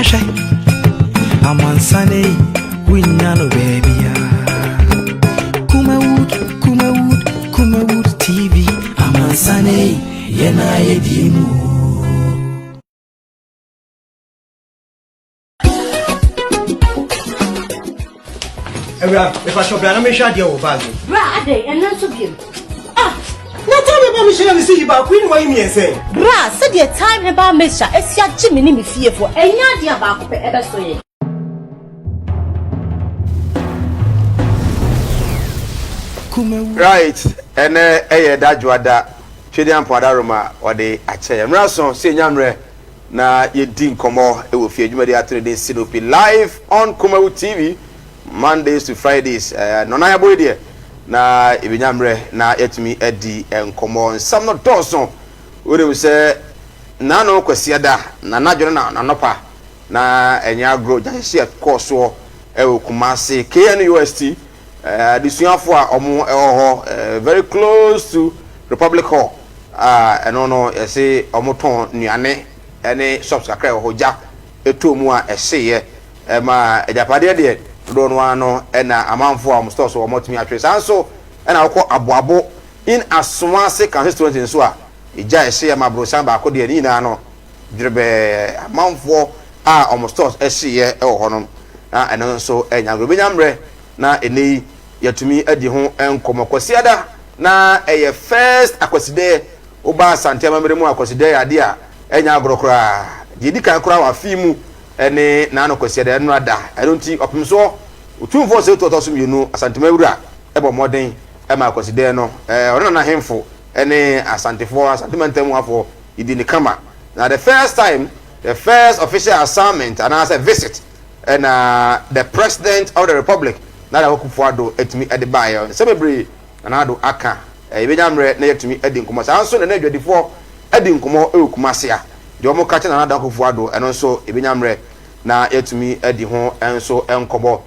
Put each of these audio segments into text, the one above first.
Hwɛ amansane yi, wonnya no baabia. Kumawood, Kumawood, Kumawood TV, amansane yi, yɛna yɛdi mu. Awura, mepakyɛ bra na mehwɛ adeɛ wɔ bag mu. Bra adɛn ɛno nso biom? Ah! Na time herbal mixture na mesi yi baako yi na wayi mmiɛnsa yi. Bra, sɛdeɛ Time Herbal Mixture asi agye me ne me fiefoɔ, ɛnyɛ adeɛ a baako pɛ ɛbɛso yɛn. Right, ɛnɛ ɛyɛ da dwoada Twedeampɔn Adaroma ɔde akyɛ yɛn. Mmerɛ aso sɛ yɛnya mmerɛ na yɛdi nkɔmmɔ wɔ fie. Dwumadi ato ne din Sinopi live on Kumawu TV Mondays to Fridays. Nnɔnan abɔ yi deɛ na yɛbɛnya mmerɛ na yɛatumi adi nkɔmmɔ. Nsɛm no dɔɔso. Wonim sɛ Nano Kwasiada, n'anadwo ne n'anɔpa na ɛnyɛ agorɔ, gyahyehye kɔɔ soɔ wɔ Kumasi KNUST adesuafoɔ a wɔn wɔ hɔ very close to Republic Hall a ɛno no yɛse wɔn tɔn nnuane ne shops kakra ɛwɔ hɔ, gya ɛtɔɔ mu a ɛhyeeɛ ɛma agyapadeɛ deɛ dodoɔ no ara no ɛna amanfoɔ a wɔn stores wɔ wɔn atumi atwere. Saa nso ɛna wokɔ Aboabo in Asoase constituency nso a egya ɛhyeeɛ ma aborosan baako deɛ ne nyinaa no dwerebɛɛ amanfoɔ a wɔn stores hyeeɛ wɔ hɔ no, na ɛno nso ɛnyɛ agorɔ. Yɛbɛnya mmerɛ na ɛnnɛ yi yɛatumi adi ho nkɔmmɔ. Kwasiada na ɛyɛ first Akwasidɛɛ. Woba Asante amammerɛ mu a, Akwasidɛɛ yɛ adeɛ a ɛnyɛ agorɔ koraa. Deɛ ɛdi kan koraa wɔ afe yi mu ne Naano Kwasiada, ɛno ada. Ɛno nti Ɔpemsoɔ Otumfoɔ Osei Tutu ɔtɔ so mmienu, Asantema Wura bɔ mmɔden ma Akwasidɛɛ no, ɔne Nana Ahemfo ne Asantefoɔ, Asante mantam mu afoɔ Yɛdi no kama. Na the first time, the first official assignment anaasɛ visit ɛna the president of the republic Nana Akufo Addo atumi de baeɛ. Nsɛm bebree Nana Addo aka. Yɛbɛnya mmerɛ na yɛatumi adi nkɔmmɔ. Saa nso na na adwadifoɔ adi nkɔmmɔ wɔ Kumasi a deɛ wɔka kyerɛ Nana Addo Akufo Addo ɛno nso yɛbɛnya mmerɛ na yɛatumi adi ho nso nkɔmmɔ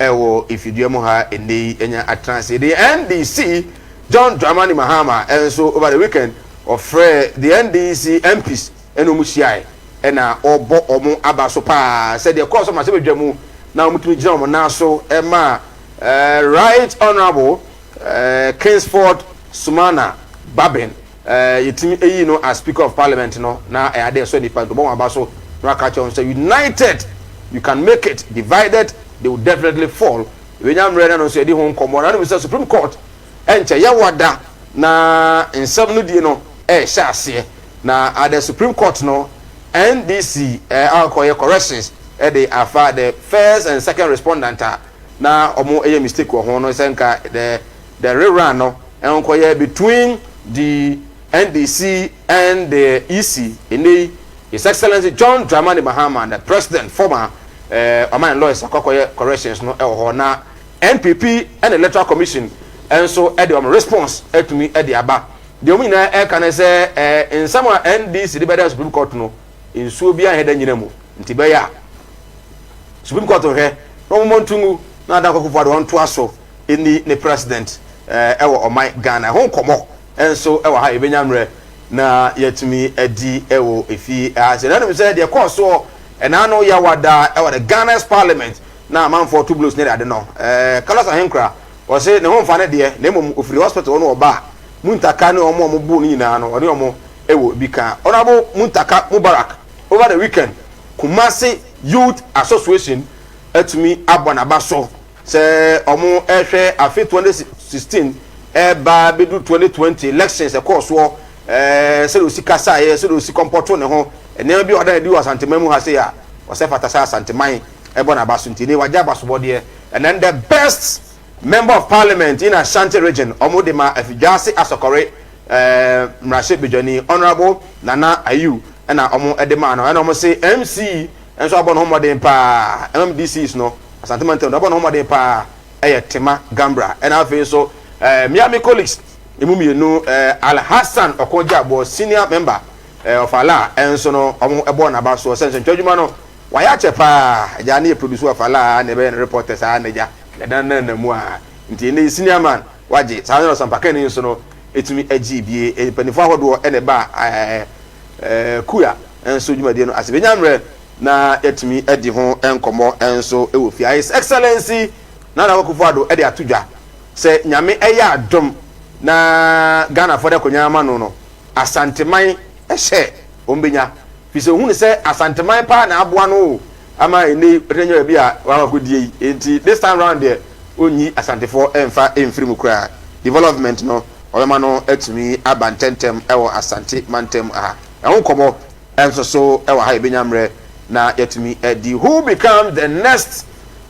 wɔ efidua mu ha ɛnnɛ yi yɛanya atena ase. The NDC John Dramani Mahama nso over the weekend Ɔfrɛɛ the NDC MPs ne wɔn hyiae na ɔrebɔ wɔn aba so paa sɛ deɛ ɛkɔɔ so mmarahyɛbadwa mu na wɔtumi gyina wɔn nan so ma Right Honourable Kingsford Sumana Babin yɛtumi yii no as Speaker of Parliament no, na ɛyɛ adeɛ ɛsɔ nnipa nti ɔbɔ wɔn aba so na waka akyerɛ wɔn sɛ united you can make it, divided they will definitely fall. Yɛbɛnya mmerɛ na no nso yɛdi ho nkɔmmɔ na wonim sɛ Supreme Court Ɛnkyɛ Yawada na nsɛm no die no rehyɛ aseɛ na at the Supreme Court no NDC akɔyɛ corrections de afa the first and second respondent a na wɔn yɛ mistake wɔ ho no sɛ nka the the rerun no nkɔyɛ between the NDC and the EC. Ɛnnɛ yi His Excellency John Dramani Mahama the president former ɔman lawyers akɔ akɔyɛ corrections no wɔ hɔ na NPP ne Electoral Commission nso de wɔn response atumi de aba. Deɛ wɔn nyinaa ɛreka ne sɛ nsɛm a NDC de bɛda Supreme Court no, nsuo biara nhɛ da nnyina mu. Nti bɛyɛ a Supreme Court nhwɛ na wɔn mmɔ nto ngu na Dankwa Akufo-Addo ɔntoa so nni ne president wɔ ɔman Ghana. Ɛho nkɔmmɔ nso wɔ ha a yɛbɛnya mmerɛ na yɛatumi adi wɔ efie ha. Sɛ nanom sɛ deɛ ɛkɔɔ soɔ ɛnaa no Yawada wɔ the Ghana's Parliament na amanfoɔ to blows ne ade no eh, Carlos Ahenkura ɔse ne ho mfa ne deɛ na mmom ofiri hospital hɔ no ɔba a Muntaka ne wɔn a wɔn boo no nyinaa no ɔne wɔn wɔ bi ka. Honourable Muntaka Mubarak over the weekend Kumasi Youth Association atumi abɔ n'aba so sɛ wɔn rehwɛ afe 2016 ɛreba bɛdu 2020 elections ɛkɔɔ soɔ eh, sɛdeɛ ɔsi kasaeɛ, sɛdeɛ ɔsi kɔmpɔto ne ho, nneɛma bi a ɔda no adi wɔ Asanteman mu ha sei a ɔsɛ fata sɛ Asanteman ɛbɔ n'aba so nti ne wagye abasobɔdeɛ and then the best member of parliament in Ashanti region ɔmo de ma Afidwaase Asɔkɔre ɛɛ mmarahyɛ badwani Honourable Nana Ayew ɛna ɔmo ɛde maa no ɛna ɔmo se MC nso abɔ ne ho mmɔden paa MMDCs no Asante mantam no abɔ ne ho mmɔden paa ɛyɛ Tema Gambra ɛna afei nso ɛɛ Miami colleagues emu mmienu ɛɛ Alhassan Ɔkɔgyaboɔ senior member ɛɛ of Allah ɛnso no ɔmo ɛbɔ n'aba soɔ sɛ nsɛntwerɛ adwuma no Wayɛ akyɛ paa agya ne yɛ produce wɔ fala na ɛbɛyɛ no reporter saa na agya yɛdan na na mu a nti ɛnɛ yi senior man wagye saa na ɔsampakani nso no ɛtumi agye bie mpanimfoɔ ahodoɔ ɛna ɛba ɛɛ kua nso dwumadie no ase bɛnya mmerɛ na yɛatumi adi ho nkɔmmɔ nso wɔ fie. His Excellency Nana Akufo-Addo de ato dwa sɛ Nyame yɛ adom na Ghanafoɔ de akonnwa ama no no, Asanteman hyɛ wɔn bɛnya. Firi sɛ ɔhunu sɛ Asanteman paa na aboa no o ama ɛnnɛ yi ɔtumi anya baabi a wama akɔdie yi. Enti this time round deɛ ɔnyi Asantefoɔ mfa mfiri mu koraa. Development no ɔbɛma no atumi aba ntɛntɛm wɔ Asante mantam ha. Ɛho nkɔmmɔ nso so wɔ ha yɛbɛnya mmerɛ na yɛatumi adi. Who become the next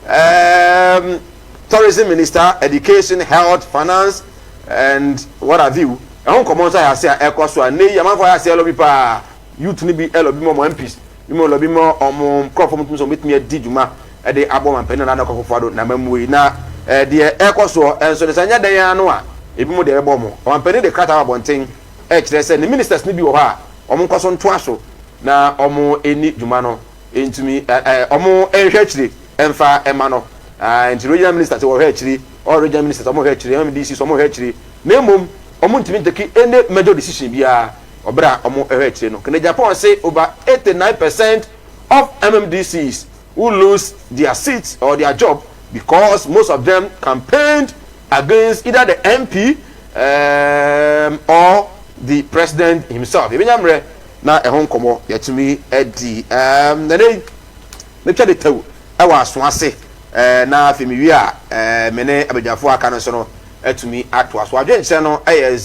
um, tourism minister, education, health, finance and what have you. Ɛho nkɔmmɔ nso ayɛ ase a ɛkɔ so a nnɛ yi amanfoɔ ayɛ ase ɛlɔbi paa. Youth no bi ɛlɔbi ma ɔmo MPs, bi ma ɔlɔbi ma ɔmo nkurɔfoɔ mo tumi sɛ ɔmo bɛtumi adi dwuma ɛde abɔ ɔmampanin Nana Addo Akufo-Addo n'amammuo yi. Na deɛ ɛkɔ soɔ nso no sɛ ɛnyɛ dɛn ara no a ebi mo deɛ ɛbɛbɔ ɔmo. Ɔmampanin de krataa wɔ abɔnten ɛkyerɛ sɛ ne ministers no bi wɔ hɔ a wɔn nkɔ so ntoa so na wɔn nni dwuma no ntumi ɛ wɔn nhwɛ akyire mfa mma no. Nti regional minister sɛ wɔhwɛ akyiri, all regional ministers wɔn hwɛ akyiri, MMDC so wɔn hwɛ akyiri, na mmom wɔn ntumi ntake any major decision biara wɔ bere a wɔn hwɛ akyire no. Kennedy Agyapong se over 89% of MMDCs who lose their seats or their job because most of them campaigned against either the MP um, or the president himself. Yɛbɛnya mmerɛ na ɛho nkɔmmɔ yɛatumi adi. Um, na ne metwa de tau ɛwɔ aso ase eh, na afei mewie a eh, me ne abadwafoɔ aka no nso no atumi atoa so. Adwenkyerɛ no ɛyɛ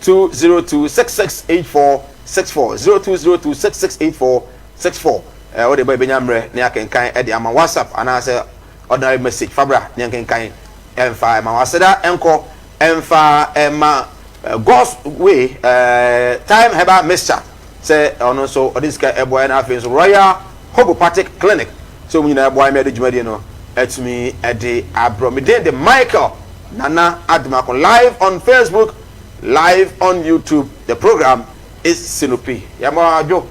0202 668464 0202 668464. Eh, wode ba yɛbɛnya mmerɛ na yɛakenkan de ama WhatsApp anaasɛ ordinary message fa bra na yɛnkenkan ɛmfa ɛma waseda nkɔ ɛmfa ɛma God's way eh, time herbal mixture sɛ ɔno nso ɔde sika ɛboa na afei nso Royal Homeopathic Clinic sɛ wɔn nyinaa ɛboa ɛma yɛde dwumadie no atumi ɛde abrɔ. Me din de Michael Nana Adomako, live on Facebook, live on YouTube. The program is Sinopi. Yɛma adwo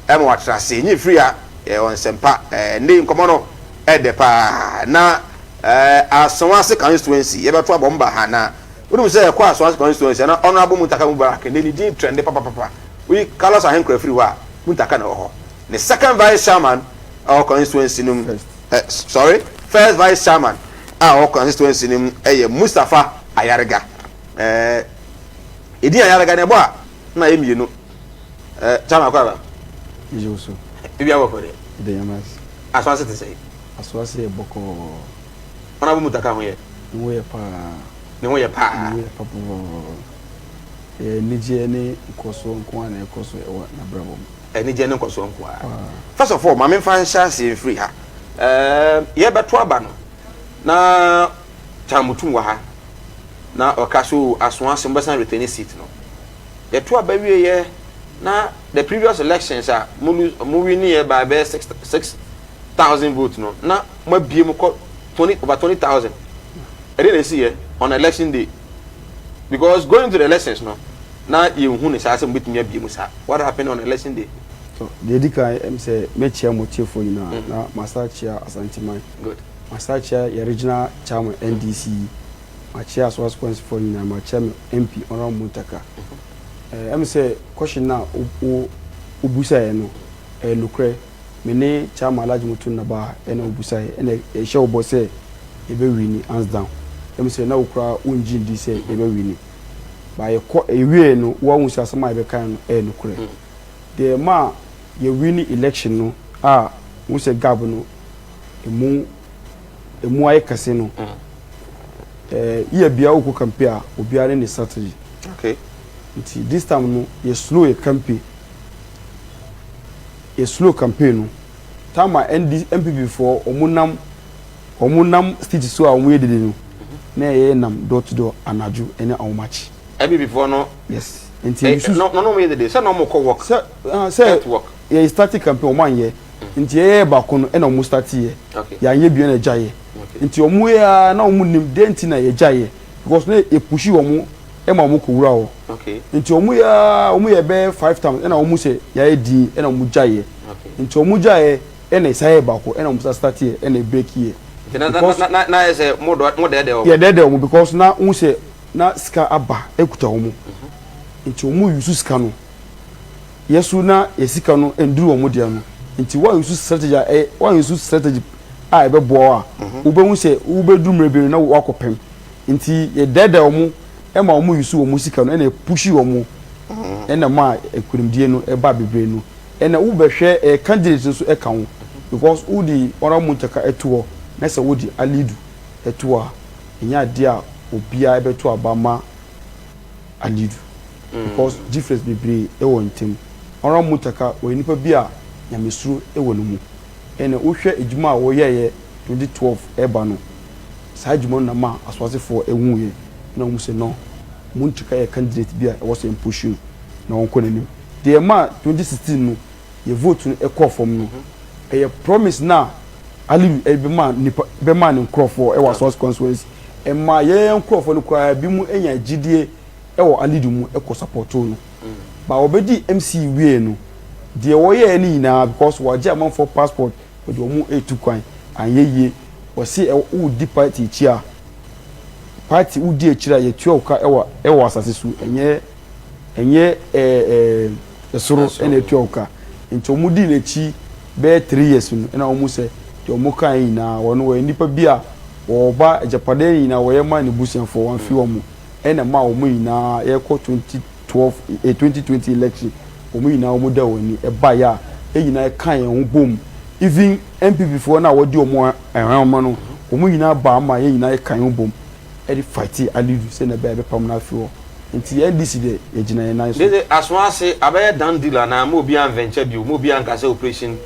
ɛma watra ase nyi firi a yɛwɔ nsɛmpa. Ɛnɛ yi nkɔmmɔ no ɛdɛ paa na Asawase constituency yɛbɛto abɔ mba ha na wonim sɛ ɛkɔ Asawase constituency na Honorable Muntaka Mubarak ne ne din trende papapapa. Woyi Carlos Ahenkura firi hɔ a, Muntaka na ɛwɔ hɔ. Ne second vice chairman ɛwɔ constituency no mu, sorry, first vice chairman a ɔwɔ constituency no mu ɛyɛ Mustapha Ayariga. Ɛdin Ayariga na ɛbɔ a na ayɛ mmienu. Chairman akɔ aba. Yɛ wo so. Ebi abɔ kɔ deɛ. Ɛda nyame ase. Asoase te sɛ. Asoase yɛ bɔkɔɔ. Ɔna mu taka ho yɛ. Ne ho yɛ paa. Ne ho yɛ paa. Ne ho yɛ papapapa. Ɛyɛ anigyeɛ ne nkɔsoɔ nko ara na ɛkɔ so ɛwɔ n'abrabɔ mu. Anigyeɛ ne nkɔsoɔ nko ara. First of all, maame nfa nhyɛ aseɛ mfiri ha. Ɛɛ yɛbɛto aba no na Kyamutum wɔ ha na ɔka so Asoase mo bɛsan retain seat no. Yɛto aba wie yɛ na the previous elections a mo lose mo win yɛ by bɛyɛ 6,000 votes no na mo abie mu kɔ 20 over 20,000. Ɛde na esi yɛ on election day because going to the elections no na yɛn hu ne saa sɛ mo betumi abie mu saa. What happened on election day? So deɛ edi kan ɛm sɛ mɛkyia mo tiefoɔ nyinaa na masa akyia Asanteman. Good. Masa akyia yɛ regional chairman NDC. Makyia Asoaso-Kwansifoɔ nyinaa, makyia me MP Honourable Muntaka. Ɛɛ ɛm sɛ question no a wo wobusaeɛ no ɛyɛ nokorɛ. Me ne Chairman Alhaji Mutun Naba ɛna wobusaeɛ ɛna yɛhyɛ wo bɔ sɛ yɛbɛ wini hands down. Ɛm sɛ na wo koraa wongye ndi sɛ yɛbɛ wini. But yɛkɔ yɛwieɛ no woahu sɛ asɛm a yɛbɛkaeɛ no ɛyɛ nokorɛ. Deɛ ɛmaa yɛ wini election no a wohu sɛ gap no ɛmu ɛmu ayɛ kɛse no ɛɛ yɛ bia wokɔ campaign a obiara ne ne strategy. Okay. Nti this time no yɛ slow yɛ campaign, yɛ slow campaign no time a ND NPP foɔ wɔn nam wɔn nam street so a wɔn yɛ dede no na yɛ nam door to door anadwo ɛne ahomakye. NPP foɔ no. Yes. Nti yɛ no no wɔn yɛ dede sɛ na wɔn kɔ work. Sɛ ah sɛ yɛ start campaign wɔn anyɛ. Nti yɛyɛɛ baako no ɛna ɔmo start yɛ. Yɛanyɛ bio ɛna yɛgyaeɛ. Nti ɔmo yɛ aa na ɔmo nnim deɛ nti na yɛgyaeɛ because na yɛ pushi ɔmo ɛma ɔmo kɔ wura hɔ. Nti ɔmo yɛ aa ɔmo yɛ bɛyɛ 5 times ɛna ɔmo sɛ yɛayɛ dinn ɛna ɔmo gyaeɛ. Nti ɔmo gyaeɛ ɛna yɛsan yɛɛ baako ɛna ɔmo san start yɛ ɛna yɛ break yɛ. Because na ayɛ sɛ mo dɛɛdɛɛ ɔmo. Yɛ dɛɛdɛɛ ɔmo because na wohu sɛ na sika aba ɛkuta ɔmo. Nti ɔmo use sika no. Yɛ so na yɛ sika no nduru wɔn deɛ no. Nti wɔn use strategy a ɛyɛ, wɔn use strategy a ɛbɛboa wo a, wobɛhu sɛ wobɛduru mmerɛ bi no na wakɔ pɛm. Nti yɛdɛɛdɛɛ wɔn ɛma wɔn use wɔn sika no, ɛna ɛpush wɔn, ɛna ma nkunimdie no ɛba bebree no. Ɛna wobɛhwɛ candidate nso ɛka ho, because wode Honourable Muntaka ɛto hɔ na sɛ wode Alidu ɛto hɔ a, ɛnyɛ adeɛ a obiara ɛbɛto aba ma Alidu, because difference bebree ɛwɔ ntam. Honourable Muntaka ɔyɛ nipa bi a nyamesuro ɛwɔ ne mu, ɛna wohwɛ adwuma a wɔyɛɛyɛ 2012 ɛba no, saa adwuma no na ma Asoasefoɔ ɛhuiɛ na wɔn sɛ no, Muntaka yɛ candidate bi a ɛwɔ sɛ mpush no na wɔnkɔ n'anim. Deɛ ɛma 2016 no yɛ vote no ɛkɔɔ fam no, ɛyɛ promise na Alidu ɛbɛma nipa, bɛma ne nkurɔfoɔ ɛwɔ Asoase constituency. Ɛma yɛn nkurɔfoɔ no koraa bi mu anya gyidie ɛwɔ Alidu mu, ɛkɔ support no ba. Wɔbɛdi MC wie no deɛ, wɔyɛɛ ne nyinaa because wɔagye amanfoɔ passport, wɔde wɔn etu kwan anyɛ yie. Wɔsi ɛ wodi party akyi a, party wodi akyire a, yɛtua wo ka ɛwɔ asase so, ɛnyɛ ɛɛ ɛɛ ɛsoro ɛna etua wo ka. Nti wɔn di n'akyi bɛyɛ 3 years no, ɛna wɔn sɛ deɛ wɔn kan nyinaa, wɔn wɔyɛ nipa bi a wɔba agyapadeɛ nyinaa wɔyɛ ma ne busuafoɔ, wɔn afi wɔn, ɛna ma wɔn nyinaa yɛkɔ 2012 2020 election, wɔn nyinaa wɔn da wɔn ani ɛba yɛ a, yɛn nyinaa ka yɛn ho bom. Even NPP foɔ no a wɔdi wɔn ɛhɛn no, wɔn nyinaa ba ama yɛn nyinaa ka yɛn ho bom ɛde fight Alidu sɛ na ɛbɛyɛ ɛbɛpam no afi hɔ. Nti NDC deɛ, yɛgyina yɛn nan so. Dede Asoase abɛyɛ done deal anaa mo obi anventure bio, mo obi anka sɛ operation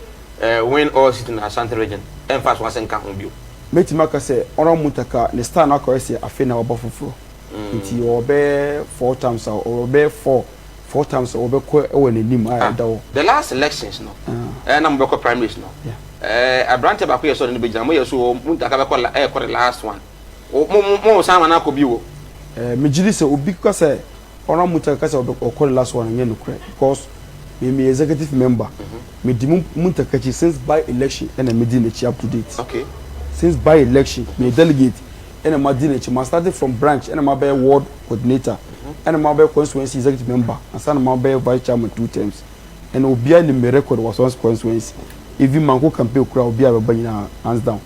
win all seat in Ashanti Region ɛnfa Asoase nka ho bio? Mɛtumi aka sɛ Honourable Muntaka ne star no akɔyɛ sɛ afei na waba foforɔ, nti ɔbɛyɛ four times a, ɔbɛyɛ four times a wɔbɛkɔ ɛwɔ n'anim a ɛda hɔ. The last elections no, na mo bɛkɔ primaries no, aberante baako yɛ sɛ ɔne no bɛgyina, mo yɛ so Muntaka bɛkɔ la ɛɛkɔ the last one, mo mo mo san ma no akɔ bio? Megye di sɛ obi ka sɛ Honourable Muntaka ka sɛ ɔkɔ the last one, nyɛ nokorɛ, because me me executive member, me di mu Muntaka akyi since by election, ɛna me di n'akyi up to date. Since by election, me delegate ɛna ma di n'akyi. Ma started from branch, ɛna ma bɛyɛ ward coordinator, ɛna ma bɛyɛ constituency executive member, ansa na ma bɛyɛ vice chairman two terms. Ɛna obiara nim me record wɔ Asawase constituency. Even manko campaign kura, obiara bɛba nyinaa, hands down.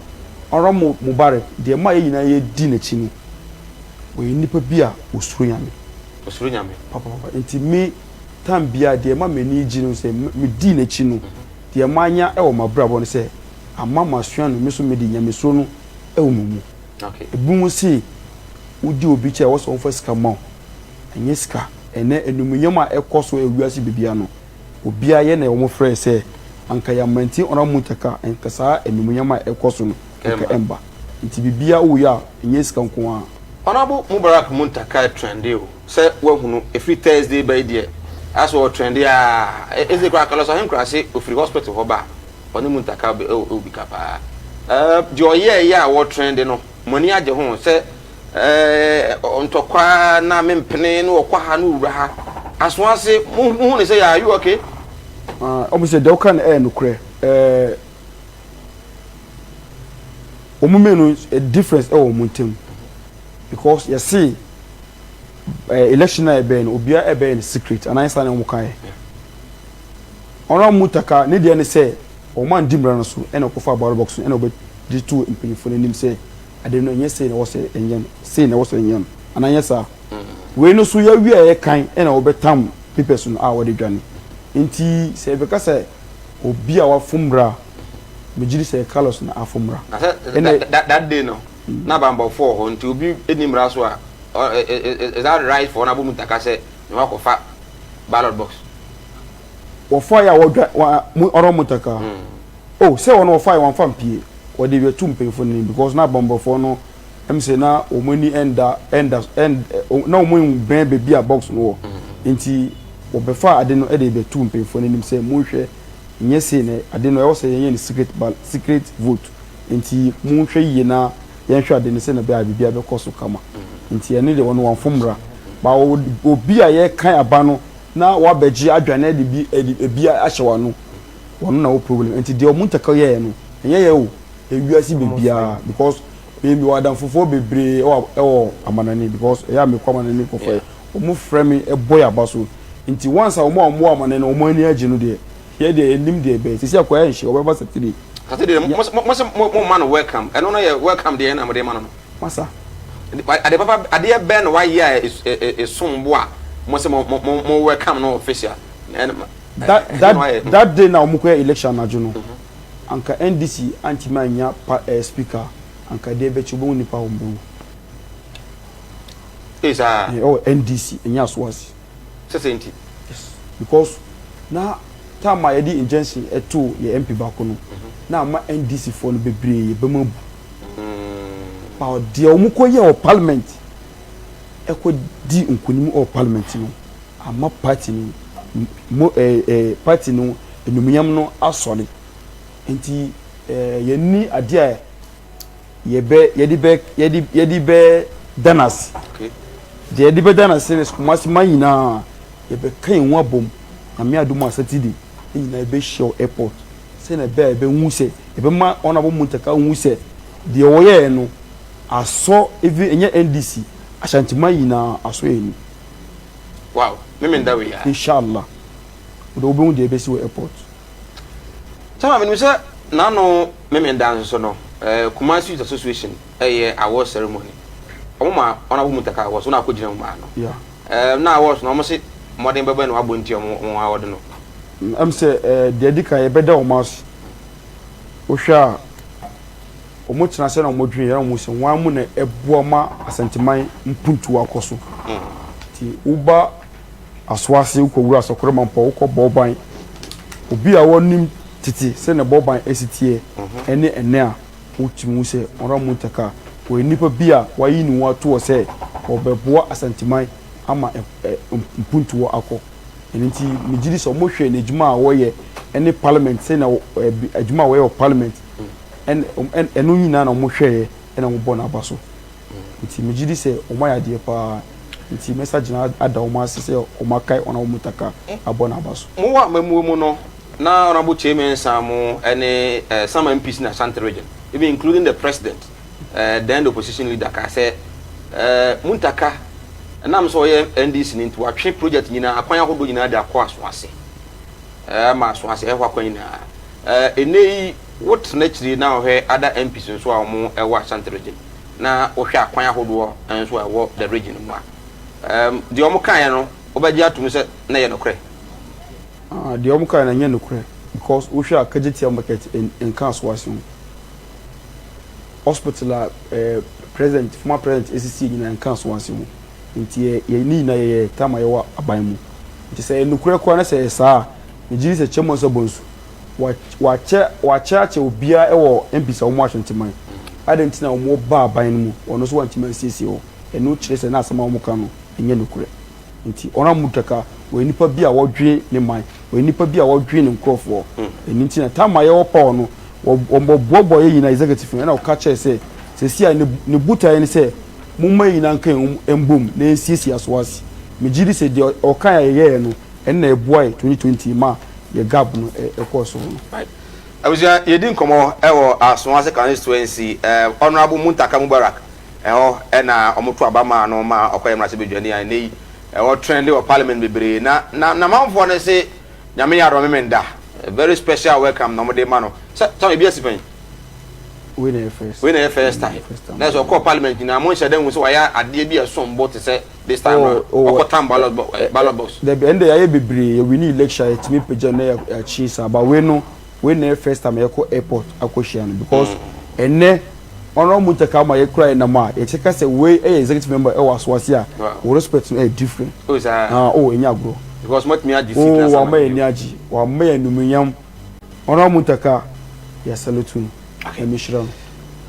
Honourable Mubarak deɛ, ma yɛ nyinaa yɛ di n'akyi no, wɔyɛ nipa bi a osuro Nyame. Osuro Nyame. Papapapa. Nti me time bia deɛ ma m'ani gye no sɛ me di n'akyi no, deɛ ma anya ɛwɔ m'abrabɔ no sɛ ama ma sua no, me so me de nyamesuro no ɛwɔ mu. Ebi mu si wodi obi kyɛ, ɛwɔ sɛ wɔmfa sika ma wo, ɛnyɛ sika. Ɛnɛ enumuyam a ɛkɔ so ewiase bibia no, obiara yɛ na wɔn frɛ sɛ anka yɛamanti Honourable Muntaka, nka saa enumuyam a ɛkɔ so no nka ɛmba. Nti bibia woyɛ a, ɛnyɛ sika nko ara. Honourable Mubarak Muntaka trend o, sɛ wahunu ɛfiri Thursday bɛyi deɛ asɛ ɔ trend a, ɛsɛ kora Carlos Ahenkura se ofiri hospital hɔ ba a, ɔne Muntaka ɛwɔ bi ka paa. Deɛ ɔyɛɛyɛ a wɔ trend no, mo ani agye ho sɛ ntɔkwa na mempene na ɔkɔ ha na owura ha aso ase, muhu ne sɛ yɛ, are you okay? Ɔmo sɛ deɛ ɔka no ɛyɛ nokorɛ. Wɔn mmienu difference ɛwɔ wɔn ntam, because yɛse election a ɛbɛn no, obiara ɛbɛyɛ no secret anaa saa na wɔn ka yɛ. Honourable Muntaka ne deɛ ne sɛ wɔn andi mmara no so, ɛna ɔkɔfa ballot box no, ɛna ɔbɛgye to mpanyinfoɔ n'anim sɛ ade no ɛnyɛ sei na ɛwɔ sɛ ɛnyɛ no, sei na ɛwɔ sɛ ɛnyɛ no, anaa ɛnyɛ saa. Wei no so yɛawie a yɛkan, ɛna wɔbɛtam papers no a wɔde dwane. Nti sɛ yɛbɛka sɛ obi a wafom mmara a, megye di sɛ Carlos na afom mmara. Na sɛ that day no na abanbɔfoɔ wɔ hɔ, nti obi ni mmara so a, is that right for Honourable Muntaka sɛ ne wakɔfa ballot box? Wɔfa yɛ a wɔdwa wa mu ɔrɔ Muntaka oh, sɛ wɔn wɔfa yɛ, wɔnfa mpie, wɔde bɛtu mpanyinfoɔ no anim, because na abanbɔfoɔ no sɛ na wɔn ani ɛnda ɛnda ɛn na wɔn bɛn baabi a box no wɔ. Nti wɔbɛfa ade no ɛde bɛtu mpanyinfoɔ no anim sɛ monhwɛ, nyɛ sei na ade no ɛwɔ sɛ yɛnyɛ no secret bal secret vote, nti monhwɛ yie na yɛnhwɛ ade no sɛ na bɛyɛ a biribiara bɛkɔ so kama. Nti ɛno deɛ, wɔn wɔnfo mmara ba. Obi a yɛkan aba no na wabɛgye adwane de bi ɛde ebi ahyɛ wɔn ano, wɔn na wɔ problem. Nti deɛ wɔn ntaka yɛɛ no, ɛnyɛ yɛ o, ewiase beebiara, because mi wɔ adamfofoɔ bebree ɛwɔ amanani, because ɛyɛ a mekɔ amanani kɔfɛ, wɔn frɛ mi ɛbɔ yɛ aba so. Nti once a wɔn a wɔn wɔ amanani no wɔn ani agye no deɛ. Yɛ deɛ yɛnim deɛ ɛbɛyɛ. Sisi akɔyɛ nhye ɔbɛba Saturday. Saturday mo mo mo mo mo ma no welcome. Ɛno no yɛ welcome deɛ na mo de ma no no. Masa. Ade papa adeɛ bɛn na wayɛ a ɛsom bo a mo sɛ mo mo mo welcome no official. That that that day na wɔn kɔyɛ election anadwo no, anka NDC antumi annya pa eh, speaker anka deɛ bɛkyi wobɛhu nipa a wɔn bɛwu. Ee saa. Ɛwɔ NDC ɛnyɛ asoase. Sɛ sɛ nti. Yes because na time a yɛde injunction ɛtoo yɛ MP baako no na ama NDC foɔ no bebree yɛ bɛma abu. But deɛ wɔn kɔ yɛ wɔ parliament ɛkɔ di nkunim wɔ parliament no ama party no mo ɛɛ ɛɛ party no enumnyam no asɔre nti ɛɛ yɛn ni adeɛ a yɛbɛ yɛde bɛ yɛde yɛde bɛ da no ase deɛ yɛde bɛda no ase no Kumasi man nyinaa yɛbɛka yɛn ho abom Nyame adom a Saturday yɛn nyinaa yɛbɛhyia wɔ airport sɛnea ɛbɛyɛ a yɛbɛhu sɛ yɛbɛma Honourable Muntaka ahu sɛ deɛ ɔyɛɛ no asɔ even ɛnyɛ NDC Ashanti man nyinaa asɔ yɛn ani. Wow, me menda wei a. Inshallah, wode wobɛhu deɛ ɛbɛsi wɔ airport. Sama menim sɛ n'ano Memenda nso no, Kumasi Youth Association yɛ award ceremony. Wɔn ma Honourable Muntaka Awards, wɔn akɔgyina mu maa no. Yeah. Na awards no, wɔn se mmɔden bɛbɛ na wabɔ nti wɔn wɔn award no. Ɛm sɛ deɛ ɛdi kan yɛbɛda wɔn ase. Wohwɛ a, wɔn tena ase na wɔn dwen yɛn wɔn sɛ wɔn mu na ɛboa ma Asanteman mpuntuo akɔ so. Nti woba Asoase, wokɔwura Asɔkɔrɔ Mampɔw, wokɔ Bɔɔban, obi a ɔnim tete sɛnea Bɔɔban si teɛ ne ɛnnɛ a, wotumi hu sɛ Honourable Muntaka ɔyɛ nipa bi a wayi ne ho ato hɔ sɛ ɔbɛboa Asanteman ama mpuntuo akɔ. Ɛno nti megye di sɛ wɔhwɛ n'adwuma a ɔyɛ ne Parliament sɛnea adwuma a ɔyɛ wɔ Parliament ɛno nyinaa na wɔhwɛeɛ na wɔbɔ n'aba so. Nti megye di sɛ wɔn ayɛ adeɛ paa. Nti mɛsa gyina ada wɔn ase sɛ wɔn akae Honourable Mutaka abɔ n'aba so. Mo wɔ amammuo mu no, na Honourable Kyei Mensah mo ne some MPs in Ashanti region, even including the president, then the opposition leader kaa sɛ Muntaka ɛnam sɛ ɔyɛ NDC no nti watwe project nyinaa, akwan ahodoɔ nyinaa de akɔ Asoase, ama Asoase ɛhɔ akwan nyinaa. Ɛnnɛ yi wotena akyire na wohwɛ other MPs nso a wɔn wɔ Ashanti region, na wohwɛ akwan ahodoɔ nso a ɛwɔ the region mu a, um, deɛ wɔn kaeɛ no, wobɛgye atom sɛ na ɛyɛ nokorɛ? Ah, deɛ wɔn kaeɛ no ɛnyɛ nokorɛ because wohwɛ a Kejetia market nka Asoase ho. Hospital a eh, president, former president esisie nyinaa nka Asoase ho. Nti yɛ, yɛ ne nyinaa yɛyɛ time a yɛwɔ aban mu. Nti sɛ ɛyɛ nokorɛ koraa na sɛ ɛyɛ saa a, megye di sɛ Chairman Sabonsu Wakyɛ wakyɛ akyɛ obiara wɔ MPs a wɔn Ashantiman. Adɛn nti na wɔn ba aban no mu wɔn nso wɔantumi ansiesie hɔ? Ɛno kyerɛ sɛ na asɛm a wɔka no nyɛ nokorɛ. Nti Honourable Muntaka ɔyɛ nipa bi a ɔdwen ne man, ɔyɛ nipa bi a ɔdwen ne nkorɔfoɔ. Ɛno nti na time a yɛwɔ power no wɔboaboa yɛn nyinaa executive no ɛna ɔka kyerɛɛ sɛ seesei a ne botaeɛ ne sɛ momma yɛn nyinaa nka yɛn ho mbom na yɛnsiesie Asoase. Megye di sɛ deɛ ɔkaeɛ a yɛyɛeɛ no Ɛno na ɛboae 2020 ma yɛ gap no kɔɔ soro no. Right. Abusua, yɛdi nkɔmmɔ wɔ Asoase constituency, Honourable Muntaka Mubarak ɛhɔ na wɔto aba maa no ma ɔkɔyɛ mmarahyɛbadwani a ɛnnɛ yi ɛwɔ trend wɔ parliament bebree na na namanfoɔ no se Nyame yɛ adom a memenda very special welcome na wɔde ma no sɛ tam ebi asi pɛn. Wei na ɛyɛ first. Wei na ɛyɛ first time. Na sɛ ɔkɔɔ parliament nyinaa mo nhyɛ da nhu sɛ wayɛ adeɛ bi a ɛsom bo te sɛ this time round. Ɔkɔ tam ballot box. Eh, ballot box. Dabi ɛnde yɛayɛ bebree yɛ wini election a yɛtumi pagya na yɛakyi saa but wei no wei na ɛyɛ first time yɛkɔ airport akɔhyia no because ɛnɛ ɔno Muntaka ama yɛkura yɛ nam a yɛkyɛ ka sɛ wei ɛyɛ executive member ɛwɔ Asoase a wɔ respect no ɛyɛ different. Oh saa. Ah oh ɛnyɛ agorɔ. Because moatumi agye seat na Oh sama wama yɛn ani agye wama yɛn animuonyam. Honourable Muntaka yɛ salute no Nyame nhyira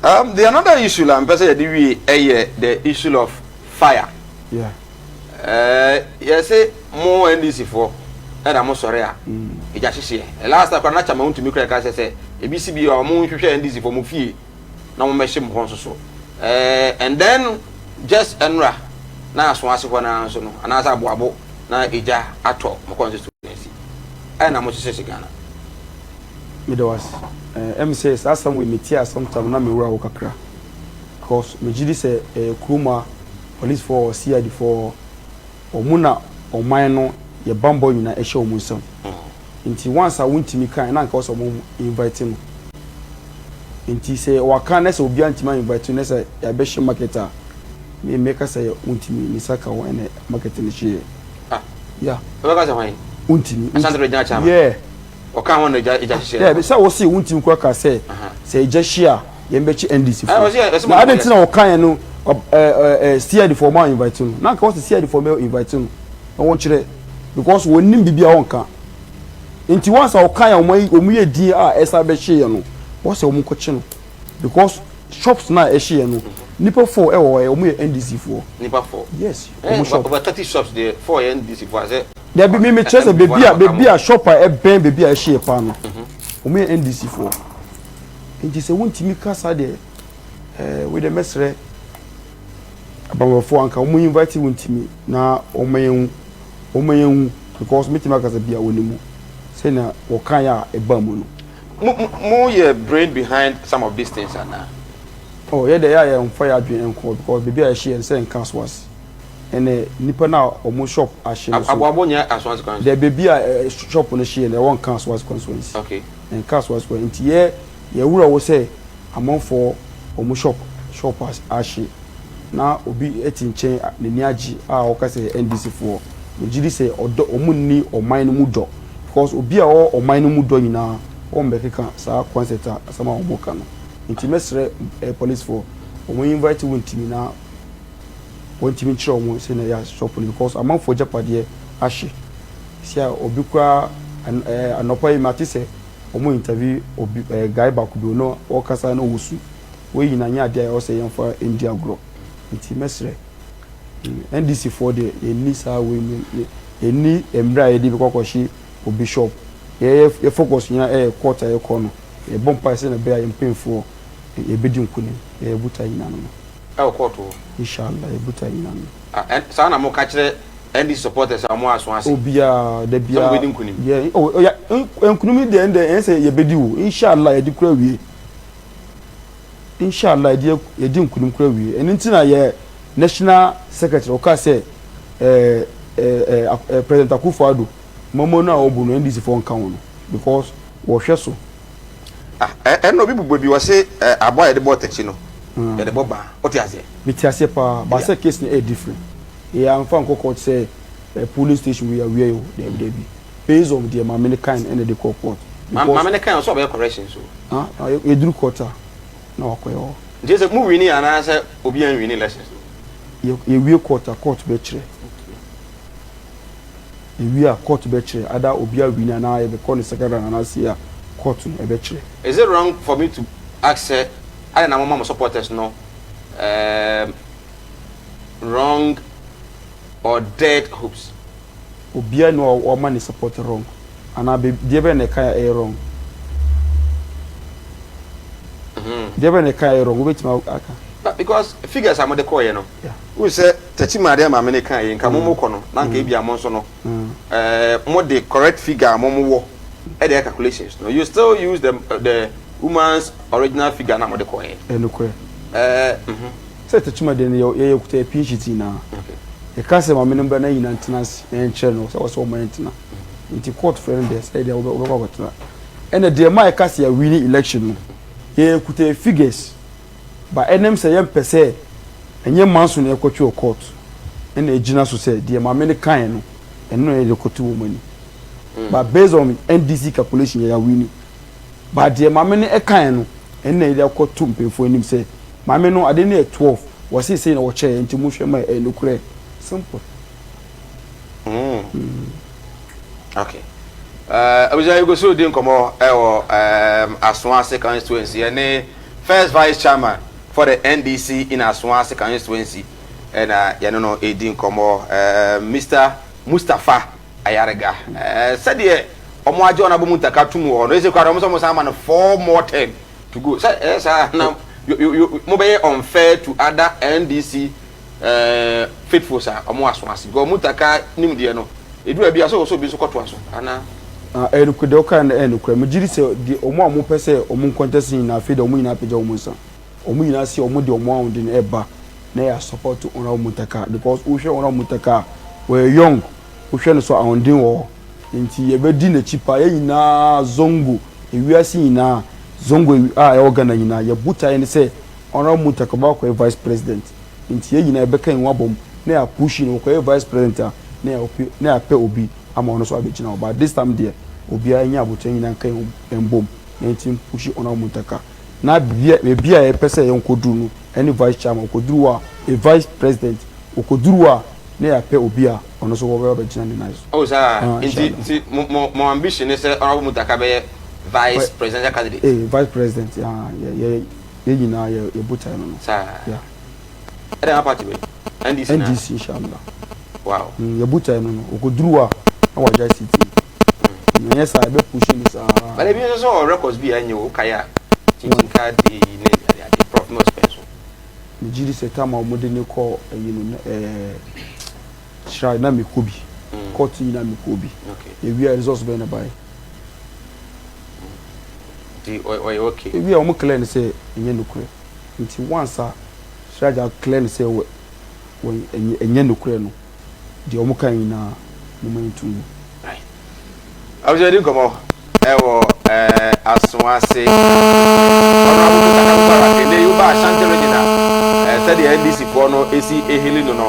no. The another issue la mpɛ sɛ yɛde wie ɛyɛ the issue of fire. Yeah. Yɛse mo NDC foɔ ɛna mo sɔre a ɛgya hyehyeɛ. Last time koraa na Chairman Wontumi koraa ɛka sɛ sɛ ebi si bi a wɔn nhwehwɛ NDC foɔ mo fie na wɔn mmɛhye mo hɔ nso so. And then just ɛnora na aso ase hɔ naa nso no anaasɛ aboabo na egya atɔ mo constituency. Ɛna mo hyehyɛ Ghana. Meda wo ase. Ɛm sɛ saa asɛm wei metie asɛm tam na me werɛ aho kakra because megye di sɛ ɛyɛ kurom a police foɔ wɔ CID foɔ wɔ hɔ, wɔn na ɔman no yɛ banbɔ nyinaa ɛhyɛ wɔn nsam. Nti once a wontumi kan na anka wɔ sɛ ɔmo invite no. Nti sɛ waka na sɛ obiara ntumi a invite no na sɛ yɛabɛhyɛ market a, me mɛka sɛ wontumi ne nsa ka ho ɛna market no hyeeɛ. Ah. Yeah. Wobɛka sɛ hwan? Wontumi. Asante Regional Chairman. Yeah. Ɔka ho na egya egya hyehyɛ. Dɛbi sɛ wose wontumi kora ka sɛ sɛ egya hye a yɛn bɛkye NDC Eh, foɔ. ɔse ɛsɛ Na mo adɛn nti na wɔka yɛn no ɛ ɛ CID foɔ ɔmo a invite no. Na anka wɔse CID foɔ bɛ invite no na wɔn kyerɛ because wɔn nim biribi a wɔnka. Nti once a wɔka yɛn wɔn wɔn yɛ din a ɛsan bɛhye yɛn no wɔsɛ wɔn kɔkye no because shops na ɛhye yɛn no nipa four ɛwɔ hɔ wɔn yɛ NDC foɔ. Nipa four. Yes, Eh, wɔn shop. over 30 shops deɛ four yɛ NDC foɔ asɛ. Dabi mi mi kyerɛ sɛ beebi a beebi a shop a ɛbɛn beebi a ɛhye yɛ paa no wɔn yɛ NDC foɔ. Nti sɛ wontumi ka saa deɛ wei deɛ mɛsrɛ abanbɔfoɔ anka wɔn invite wontumi na wɔn yɛn hu wɔn yɛn hu because metumi aka sɛ bia wɔn mu sɛnea wɔka yɛ a ɛba mu no. Mo yɛ brain behind some of these things ana? Oh, yɛ deɛ yɛ a yɛmfa yɛ adwene nkɔ because beebi a ɛhye yɛn sɛ nka so ase ɛnɛ nipa no a wɔn shop ahye no so. Aboabo nyɛ Asawase kwan so. Deɛ beebi a shop no hye yɛn no ɛwɔ nka Asawase constituency. Nka Asawase kwan nti yɛ yɛwura wɔ sɛ amanfoɔ wɔn shop ahye na obi te nkyɛn n'ani agye a ɔka sɛ NDC foɔ. Megye di sɛ ɔdɔ wɔn nni ɔman no mu dɔ because obi a ɔwɔ ɔman no mu dɔ nyinaa wɔn bɛkeka saa concept a asɛm a wɔn ka no. Nti mɛsrɛ policefoɔ wɔn invite wɔn ntumi na wɔntumi nkyerɛ wɔn sɛ na ɛyɛ shop no because amanfoɔ agyapadeɛ ahye. Si a obi koraa anɔpa yi mate sɛ wɔn interview obi guy baako bi ɔno ɔkasa na ɔwɔ su. Wei nyinaa nyɛ adeɛ a ɛwɔ sɛ yɛmfa ndi agorɔ. Nti mɛsrɛ NDC foɔ deɛ yɛnni saa wei mu yɛnni mmerɛ a yɛde bɛkɔ akɔhye obi shop. Yɛ yɛ focus nyinaa ɛyɛ court a yɛkɔ no. Yɛbɔ mpaeɛ sɛ na ɛbɛyɛ a yɛn mpanyinfoɔ yɛbɛdi nkunim. Yɛyɛ botae nyinaa no no. Ɛwɔ court hɔ. Inshallah yɛ botae nyinaa no. Ah, saa na mo ka kyerɛ NDC supporters a wɔn aso ase. Obiara da Sɛ biara. mo bɛdi nkunim. Yeah, oh, yeah, nkunim deɛ ɛndɛ ɛyɛ sɛ yɛbɛdi o. Inshallah yɛde kura wie. Inshallah yɛde yɛdi nkunim kura wie. Ɛno nti na yɛ national secretary ɔka sɛ ɛɛ ɛɛ President Akufo-Addo mɔmɔ no a ɔbu no NDC foɔ nka ho no because wɔhwɛ so. Ah, ɛnna obi bobɔ bi wɔse aboa a yɛde bɔ ɔtakyi no yɛde bɔ baa. Wote aseɛ? Mete aseɛ paa but sɛ case no ɛyɛ different. Yɛ amfa nkɔ court sɛ polling station wei awia yi o, dabi dabi. Based on deɛ maame no kan ɛna ɛde kɔɔ court. Maame no kan ɔsɛ ɔbɛyɛ correction so. Ah, yɛduru court a na wakɔyɛ hɔ. Nti sɛ mo wini anaasɛ obi anwini elections no? Yɛwie court a court bɛkyerɛ. Yɛwie a court bɛkyerɛ ada obi awini anaa yɛbɛkɔ ne second round anaa sei a court no ɛbɛkyerɛ. Is it wrong for me to ask sɛ adɛn na moma mo supporters no wrong or dead hopes? Obiara ni hɔ a wama ne support wrong anaa deɛ bɛn na ɛka a ɛyɛ wrong? Deɛ bɛn na ɛka a ɛyɛ wrong? Wobɛtumi aka? But because figures a mode kɔɔyɛ no, wohu sɛ Takyi Maade a maame no kaa yi, nka mo mo kɔ no, na nka ebia mo nso no, mo de correct figure a mo mo wɔ ɛde yɛ calculations no, you still use the woman's original figure na mo de kɔɔyɛ. Ɛnokorɛ. Sɛ Takyi Maade no yɛ yɛ kuta yɛ pin sheet nyinaa. Yɛka sɛ maame no mbra na nyinaa ntena ase na yɛnkyerɛ no sɛ ɔsɛ ɔma yɛntena. Nti court frɛ no deɛ sɛ deɛ wobɛkɔ akɔtena. Ɛna deɛ ma yɛka sɛ yɛawini election no, yɛkuta yɛ figures. But ɛnam sɛ yɛmpɛ sɛ ɛnyɛ manso na yɛkɔtwe wɔ court ɛna ɛgyina so sɛ deɛ maame no kaeɛ no ɛno na yɛde kɔto wɔn ani. But based on NDC calculation yɛ yɛawini. But deɛ maame no ɛkaeɛ no ɛno na yɛde akɔto mpanyinfoɔ anim sɛ maame no ade no yɛ 12 wɔse sei na wɔkyɛɛ nti monhwɛ ma ɛyɛ nokorɛ. Simple. Okay. Abusua yɛgu so di nkɔmmɔ ɛwɔ Asoase constituency ɛne first vice chairman for the NDC in Asoase constituency ɛna yɛne no ɛdi nkɔmmɔ, Mr. Mustapha Ayariga. Sɛdeɛ ɔmo agye ɔno abɔ mu ntaka tum wɔ hɔ no, ɛsɛ koraa ɔmo sɛ ɔmo san ama no four more term to go. Sɛ ɛyɛ saa na mo bɛyɛ unfair to other NDC faithfuls a ɔmo Asoase because ɔmo ntaka nim deɛ no edu baabi a sɛ ɔsɛ obi nso kɔtoa so anaa. Ah, ɛyɛ nokorɛ deɛ ɔkae no ɛyɛ nokorɛ. Megye di sɛ deɛ wɔn a wɔpɛ sɛ wɔn nkɔntɛse nyinaa afei deɛ wɔn nyinaa apagya wɔn nsa. Wɔn nyinaa se wɔn de wɔn ahoɔden ɛreba na yɛ asupɔto Honourable Muntaka because wohwɛ Honourable Muntaka a, ɔyɛ young, wohwɛ no so ahoɔden wɔ hɔ. Nti yɛbɛdi n'akyi paa. Yɛn nyinaa Zongo, ewiase nyinaa, Zongo a ɛwɔ Ghana nyinaa, yɛn botaeɛ ne sɛ Honourable Muntaka ɔbɛkɔ akɔyɛ Vice President. Nti yɛn nyinaa yɛbɛka yɛn ho abom na yɛ apushi no, ɔkɔyɛ Vice President a, na yɛapɛ na yɛapɛ obi ama ɔno nso abɛgyina hɔ. But this time deɛ, obiara nyɛ aboterɛ nyinaa nka yɛn ho mbom na yɛntumi mpushi Honourable Muntaka. Na baabi a yɛpɛ sɛ yɛnkɔduru no ɛne Vice Chairman, ɔkɔduru hɔ a, Vice President, ɔkɔduru hɔ a, na yɛapɛ obi a ɔno nso wɔbɛba abɛgyina ne nan so. Oh saa, Ah, nti inshallah. nti mo mo mo ambition ne sɛ Honourable Muntaka bɛyɛ Vice Presidential candidate? Eh, Vice President, ah, yɛ yɛ yɛn nyinaa yɛ yɛ botae no no. Saa. Yeah. Ɛdɛn ma party bɛn? NDC na? NDC inshallah. Wow. Mm, yɛ botae no no, ɔkɔduru hɔ a na wagyae seat no. Ɛnyɛ saa, yɛbɛ push no saa. But ebi nso sɛ ɔwɔ records bi a ɛnyɛ o, wokae a, Tintinka de ne ade ade, Prof Mills pɛn so. Megye di sɛ time a wɔde no kɔɔ ayi no na ɛɛ shrine na mekɔ bi. Court nyinaa mekɔ bi. Yɛwie a results bɛn na ɛbaeɛ? Nti ɔyɛ okay. Yɛwie a wɔn clear no sɛ ɛnyɛ nokorɛ. Nti once a shrine a clear no sɛ wɔ wɔ ɛnyɛ nokorɛ no, deɛ wɔn kae nyinaa momma yɛnto ngu. Abusua yɛdi nkɔmmɔ ɛwɔ ɛɛ Asoase Honourable Muntaka Mubarak ɛnɛ yi woba Ashanti region a ɛɛ sɛdeɛ NDC foɔ no esi ehili no no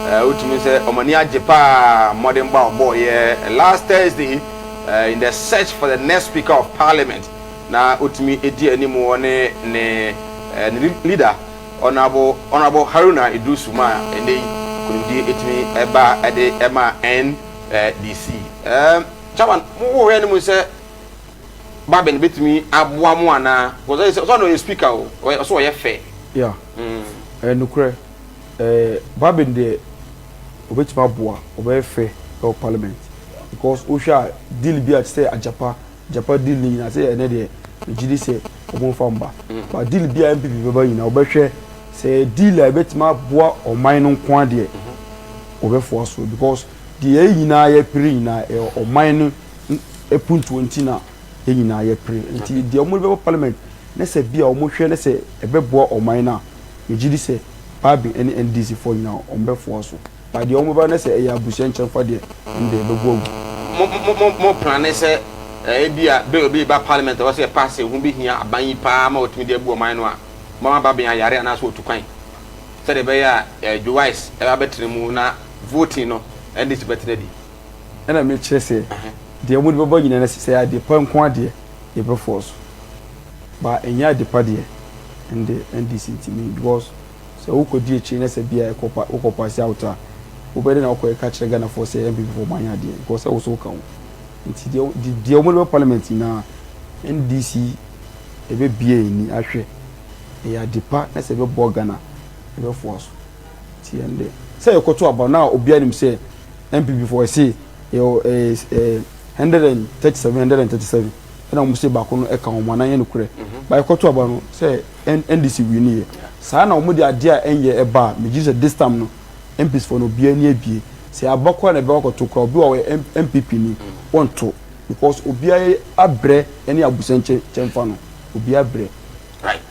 ɛɛ wotumi sɛ wɔn ani agye paa mmɔdenbɔ a ɔbɔɔyɛ last Thursday ɛɛ in the search for the next speaker of parliament na otumi edi anim ɔne ne ɛɛ ne leader Honourable Honourable Haruna Iddrisu ma ɛnɛ yi kunimdie etumi ɛba ɛde ɛma N DC. Ɛɛm, Chairman, mo wo hwɛ no mu sɛ Babin betumi aboa mo anaa? Because ɔsɛ ɔsɛ ɔyɛ speaker o, ɔyɛ ɔsɛ ɔyɛ fɛ. Yeah, ɛyɛ nokorɛ. Ɛɛ Babin deɛ obetumi aboa, ɔbɛyɛ fɛ ɛwɔ parliament because wohwɛ a deal bi a te sɛ Agyapa, Agyapa deal no nyinaa sɛ ɛnɛ deɛ megye di sɛ wɔn mfa mba. But deal bi a NPP bɛba nyinaa wɔbɛhwɛ sɛ ɛyɛ deal a ebetumi aboa ɔman no nko ara deɛ wɔbɛfoa so because Deɛ yɛn nyinaa yɛpere nyinaa ɛyɛ ɔman no apuntuo nti na yɛn nyinaa yɛpere. Nti deɛ wɔde bɛba parliament ne sɛ bi a wɔhwɛ ne sɛ ɛbɛboa ɔman no a, megye di sɛ Bagbin ne NDC foɔ nyinaa wɔbɛfoa so. But deɛ wɔbɛba ne sɛ ɛyɛ abusua nkyɛnfa deɛ, ɛno deɛ ɛbɛgu agu. Mo mo mo mo plane sɛ ebi a bill bi reba parliament a ɛwɔ sɛ yɛ pass ɛho bɛhia aban yi paa ma wɔatumi de abu ɔman no a, mobɛma Bagbin ayare anaasɛ watu kwan sɛdeɛ ɛbɛyɛ a Joe Wise ɛbɛba abɛtena mu na voting no NDC bɛtena adi. Ɛna me kyerɛ sɛ deɛ wɔde bɛba nyinaa no sɛ adeɛ pa nko ara deɛ yɛbɛ force but ɛnyɛ ade pa deɛ ɛnde NDC ntumi because sɛ wokɔ di akyire na sɛ bia ɛkɔ pa wokɔ pass out a wobɛde na wokɔ ɛka kyerɛ Ghana foɔ sɛ NPP foɔ moanyɛ adeɛ because sɛ wo so woka ho nti deɛ deɛ wɔde bɛba parliament nyinaa NDC ɛbɛbie yɛn ani ahwɛ ɛyɛ ade pa na sɛ ɛbɛboa Ghana yɛbɛ force. Nti ɛnde sɛ yɛkɔto aba no a obiara nim sɛ NPP foɔ ɛse yɛwɔ ɛɛ ɛɛ 137 137 ɛna wɔn se baako no ɛka wɔn anaa ɛnyɛ nokorɛ ba yɛkɔto aba no sɛ NDC wini yɛ saa na wɔn de adeɛ a ɛnyɛ ɛba a megye sɛ this time no MPs foɔ no obiara ani abie sɛ aba koraa na ɛbɛkɔ akɔto koraa obi wɔ ɔyɛ NPP ni wɔnto because obiara abrɛ ɛne abusua nkyɛn kyɛnfa no obiara abrɛ. Right.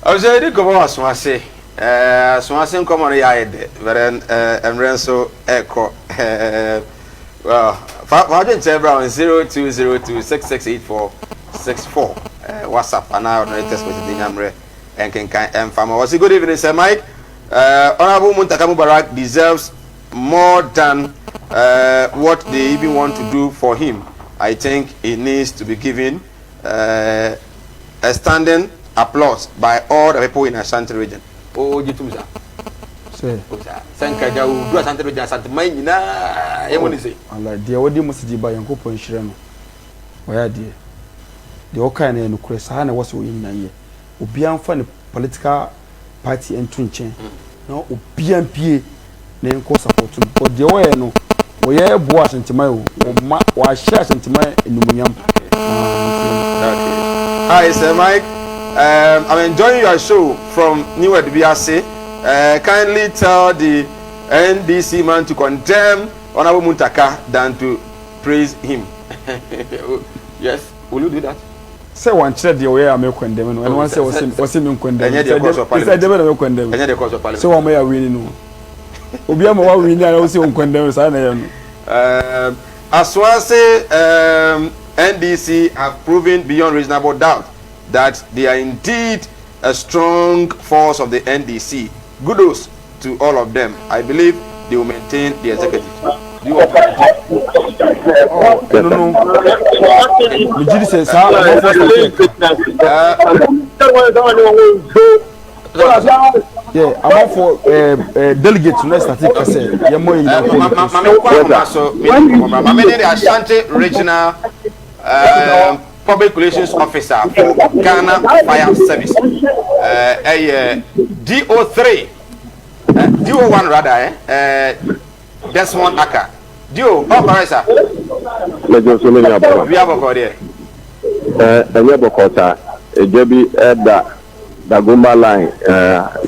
Abusua yɛdi nkɔmmɔ wɔ aso ase. Eh, aso ase nkɔmmɔ no yɛ ayɛ dɛ, but then eh, mmerɛ nso ɛrekɔ. Eh, well, fa fa adwenkyerɛ bra on 0202668464 eh, WhatsApp anaa ordinary text message nya mmerɛ nkenkan ɛmfa ma. Wɔsi good evening Sir Mike. Uh, Honorable Muntaka Mubarak deserves more than uh, what they even want to do for him. I think he needs to be given uh, a standing applause by all the people in Ashanti region. O gye tum sa. Sɛ. O sa. Sɛ nka gya o du Ashanti region Ashanti man nyinaa yɛ mo ne se. Ala deɛ wɔde mo sidi ba Nyankopɔn nhyira no. Wɔyɛ adeɛ. Deɛ wɔkae no yɛ nokorɛ saa na ɛwɔ sɛ wɔyɛ nyinaa yɛ. Obiara mfa ne political party nto nkyɛn na obiara mpie na yɛnkɔ support no because deɛ wɔyɛ no wɔyɛ boa Asanteman o wɔma wɔahyɛ Asanteman animuonyam. Okay. Hi, Sir Mike. I'm enjoying your show from New Edubiase. Kindly tell the NDC man to condemn Honorable Muntaka than to praise him. Yes, will you do that? Sɛ wankyerɛ deɛ ɔyɛ a me condemn no, ɛno ara sɛ ɔse ɔse me condemn. Ɛnyɛ deɛ kɔɔ so parliament. Sɛ deɛ bɛ na me condemn. Ɛnyɛ deɛ kɔɔ so parliament. Sɛ wɔn yɛ awini no. Obi ama wa wini a na ɔse wɔn condemn saa na ɛyɛ no. Asawase NDC have proven beyond reasonable doubt that they are indeed a strong force of the NDC. Kudos to all of them. I believe they will maintain the executive. Do you want to Oh, no. Megye di sɛ saa ɔmanfoɔ sɛ yɛ amanfoɔ delegate no start ka sɛ yɛmmɔ yɛ nyinaa kɔ. Mame nkɔ ahoma so mame ne the Ashanti Regional Public Relations Officer for Ghana Fire Service, ɛyɛ DO3, DO1 rather, Desmond Aka. DO, oh, correct, sir. Mɛgye so ne nua bɔma. Wia bɔkɔ deɛ? Ɛnyɛ bɔkɔ saa. Egya bi ɛda Dagomba Line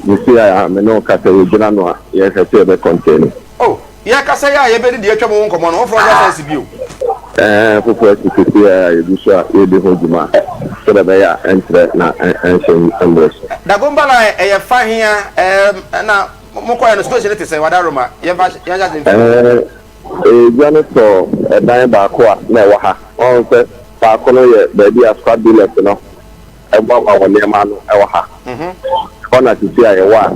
yɛsi a me ne wo kasa, yɛgyina no a yɛhwɛ sɛ yɛbɛ contain. Oh, yɛkasa yɛ a yɛbɛdi deɛ atwa mu ho nkɔmmɔ no, wɔfoforɔ sɛ sɛ si bio. Foforɔ asi sisi a yɛgu so a yɛdi ho dwuma sɛdeɛ ɛbɛyɛ a ɛntrɛ na ɛnhyɛ mmerɛ so. Dagomba Line ɛyɛ fa hia na mokɔɛ no, situation te sɛ wadaroma yɛmfa yɛnhyɛ ase mfi? Egya no tɔ ɛdan baako a na ɛwɔ ha. Ɔn sɛ baako no yɛ baabi a scrap dealers no ɛboaboa wɔn nneɛma ano ɛwɔ ha. Hɔ na sisi a yɛwɔ a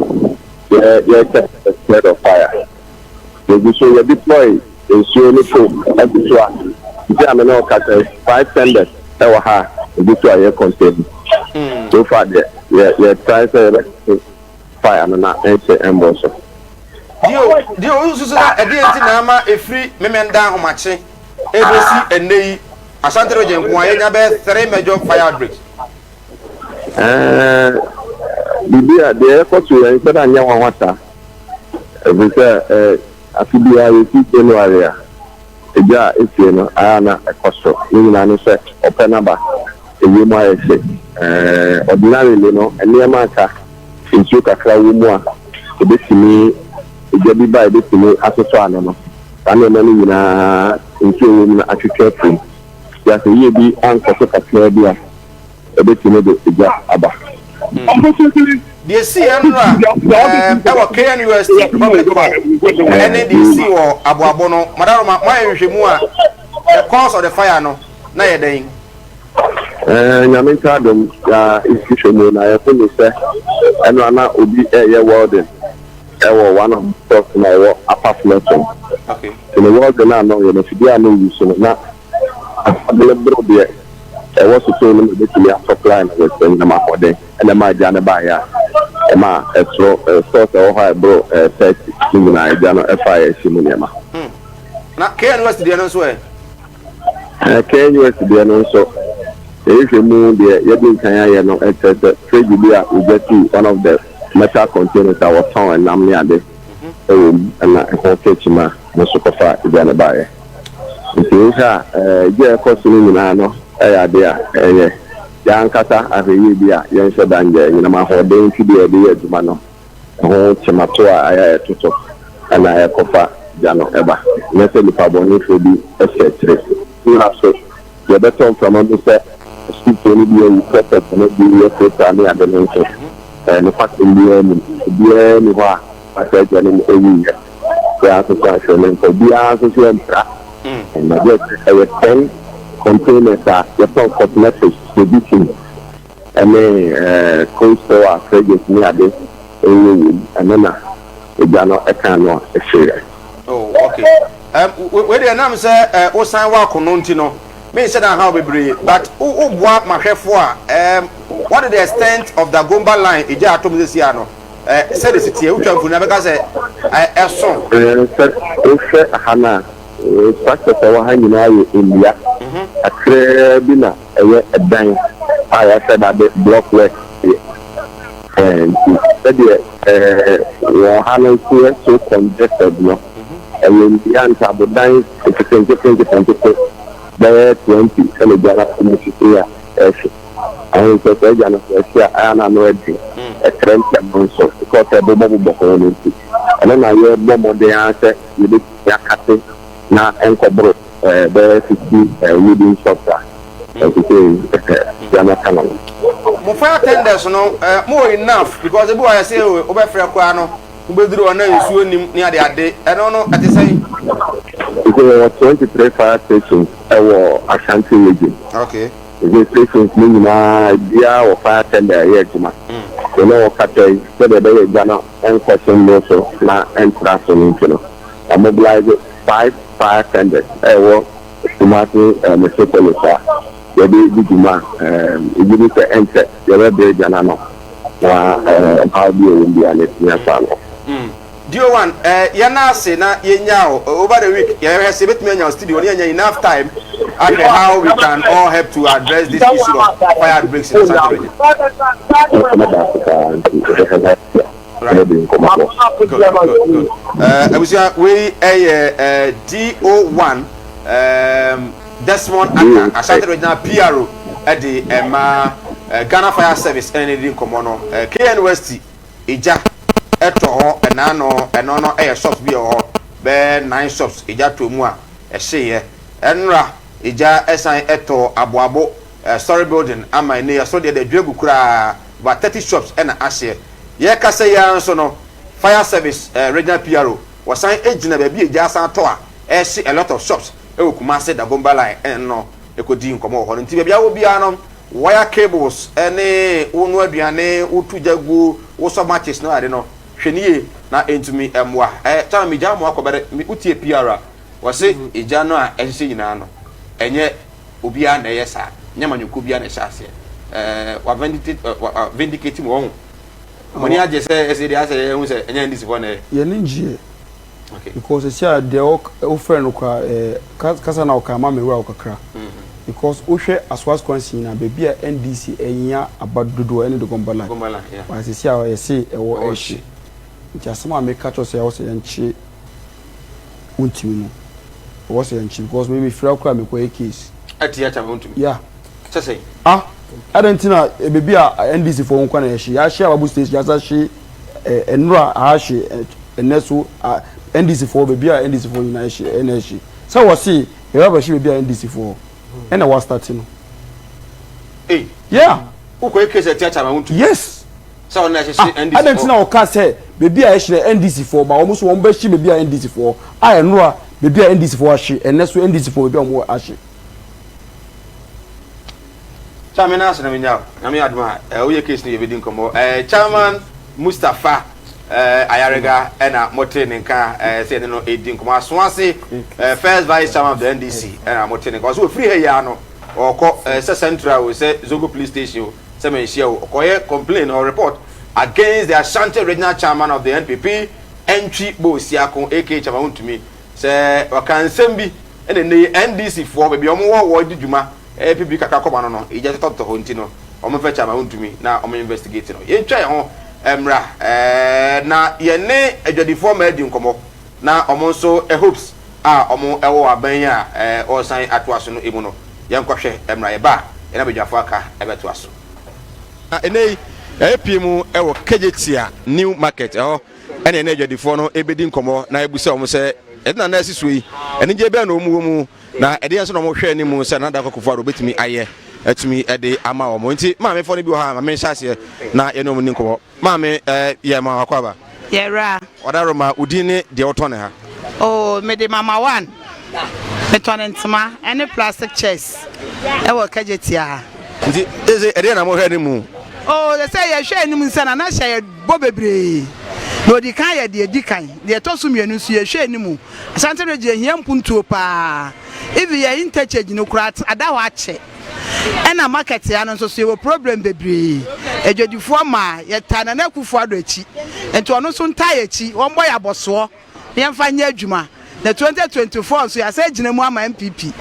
yɛ yɛkyɛ spread of fire. Yɛgu so yɛ deploy nsuo ne foam ɛgu so a sisi a me ne ɔkasa, five tenders ɛwɔ ha a egu so a yɛ contain. So far deɛ, yɛ try sɛ yɛbɛ fire no na ɛnhyɛ ɛmbɔ so. Dio, wosusu na ɛdeɛ nti na ama ɛfiri Memenda ahomakye ɛbɛsi ɛnnɛ yi, Ashanti Region nko a yɛnya bɛyɛ three major fire outbreaks? Biribi a deɛ ɛkɔ so yɛn nhyɛ da nyɛ nwanwa saa, ɛfiri sɛ afe biara yɛsi January a, egya a esie no ayɛ na ɛkɔ so ne nyinaa no sɛ ɔpɛ n'aba ewiem ayɛ hye. Ordinarily no, nneɛma aka nsuo kakra wɔ mu a ebetumi egya bi ba a ebetumi asosɔ ano no, saa nneɛma no nyinaa nsuo wɔ mu no atwitwa afiri mu. Yɛ yie bi ankɔ so kakra bi a, ebetumi de egya aba. Deɛ si yɛn no a ɛwɔ KNUST Republic Hall ɛne deɛ si wɔ Aboabo no, madaroma moayɛ nhwehwɛmu a, the cause of the fire no na yɛ dɛn? Nyame nka adom na nhwehwɛ mu na yɛho ne sɛ ɛno ana obi ɛyɛ welding ɛwɔ one of the shops na ɛwɔ upper floor so. Nti ne welding a na ɔyɛ no, afidie a na ɔyi so no na abele boro deɛ ɛwɔ sotoo no ma ebɛtumi asɔply no with ɛnyinam ahoɔden, ɛna ɛma agya no baeɛ a ɛma ɛsoro stores ɛwɔ hɔ a ɛboro 30 ne nyinaa agya no ɛfa yɛ ɛhyɛ mu nneɛma. Na KNUST deɛ no nso ɛ? KNUST deɛ no nso, yɛhwehwɛ mu deɛ yɛde nkan ayɛ no, ɛkyerɛ sɛ fridge bi a ogya sii one of the metal containers a wɔtɔn ɛnam ne ade ɛwɔ mu, ɛna ɛho kɛkyima no nso kɔfa egya no baeɛ. Nti wohwɛ a, egya a ɛkɔ so no nyinaa no ɛyɛ ade a ɛyɛ yɛankasa ahwɛyie bi a yɛnhyɛ da nyɛ nyinam ahoɔden mfidie a yɛde yɛ adwuma no ɛho kyemato a ayɛ a ɛtoto ɛna ɛkɔfa gya no ɛba. Nyɛ sɛ nipa bɔnefoɔ bi ɛhyɛ akyire na so yɛbɛtɔ mframa mu sɛ asukuufoɔ no bi awu, prɔfɛt no bi yɛ firafira ne ade no nso, nokwasɛm biara nim, obiara ni hɔ a asa agya no mu ɛwuyɛ. Biara nso so ahwɛ no nka obiara nso so ɛmpra na deɛ ɛyɛ 10 containers a yɛtɔn cosmetics provision ɛne cold store a fridges ne ade ɛwɔ wɔ mu, ɛno na egya no ɛka no a ɛhyeeɛ. Oh, okay. Wei deɛ, nam sɛ wosan wɔ akono nti no, menhyɛ da haw bebree, but woboa mahwɛfoɔ a, what is the extent of the Dagomba Line egya atom sɛsi a no, sɛde si teɛ, wotwa mfoni abɛka sɛ ɛso? Sɛ wohwɛ ha no a, structures a ɛwɔ ha nyinaa yɛ nnua kakraa bi na ɛyɛ ɛdan a yɛahyɛ dade block work yɛ. Nti sɛdeɛ wɔn ha no nso yɛ so congested no, ɛyɛ nnua ntabodan nketenkete nketenkete bɛyɛ 20 ɛna gya no ato mu sisi a ɛhye. Ahun sɛ sɛ agya no sɛ ɛhye a, ɛyɛ na ano ɛden, ɛtrɛ ntɛm no nso because ɛbobɔbobɔ ho no nti, ɛno na yɛbɔ mmɔden ara sɛ yɛbɛtumi akate na ɛnkɔboro bɛyɛ 50 wooden shops a ɛsɛ sɛ gya no aka no. Mo fire tenders no, mo wɔ enough? Because ebi wɔ ayɛ sɛ wobɛfrɛ koraa no, wobɛduru hɔ na nsuo nim ne ade ade, ɛno no ɛte sɛn? Sɛ yɛwɔ 23 fire stations ɛwɔ Ashanti Region. Ɛsɛ stations no nyinaa biara wɔ fire tender a ɛyɛ adwuma. Yɛne wɔ kasa yi, sɛdeɛ ɛbɛyɛ gya no ɛnkɔ so mmoro so na ɛntra so no nti no, wɔmobilise five fire tenders ɛwɔ Kumasi Metropolis a yɛde di dwuma. Ebi ne sɛ ɛnkyɛ yɛbɛbrɛ gya no ano na ɔhaw bi a ɛwɔ mu biara no atumi asɔ ano. DO1, yɛn ase na yɛnya o over the week yɛhwɛ sɛ yɛbɛtumi anya studio ne yɛnya enough time ahwɛ how we can all help to address this issue of fire outbreaks in Ashanti Region. Right. Good, good, good. Abusua, wei ɛyɛ DO1 Desmond Aka, Ashanti Regional PRO ɛde ɛma Ghana Fire Service, ɛna ne di nkɔmɔ no. KNUST egya ɛtɔ hɔ ɛna no, ɛno no ɛyɛ shops bi ɛwɔ hɔ, bɛɛ nine shops egya tɔ mu a ɛhyeeɛ. Ɛnora egya ɛsan ɛtɔ Aboabo story building ama ɛne yɛso deɛ de adwira gu koraa, about 30 shops ɛna ahyeɛ. Yɛkasa yi ara nso no, fire service regional PRO wɔsan gyina baabi egya asan tɔ a ɛhye a lot of shops ɛwɔ Kumase Dagomba Line, ɛna no ɛkɔdi nkɔmɔ wɔ hɔ no. Nti baabi a wɔ biara no, wire cables ɛne wo no aduane, wotu gya guo, wosɔ matches no ade no, hwɛ ne yie na ɛntumi mmoa. Kyama megya mo akɔ bɛrɛ wotie PR a wɔse egya no a ɛhyehyɛ nyinaa no, ɛnyɛ obiara na ɛyɛ saa, nyɛ amanyɔkuo biara na ɛhyɛ aseɛ. Wa vindicate wa vindicate mu wɔn mo ani agye sɛ ɛsɛ deɛ asɛ yɛn ho sɛ ɛnyɛ NDC foɔ na ɛyɛ. Yɛne ngyeɛ because ɛsi a deɛ wofrɛ no koraa, kasa na ɔka ama mewura wo kakra, because wohwɛ Asawase kwansi nyinaa, baabi a NDC ɛnya aba dodoɔ ɛne Dagomba Line. Dagomba Line, yeah. But sisi a yɛse ɛwɔ ɛhye, nti asɛm a meka kyerɛ sɛ ɛwɔ sɛ yɛnkye Wontumi no, ɛwɔ sɛ yɛnkye, because me mefira koraa mekɔyɛ case. Ɛte akyɛ ma Wontumi. Yeah. Sɛ sɛ. Ah, ɛdɛn nti na baabi a NDC foɔ nkwa na yɛhye, yɛahye Ababu station, yɛasa hye nnora ahye ɛnɛ so NDC foɔ, baabi a NDC foɔ nyinaa ɛhye ɛna ɛhye sɛ wɔse yɛba bɛhye baabi a NDC foɔ ɛna wɔastarte no. Ei. Yeah. Wokɔyɛ case ɛte akyɛ ma Wontumi. Yes. Sɛ ɔno na ɛhyehyɛ NDC foɔ. Adɛn nti na ɔka sɛ baabi a ɛhye no NDC foɔ ba, wɔn nso wɔn bɛhye baabi a NDC foɔ a ɛnora baabi a NDC foɔ ahye, ɛnɛ so NDC foɔ baabi a wɔn ahye. Chairman na asena menya na me adom a woyɛ case no yɛbɛdi nkɔmmɔ. Chairman Mustapha Ayarega ɛna mote ne nka sɛ yɛne no ɛdi nkɔmmɔ. Asoase first vice chairman of the NDC ɛna mote ne nka. Ɔsɛ wɔfiri ha yi ara no ɔkɔ sɛ Central o, sɛ Zongo police station o, sɛ manhyia o, ɔkɔyɛ complain or report against the Ashanti regional chairman of the NPP, Antwi Boasiako aka Chairman Wontumi, sɛ ɔka nsɛm bi ɛna nnɛ yi NDC foɔ baabi a wɔn wɔ wɔdi dwuma ɛpɛ bi kakra kɔma no no egya totɔtotɔ hɔ, nti no wɔn fɛ Chairman Wontumi na wɔn investigate no. Yɛntwa yɛn ho mmra na yɛne adwadifoɔ mmaa di nkɔmmɔ na wɔn nso hopes a wɔn wɔ aban yi a ɔresan atoa so no mu no, yɛnkɔhwɛ mmra. Yɛba a, yɛne abadwafoɔ aka bɛtoa so. Na ɛnnɛ yi yɛayɛ mu wɔ Kejetia New Market, ɛhɔ ɛne ɛne adwadifoɔ no ɛbɛdi nkɔmmɔ na yɛbusa wɔn sɛ ɛde na asi soɔ yi, anigye bɛn na wɔn wɔ mu, na ɛdeɛ nso na wɔhwɛ anim sɛ Nana Dankwa Akufo-Addo bɛtumi ayɛ atumi de ama wɔn. Nti maamefoɔ no bi wɔ ha a, maame nhyɛ aseɛ na yɛne wɔn ni nkɔmmɔ. Maame, yɛ ma wakɔ aba. Yɛwura. Ɔdaroma, wo din ne deɛ wotɔn ne ha? Oh, mede Mama One. Metɔn ntoma ne plastic chairs ɛwɔ Kejetia ha. Nti, ese ɛdeɛ na mohwɛ anim? Oh, sɛ yɛhwɛ anim sɛ Nana hyɛ yɛ bɔ bebree. Na odi kan yɛ deɛ edi kan. Deɛ ɛtɔ so mmienu nso yɛhwɛ anim. Asante Region yɛhia mpuntuo paa. Even yɛ interchange no koraa ada hɔ akyɛ. Ɛna market ha no nso so yɛwɔ problem bebree. Adwadifoɔ maa yɛtaa Nana Akufo Addo akyi. Nti ɔno nso ntaa yɛn akyi. Wɔmmɔ yɛn abɔsoɔ na yɛmfa nyɛ adwuma. Na 2024 nso yɛasan agyina mu ama NPP.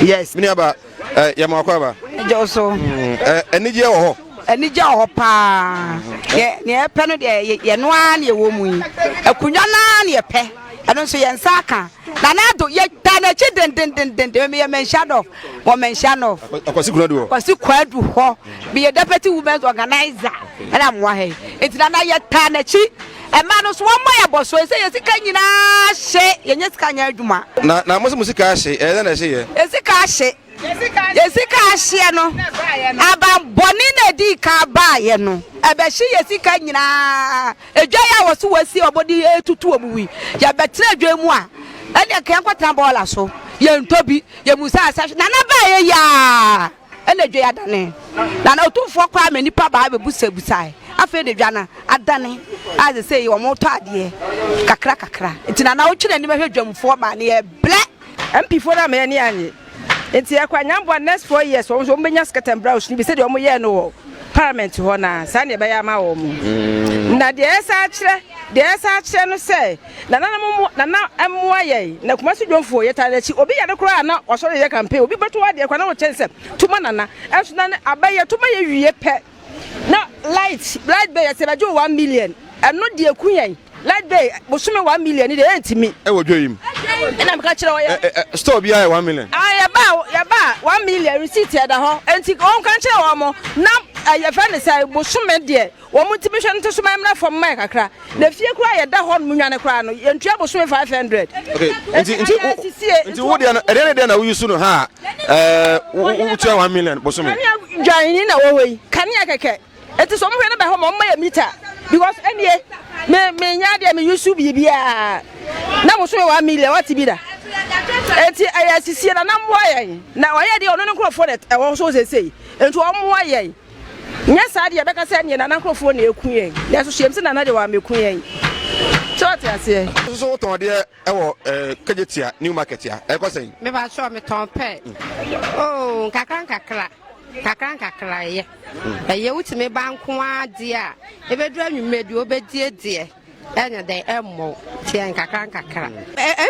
Yes. Me nuaba, eh, yɛ ma wakɔ aba. Agye wo so. Eh, anigyeɛ wɔ hɔ. Anigye wɔ hɔ paa. Deɛ nea yɛpɛ no deɛ yɛno ara na yɛwɔ mu yi. Akonnwa no ara na yɛpɛ. Ɛno nso yɛn nsa aka. Nana Addo, yɛtaa n'akyi dendendenden. Meyɛ Manhyia North. Wɔ Manhyia North. Akwasi Kwadu hɔ. Akwasi Kwadu hɔ. Meyɛ deputy women's organizer. Ɛna mmoa ha yi. Nti Nana yɛtaa n'akyi. Ɛma no so wɔmmɔ yɛ bɔ so. Ɛsɛ yɛ sika nyinaa hye. Yɛnyɛ sika nyɛ adwuma. Na na mo sɛ mo sika ahye. Ɛyɛ dɛn na ɛhye yɛ? Yɛ sika ahye. Yɛ sika ahyeɛ no, aban bɔne na ɛdii kan baeɛ no, ɛbɛhye yɛ sika nyinaa. Edwa yi a wɔso wɔasi a wɔde retutu wɔn wi, yɛbɛtena edwa yi mu a, Ɛnneɛ nka yɛnkɔtena bɔɔla so. Yɛntɔ bi. Yɛbusaa sɛ, Nana baeɛ yi ara na dwa yi adane? Nana Otumfoɔ koraa ma nnipa baa bɛbusabusae. Afei de dwa no adane a seesei wɔtɔ adeɛ kakra kakra. Nti Nana wotwe n'anim hwɛ dwamfoɔ maa no yɛbrɛ. MP foɔ no ama yɛn ani annye. Nti yɛkɔ a Nyamboa next 4 years wɔn nso wɔn bɛnya skirt and blouse no bi sɛdeɛ wɔn yɛɛ no wɔ parliament hɔ no ara saa na yɛbɛyɛ ama wɔn. Na deɛ ɛsan akyerɛ deɛ ɛsan akyerɛ no sɛ nananom mo nana mmoa yɛn na Kumasi dwomfoɔ yɛtaa n'akyi obi yare koraa na wasɔre yɛ campaign obi bɛto adeɛ koraa na wɔkyɛn sɛ tuma nana ɛnso na abɛyɛ tuma yɛ wie pɛ na light light bill yɛsɛ bɛgye 1 million ɛno deɛ ku yɛn. Light bill bosome 1 million ni deɛ yɛntumi. Ɛwɔ dwa yi mu. Ɛna meka kyerɛ wɔ yɛ. Ɛ ɛ store biara yɛ 1 million. Ah yɛba yɛba 1 million receipt ɛda hɔ nti wɔn ka kyerɛ wɔn mo na yɛfrɛ ne sɛ bosome deɛ wɔn ntumi hwɛ no so ma ɛmra fam ma yɛ kakra na fie koraa yɛda hɔ nom nwane koraa no yɛntua bosome 500. Okay, nti wo deɛ no ɛdeɛ ne deɛ na woyi so no ha ɛɛ wo tua 1 million bosome. Kanea dwan ni na wɔ hɔ yi kanea kɛkɛ. Eti sɛ ɔmo hwɛ no bɛ hɔ ma ɔmo ma yɛ meter because ɛnie me me nya adeɛ me use biribiara na mo so yɛ 1 million wate bi da eti ɛyɛ asisie na na mmoa yɛn na ɔyɛ deɛ ɔno ne nkorɔfoɔ na ɛwɔ so sesei nti ɔmmoa yɛn nyɛ saa deɛ ɛbɛka sɛ ɛneɛ nana nkorɔfoɔ na eku yɛn na ɛso so yɛm sɛ nana deɛ wɔameku yɛn sɛ ɔte aseɛ. Nso wotɔn adeɛ ɛwɔ ɛɛ Kejetia New Market a ɛkɔ sɛn? Mepa kyɛw metɔn pɛ. Oh, nkakra nkakra. Nkakra nkakra ɛyɛ. Ɛyɛ wotumi ba nko ara deɛ a, ɛbɛduru anwummerɛ deɛ wobɛdie deɛ ɛnyɛ dɛn ɛmmɔ wo. Nti ɛyɛ nkakra nkakra.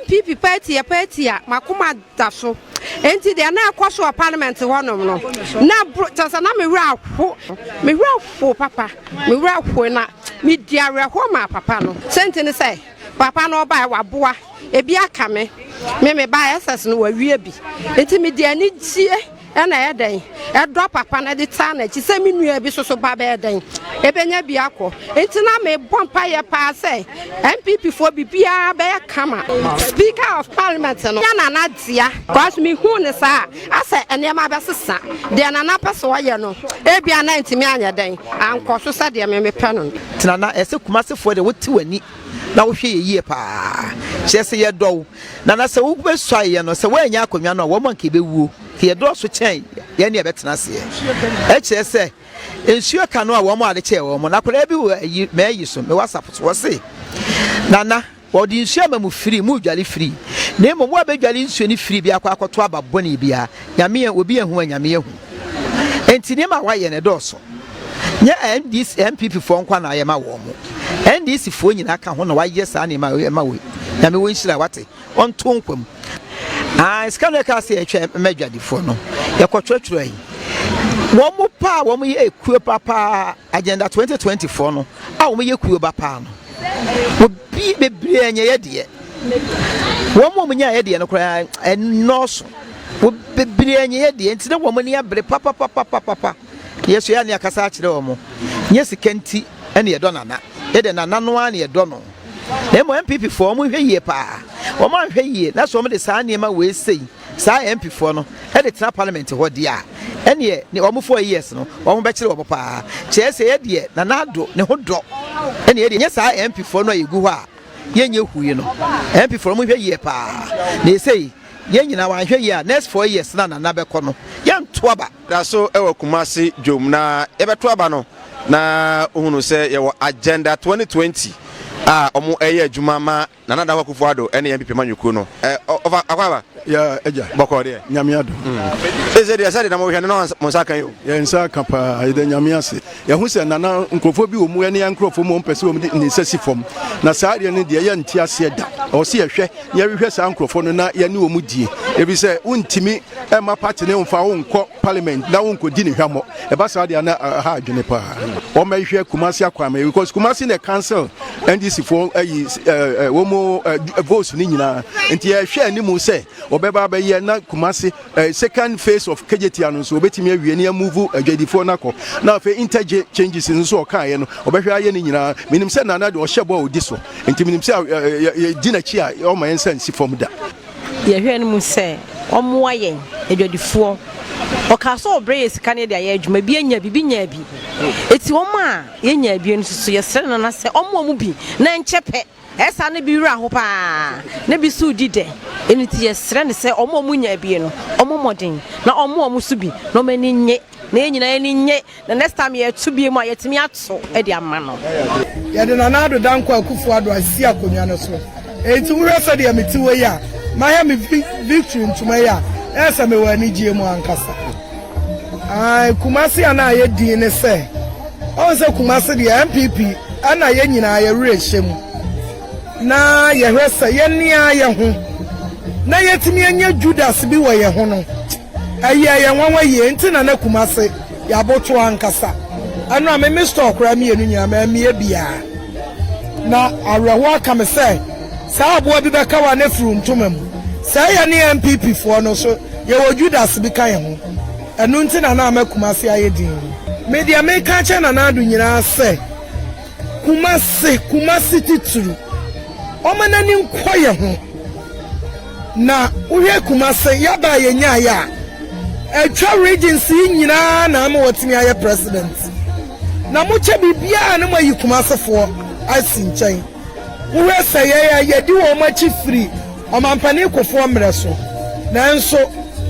NPP party yɛ party a makoma da so. Enti deɛ na ɛkɔ so wɔ parliament hɔnom no, na bro kyerɛ sɛ na me werɛ aho. Me werɛ ho papa. Me werɛ hoe na medi awerɛhoɔ maa papa no. Sɛnti ne sɛ papa no ɔbaeɛ waboa ebi aka me. Me mebaeɛ SS no wawie bi. Nti mede anigyeɛ ɛna ɛyɛ dɛn ɛdɔ papa no de taa n'akyi sɛ me nua bi soso ba bɛyɛ dɛn ɛbɛnya bi akɔ. Nti na mebɔ mpaeɛ paa sɛ NPP foɔ biribiara bɛyɛ kama. Speaker of parliament no yɛ Nana dea cause mehu ne saa asɛ nneɛma bɛsesa. Deɛ Nana pɛ sɛ ɔyɛ no ebia na ntumi anyɛ dɛn ankɔ so sɛdeɛ me mepɛ no. Tena na ɛsɛ Kumasefoɔ deɛ wote w'ani na wohwɛ yɛ yie paa kyerɛ sɛ yɛdɔ wo na na sɛ wobɛsuae yɛ no sɛ woannya akonnwa no a wɔn anka yɛbɛwuo ka yɛdɔɔso kyɛn yɛn ne yɛbɛtena aseɛ ɛkyerɛ sɛ nsuo ka no a wɔn ade kyɛɛ wɔn na akwadaa bi wɔ ayi mɛayi so me whatsapp so wɔse nana wɔde nsuo ama mu firi mu dwale firi na mmom wo a bɛdwale nsuo no firi bi akɔ akɔto aba bɔne biara nyame obi ahu a nyame ahu enti nneɛma a wayɛ no ɛdɔɔso nyɛ NDC NPP foɔ nkwa na ayɛ ma wɔn mo NDC foɔ nyinaa ka ho na wayɛ saa nneɛma a ɛma wei nyame wɔ nhyira wate ɔnto nkwa mu ah sika no ɛka sɛ yɛtwɛ ma adwadifoɔ no yɛkɔtwerɛtwerɛ yi wɔn mo pa a wɔn yɛ ekuo papa agenda 2024 no a wɔn yɛ kuo ba paa no obi bebree nyɛ yɛ deɛ wɔn mu a wɔn nyɛ yɛ deɛ no koraa ɛnɔɔso wɔn bebree nyɛ yɛ deɛ nti na wɔn ani abere papapapapapa yɛ so yɛ ne akasa akyerɛ wɔn nyɛ sika nti ɛna yɛdɔ nana yɛde nana no ara na yɛdɔ no na mmom NPP foɔ wɔn hwɛ yie paa wɔn anhwɛ yie na so wɔn de saa nneɛma wei sei saa MP foɔ no ɛde tena parliament hɔ deɛ a ɛneɛ ne wɔn 4 years no wɔn bɛkyerɛ wɔn paa kyerɛ sɛ yɛ deɛ Nana Addo ne ho dɔ ɛne yɛ deɛ nyɛ saa MP foɔ no a yɛgu hɔ a yɛnyɛ hui no MP foɔ no wɔn hwɛ yie paa na ɛsɛ yɛn nyinaa wɔanhwɛ yie a next 4 years na nana bɛkɔ no yɛnto aba. Da so wɔ Kumasi dwom na yɛbɛto aba no na ohunu sɛ yɛwɔ Agenda 2020 a wɔn ɛyɛ adwuma ma Nana Dankwa Akufo-Addo ɛne NPP amanyɔkuo no. Ɛ ɔfa akɔ aba. Ya agya. Bɔkɔ deɛ. Nyame adom. Sese deɛ sɛde na mo hwɛ no na mo nsa aka yi o. Yɛn nsa aka paa yɛda Nyame ase. Yɛho sɛ nana nkurɔfoɔ bi wɔ mu ɛne yɛn nkurɔfoɔ mu wɔn pɛ sɛ wɔn de ne nsa si fam. Na saa adeɛ no deɛ yɛnte aseɛ da. Ɛwɔ sɛ yɛhwɛ na yɛhwehwɛ saa nkurɔfoɔ no na yɛne wɔn die. Ebi sɛ wontumi ɛma party ne mfa wo nkɔ parliament na wonkɔdi ne hwammɔ. Ɛba saa deɛ na ɛha adwene paa. Wɔn Kumasi akwan because Kumasi na council NDC foɔ ayi ɛɛ wɔn mu votes ne nyinaa. Nti yɛhwɛ anim sɛ wɔbɛba abɛyɛ na Kumasi second phase of Kejetia no nso wɔbɛtumi awie ne amove adwadifoɔ no akɔ. Na afei interchanges nso ɔkaeɛ no wɔbɛhwɛ ayɛ ne nyinaa. Menim sɛ Nana deɛ ɔhyɛ bɔ a ɔdi so. Nti menim sɛ yɛdi n'akyi a ɔma yɛn nsa nsi fam da. Yɛhwɛ no mu sɛ ɔmmoa yɛn adwadifoɔ. Ɔkaa sɛ ɔbrɛ yɛ sika no yɛde ayɛ adwuma bi anya bi bi nyaa bi. Eti wɔn a yɛnya bi no nso so yɛsrɛ Nana sɛ ɔmmoa mu bi na ɛnkyɛ pɛ. Ɛsa no bi werɛ aho paa na bi nso redi dɛ. Ɛno nti yɛsrɛ no sɛ wɔn a wɔnyaa bi no, wɔmmɔ mmɔden na wɔmmoa wɔn so bi na wɔn ani nnye na yɛn nyinaa ani nnye na next time yɛreto bio mu a yɛatumi ato de ama no. Yɛde Nana Addo Dankwa Akufo Addo asisi akonnwa no so. Enti wohwɛ sɛdeɛ mete hɔ yi a, mahɛ me victory ntoma yi a, na ayɛ sɛ mewɔ anigyeɛ mu ankasa. Ae, Kumasi a na ayɛ din ne sɛ, ɔhu sɛ Kumasi deɛ NPP ɛna yɛn nyinaa yɛ werɛ hyɛ mu. Na yɛhwɛ sɛ yɛne ara yɛ ho, na yɛtumi anya Judas bi wɔ yɛn ho no, ɛyɛɛ yɛn nwanwa yie, nti na na Kumasi yɛaboto ankasa. Ɛno a me me store koraa mmienu nyinaa mammie biara. Na awerɛhoɔ aka me sɛ saa aboa bi bɛka wo a na firi wo ntoma mu. Sɛ yɛne NPP foɔ no nso yɛwɔ Judas bi ka yɛn ho. Ɛno nti na na ama Kumasi ayɛ dinn. Me deɛ meka akyerɛ Nana Addo nyinaa sɛ Kumasi, Kumasi titiriw, ɔma n'ani nkɔ yɛn ho. Na wohwɛ Kumasi yaba a yɛnyaeɛ a, atwa regions yi nyinaa na ama watumi ayɛ president. Na mokyɛ biribiara na moayi Kumasefoɔ asi nkyɛn. Wohwɛ sɛ yɛn a yɛdi wɔn akyi firi Ɔmampanin Kufuor mmerɛ so. Nanso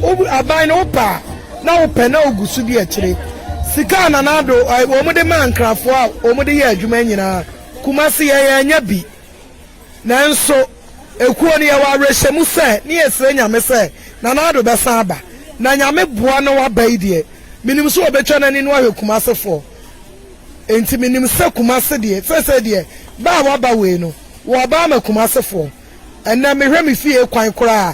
wo aban no wopɛ a na wopɛ na wogu so di akyire. Sika a Nana Addo wɔn de maa Nkrafoɔ a wɔn de yɛ adwuma nyinaa Kumase yɛn yɛannya bi. Nanso ekuo no yɛwɔ awerɛhyɛmu sɛ ne yɛsrɛ Nyame sɛ Nana Addo bɛsan aba. Na Nyame boa na waba yi deɛ menim sɛ ɔbɛtwa n'ani na wahwɛ Kumasefoɔ. Enti menim sɛ Kumase deɛ seesei deɛ ba a waba wei no wɔreba ama Kumasefoɔ. Ɛnnɛ mehwɛ me fie kwan koraa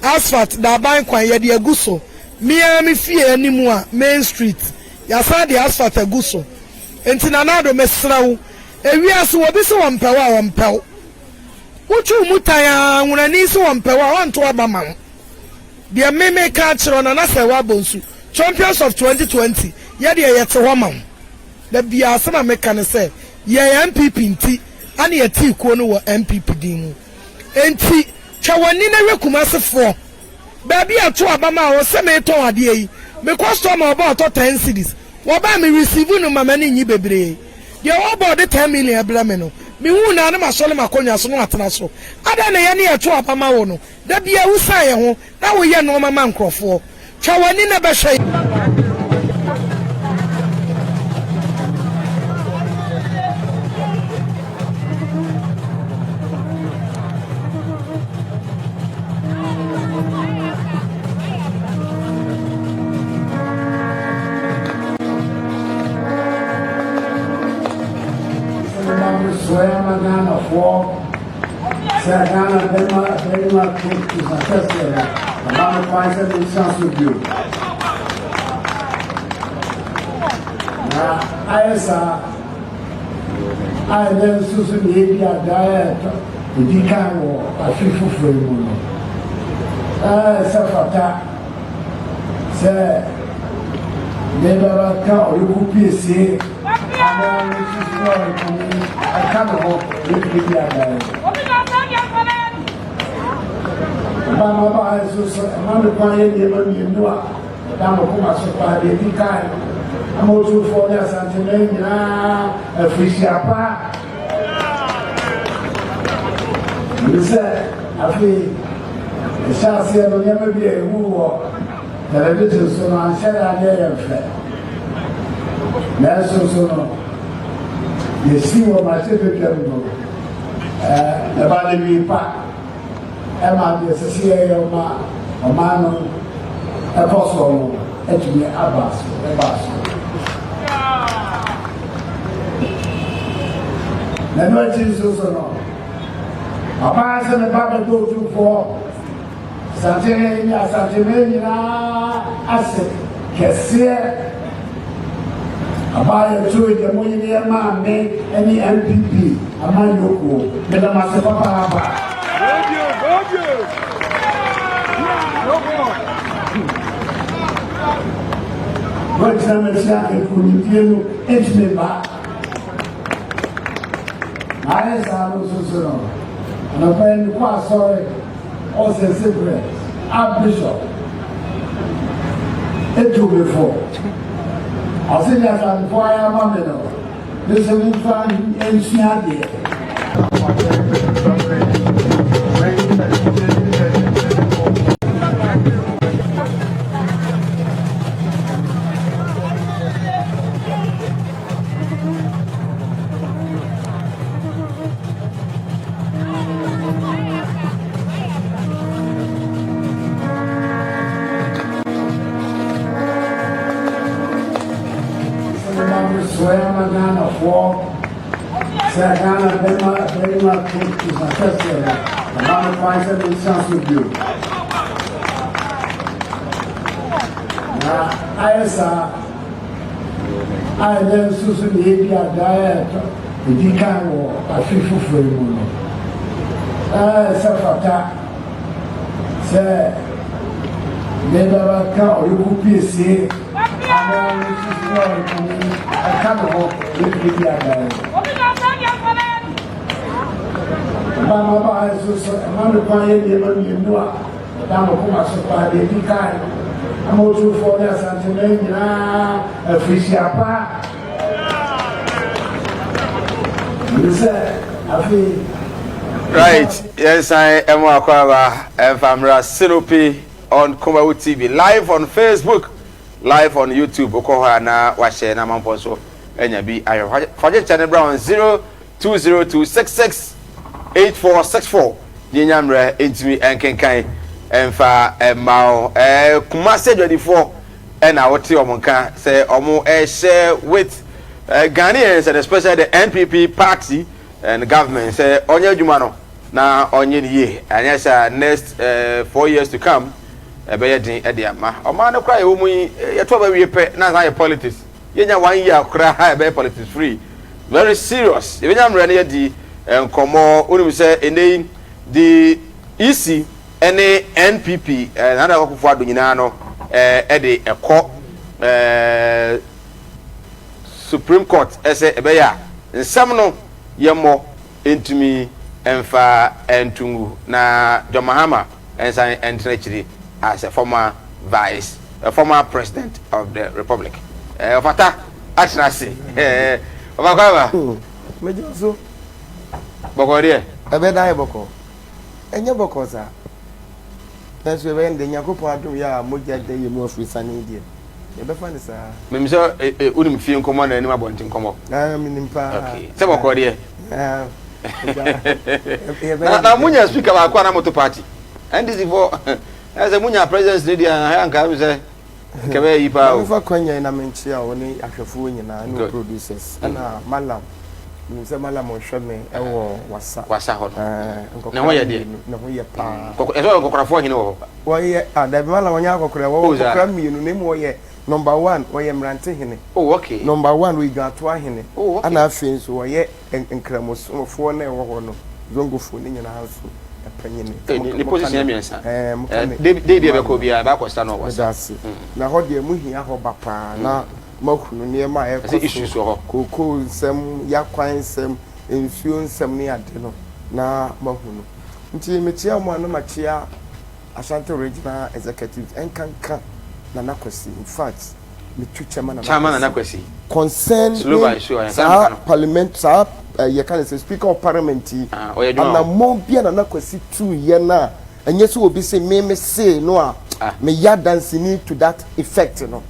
a, asphalt daban kwan yɛde agu so. Me ara me fie anim a main street yɛasan de asphalt agu so. Enti Nana Addo mesrɛ wo, ewiase obi se ɔmpɛ wo a ɔmpɛ wo. Wotwe wo mu tan ara, nwonani se ɔmpɛ wo a ɔnto aba ma wo. Deɛ me meka akyerɛ wo Nana Sɛɛwa Abonsu, Champions of 2020, yɛ deɛ yɛte hɔ ma wo. Da biara asɛm a meka ne sɛ, yɛn NPP nti ana yɛtee kuo no wɔ NPP din mu. Enti twa w'ani na hwɛ Kumasefoɔ. Baabi a ɛto aba maa wo sɛ meretɔn adeɛ yi, me customer ɔba ɔtɔ ten cedis, wɔba a me receive no ma m'ani nnye bebree. Deɛ ɔba ɔde ten million brɛ me no, mehuu no a na masɔre m'akonnwa so na watena so. Adɛn na yɛne yɛto aba ma wo no, da biara wosian yɛn ho na woyɛ nnoɔma ma nkurɔfoɔ? Twa w'ani na bɛhwɛ. Sɛ Ghana bɛma bɛma to nsa kɛseɛ no, ɛma no kwan sɛ mentra so bio. Na ayɛ saa a ɛnɛ nso so na yɛdi adaeɛ a ɛtɔ ɛdi kan wɔ afe foforɔ yi mu no, ɛɛ sɛ fata sɛ mebɛba ka ɔyɔko piesie anaa mesusu a ɔyɔkɔni ɛka me ho yɛtumi di adaeɛ. Ba ma ba nso so ɛma me kwan yɛ nneɛma mmienu a ɛda mo koma so paa. Deɛ ɛdi kan, ama Otumfoɔ ne Asanteman nyinaa afirihyia pa. Ɛne sɛ afei ɛhyɛ aseɛ no nneɛma bi a ɛhu wɔ television so no anhyɛ da anyɛ yɛn fɛ. Nanso so no yɛsi wɔ mmarahyɛbadwam no ɛba no wie pa ɛma deɛ ɛsɛ sɛ yɛyɛ ma ɔman no ɛkɔ soɔ no atumi aba so ɛba so. Na ɛno akyi nso so no ɔbaa sɛ meba bɛdɔ otumfoɔ Asantehene ne Asanteman nyinaa ase kɛseɛ. Aba a yɛtoo deɛ mo yereɛ maa me ne NPP amanyɔkuo. Meda mo ase papaapa. Wɔagyina m'akyi a nkunimdie no ntumi mma. Na ayɛ saa no nso so no, anɔpa yi mekɔ asɔre. Ɔsɛsɛ berɛ a bishop etu me fo, ɔse deɛ Asantefoɔ ayɛ ama me no, me nso memfa nsua adeɛ. Mesrɛ ama Ghanafoɔ sɛ Ghana bɛma bɛrima to nsa kɛseɛ no ɛma no kwan sɛ mensa so bio na ayɛ saa a ɛnɛ nso so na yɛdi adaeɛ a ɛtɔ ɛdi kan wɔ afe foforɔ yi mu no ɛɛ sɛ fata sɛ mebɛba ka ɔyɔko piesie anaa nsusu a ɔyɔko ɛka ne ho yɛtumi di adaeɛ ba ma ba nso so ɛma me kwan yɛ nneɛma mmienu a ɛda mo koma so paa deɛ ɛdi kan ama otumfoɔ ne asanteman nyinaa afirihyia pa ne sɛ afei Right, yɛnsan ɛmo akwaaba ɛmfa mmra Sinope on Kumawu TV live on Facebook, live on YouTube. Wokɔ hɔ a na wahyɛ na amanfoɔ nso anya bi ahwɛ. Fa kyekyɛ no bra on 020266 8464 ne yɛnya mmerɛ ntumi nkenkan mfa mma wo. Ɛɛ Kumasi adwadifoɔ ɛna wote wɔn nka sɛ wɔn ɛhyɛ with Ghanaians and especially the NPP party and government sɛ ɔnyɛ adwuma no na ɔnyɛ no yie anyɛ sɛ next 4 years to come ɛbɛyɛ den ɛde ama ɔman no koraa yɛwɔ mu yi yɛto aba wie pɛ na san yɛ politics yɛnya one year koraa ɛbɛyɛ politics free very serious yɛbɛnya mmerɛ no yɛdi nkɔmmɔ wonim sɛ ɛnɛ yi the EC ɛne NPP Nana Akufo Addo nyinaa no ɛde ɛkɔ Supreme Court ɛsɛ ɛbɛyɛ a nsɛm no yɛmmɔ ntumi mfa nto ngu na John Mahama nsan ntena akyiri as a former vice a former president of the republic. Ɔfata atena ase. Ɔfa kwan ba. Megye so. Bɔkɔɔ deɛ. Ɛbɛda ayɛ bɔkɔɔ. Ɛnyɛ bɔkɔɔ saa. Nanso yɛbɛyɛ no dɛ Nyankopɔn adom yɛ a mogya da yɛ mu afurisane deɛ, yɛbɛfa no saa. Menim sɛ wonim fie nkɔmmɔ na anim abɔnten nkɔmmɔ. Ah, menim paa. Okay. Sɛ bɔkɔɔ deɛ. Ah, na na munya speaker baako a na moto party. NDC fo ɛsɛ munya president ne deɛ ahɛ anka mi sɛ kɛbɛ yi paa o. Mamefa kwanya yi na menkyea wo ne ahwɛfoɔ nyinaa ne wo producers ɛna Malam. Menim sɛ Malam ɔhwɛ me ɛwɔ wasa. Wasa hɔ no. Ne ho yɛ deɛ. Ne ho yɛ paa. Ɛsɛ ɔyɛ nkɔkorafoɔ hene wɔ hɔ. Wɔyɛ ah dabi Malam ɔnyɛ akɔkora wɔwɔ nkɔkora mmienu na emu ɔyɛ number one ɔyɛ mmerante hene. Oh okay. Number one ɔyɛ dwatoa hene. Oh okay. Ɛna afei nso ɔyɛ nkramosomfoɔ na ɛwɔ hɔ no zongofoɔ ne nyinaa nso ɛpanyini. Ne position yɛ mmiɛnsa. Ɛɛ mo ka ne. De bi ɛbɛkɔ biara ɛbɛakɔ sa na ɔwɔ sa. Meda ase. Na hɔ deɛ mo hia hɔ ba paa na moahunu nneɛma a ɛrekɔ so, kookoo nsɛm, yakwan nsɛm, nsuo nsɛm ne ade no, na moahunu. Nti mekyea mo a na makyea Ashanti Regional Executives nkanka Nana Kwasi, in fact metu kyɛ ma Nana Kwasi. Concern ne saa parliament saa eh, yɛka ne sɛ Speaker of Parliament yi, anammɔn bi a Nana Kwasi tuiɛ no a ɛnyɛ sɛ obi se me me see no a meyɛ adanseni to that effect no.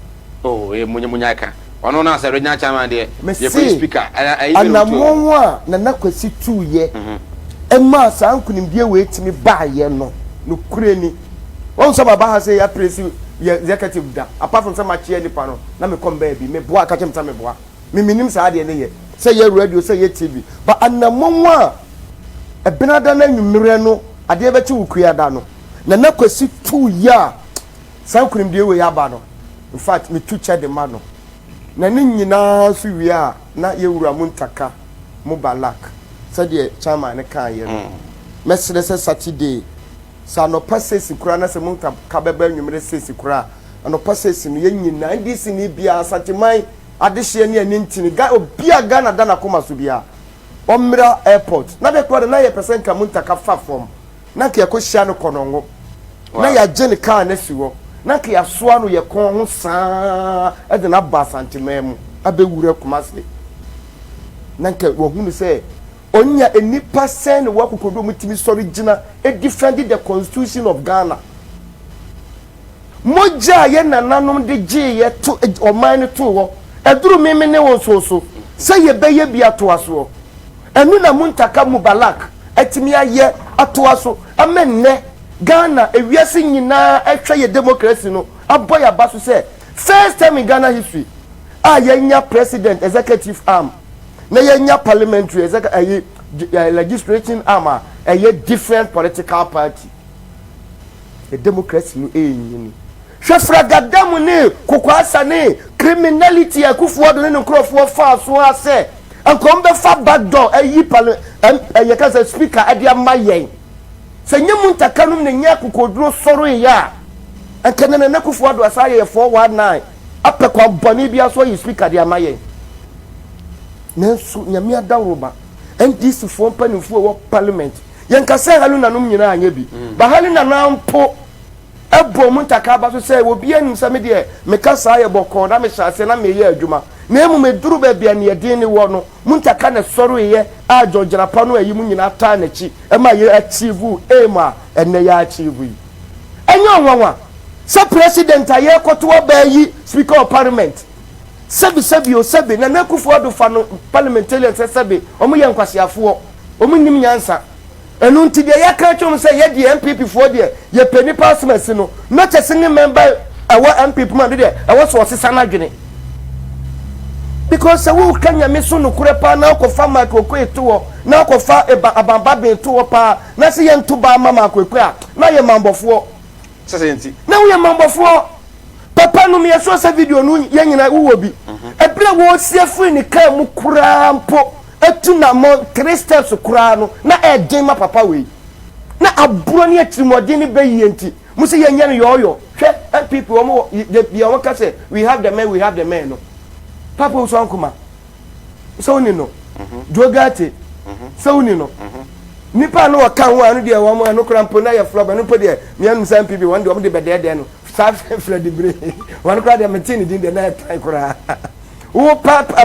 Oh, eh, munya munya ka. Ɔno na sɛ regional chairman deɛ, Mese, yɛ kɔ speaker. Ɛyi bɛ na anammɔn a Nana Kwasi tuiɛ ɛmaa saa nkunimdie wei tumi baeɛ no, nokorɛ ni. Wahu sɛ maba ha sɛ yɛapresi yɛ executive da, apart from sɛ makyea nipa no, na mekɔ mbaa bi, meboa, ka kyerɛ me sɛ meboa. Me menim saa adeɛ no yɛ, sɛ yɛ radio, sɛ yɛ TV. But anammɔn a Ɛbenada no anwummerɛ no, adeɛ bɛkye wo kuada no, Nana Kwasi tuiɛ a saa nkunimdie wei aba no, in fact, metu kyɛ de ma no. Na ne nyinaa nso wie a, na yɛn wura Muntaka Mubalak, sɛdeɛ chairman no kaeɛ no, mɛsrɛ sɛ Saturday, sɛ anɔpa six koraa na sɛ Muntaka bɛba anwummerɛ six koraa a, anɔpa six no, yɛn nyinaa, NDC ni biara, Asanteman adehyeɛ ne ani ntini, Ga, obi a Ghana da n'akoma so biara, ɔmmra airport. Na de koraa de, na yɛpɛ sɛ nka Muntaka fa fam. na anka yɛkɔhyia no kɔnɔngo na yɛagye ne kaa no asi hɔ na anka yɛasoa no yɛ kɔn ho saa de no aba Asanteman mu abɛwura Kumase na anka wahunu sɛ Onya nnipa sɛn na wɔ akokoɔduro a wɔtumi sɔre gyina defend the constitution of Ghana. Mogya a yɛn nananom de gyeeɛ to ɔman no too hɔ, ɛduru me me ne wo nso so sɛ yɛbɛyɛ bi atoa soɔ. Ɛno na Muntaka Mubalak atumi ayɛ atoa so ama nnɛ Ghana, ewiase nyinaa ɛhwɛ yɛ democracy no abɔ yɛn aba so sɛ first time in Ghana history a yɛanya president executive arm na yɛanya parliamentary exec ɛyi legislating arm a ɛyɛ different political party. Yɛ democracy no ɛrenyini. Hwɛ fragada mu ne kokoasa ne criminality a Akufo Addo ne ne nkurɔfoɔ faa so ara sɛ anka wɔn bɛfa back door ayi parli ɛm yɛka sɛ speaker ɛde ama yɛn. Sɛ nyɛ Muntaka nom na nya akokoduro sɔreeɛ a, anka Nana Akufo Addo asan ayɛ yɛ 419 apɛ kwan bɔne biara so ayi speaker de ama yɛn. Nanso Nyame adaworoba, NDC foɔ mpanimfoɔ a ɛwɔ parliament, yɛnka sɛ Haruna nom nyinaa anyɛ bi, ba Haruna no ara mpo bɔɔ mu ntakraba so sɛ obiara nim sɛ me deɛ meka saa yɛ bɔkɔɔ na mehyɛ aseɛ na meyɛ adwuma na mmom ɛduru baabi a neɛ den ne wɔ no Muntaka na ɛsɔreeɛ a John Gyinapa no ayi mu nyinaa taa n'akyi ma yɛ achieve aim a ɛnnɛ yɛ achieve yi. Ɛnyɛ ɔnwanwa sɛ president a yɛrekɔto aba ayi speaker of parliament sɛbi sɛbi o sɛbi Nana Akufo Addo fa no parliamentarians sɛ sɛbi wɔn yɛ nkwaseafoɔ wɔn nnim nyansa. Ɛno nti deɛ yɛka akyerɛ wɔn sɛ yɛ deɛ NPP foɔ deɛ yɛpɛ nipa asem asi no not a single member ɛwɔ NPP mu a no deɛ ɛwɔ sɛ ɔsesa n'adwene because sɛ woka nyame so nokorɛ paa na wokɔfa Mike Okoye to hɔ na wokɔfa eba abanba to hɔ paa na sɛ yɛnto baa ma Mike Okoye a na yɛ manbɔfoɔ Sɛ sɛ nti. Na woyɛ manbɔfoɔ papa no meyɛ sure sɛ video no yɛn nyinaa wowɔ bi ɛberɛ a wɔresi afiri ne kaa mu koraa mpo atu nammɔn three steps koraa no na ɛɛden ma papa wei na aborɔ ne atirimuɔden ne bɛyie nti mo sɛ yɛnyɛ no yɔɔyɔ hwɛ NPP wɔn wɔ de bia wɔn ka sɛ we have the men we have the men no papa Owusu Ankoma sɛ woni no Joe Ghartey sɛ woni no nipa no wɔka ho a ɛno deɛ wɔn ɛno koraa mpo na yɛ flop ɛno mpo deɛ mmienu sɛ NPP wɔn deɛ wɔn de bɛdɛɛdɛɛ no saa Fred Bire wɔn koraa deɛ mete ne din deɛ na ɛtan koraa Wo pa pa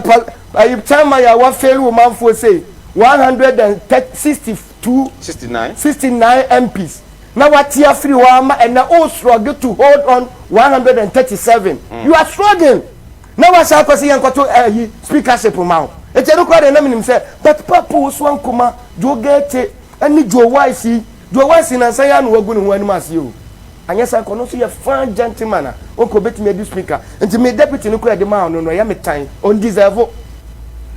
ayi chairman a wa fail wo manfoɔ sei 162 69 69 MPs na wate afiri hɔ ama ɛnɛ o struggle to hold on 137 mm. you are struggling na wasan akɔ sɛ yɛnkɔto ayi speakership ma wo nti ɛno koraa deɛ na menim sɛ but papa wo so ankoma Joe Gete ɛne Joe Wise yi Joe Wise nansa yi ano wagu ne ho anim ase o Anyɛ saa nka ɔno nso yɛ fine gentleman a onka obetumi adi speaker. Nti me deputy no koraa de maa ɔno no ɛyɛ me tan. Ɔndeserve.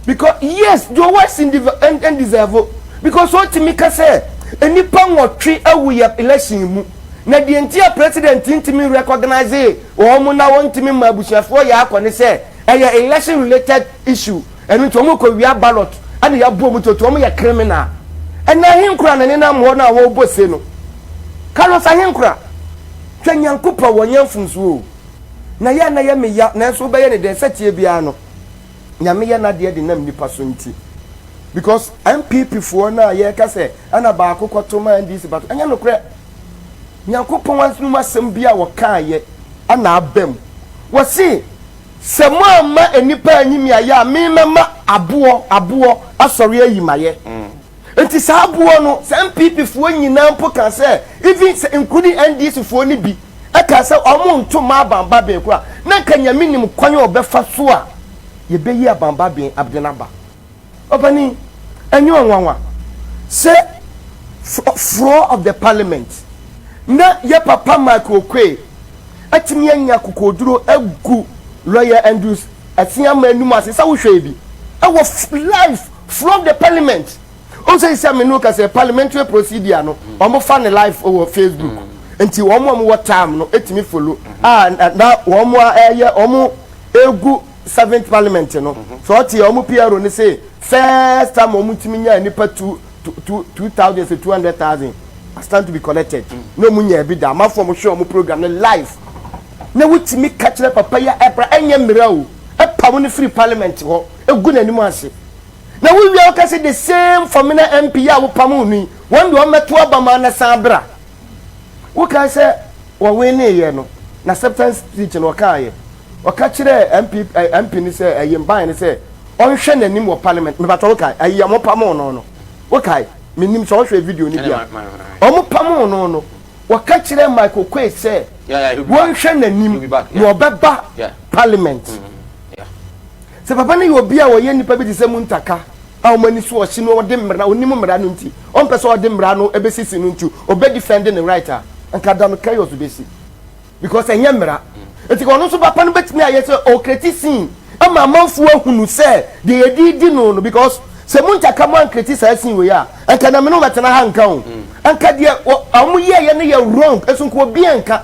Because yes, Joe West ndeserve. Because otumi ka sɛ nnipa nwɔtwe awu yɛ election mu. Na deɛ nti a president ntumi recognise wɔn na wɔntumi mma abusuafoɔ yɛ akɔ ne sɛ ɛyɛ election related issue. Ɛno nti wɔn kɔ wia ballot ɛna yɛabɔ wɔn toto wɔn yɛ criminal. Ɛna ahenkura na nenam hɔ no a wɔrebɔ se no. Carlos Ahenkura, Hwɛ Nyankopɔn wɔnyɛ mfomsoɔ o, na yɛ a na yɛ me ya nanso wobɛyɛ ne dɛn sɛteɛ biara no Nyame yɛ nadeɛ de nam nipa so nti because NPP foɔ no a yɛka sɛ ɛna baako kɔto ma NDC bato ɛnyɛ nokorɛ Nyankopɔn anom asɛm bi a wɔkaeɛ ɛna aba mu wɔse sɛ moamma nnipa anyi me ayɛ a me mɛma aboɔ aboɔ asɔre ayi mayɛ. Nti saa boɔ no sɛ NPP foɔ nyinaa mpo kaa sɛ even sɛ including NDC foɔ no bi ɛkaa sɛ ɔmo nto mma Aban Baben koraa na nka Nyame nim kwan a ɔbɛfa so a yɛbɛyi Aban Baben de no aba. Ɔpanin, ɛnyɛ ɔnwanwa sɛ floor of the parliament na yɛ papa Mike Oquaye atumi anya akokoɔduro agu Lawyer Andrews Asiamah anim ase sɛ wohwɛɛ bi ɛwɔ live From the parliament. O sɛ sɛ me no ka sɛ parliamentary procedure no wɔn fa ne live wɔ Facebook nti wɔn a wɔwɔ time no etumi follow a na wɔn a ɛyɛ wɔn egu seventh parliament no so ɔte wɔn PRO ne se first time wɔn tumi nya nipa two two two thousand say 200,000 I stand to be collected na wɔn nya bi da amafo wɔn hwɛ wɔn program no live na wotumi ka kyerɛ papa yi a ɛbra ɛnyɛ mmerɛ o ɛpam no firi parliament hɔ egu n'anim ase. Na wo wie a woka sɛ the same Fomena MP yi a wopamoo no yi, wɔn deɛ wɔmmɛto aba ma na san bra. Wokae sɛ wɔweneeɛ no, n'acceptance speech no ɔkaeɛ. Ɔka kyerɛɛ MP, eh, MP no sɛ, ɛyi mban no sɛ, ɔnhwɛ n'anim wɔ parliament. Mebatɔ wokae, ayi a mopamoo no no. Wokae? Menim sɛ wohwɛ video no bi a. Wɔn pamoo no no, wɔka kyerɛɛ Mike Oquaye sɛ wɔnhwɛ n'anim na ɔbɛba parliament. Sɛ papa no yɛ obi a ɔyɛ nnipa bi te sɛ Muntaka a wɔn ani so ɔhye no ɔde mmara onim mmara no nti ɔmpɛ sɛ ɔde mmara no ɛbɛsisi no nti ɔbɛ defend ne right a nka da no chaos bɛsi because ɛnyɛ mmara nti ɔno nso papa no bɛtumi ayɛ sɛ ɔkreti scene ama amanfoɔ ahunu sɛ deɛ yɛde di no no because sɛ Muntaka mo ankreti saa scene wei a nka na me no bɛtena ha nka o nka deɛ wɔn yɛɛyɛ no yɛ wrong ɛso nka obi nka.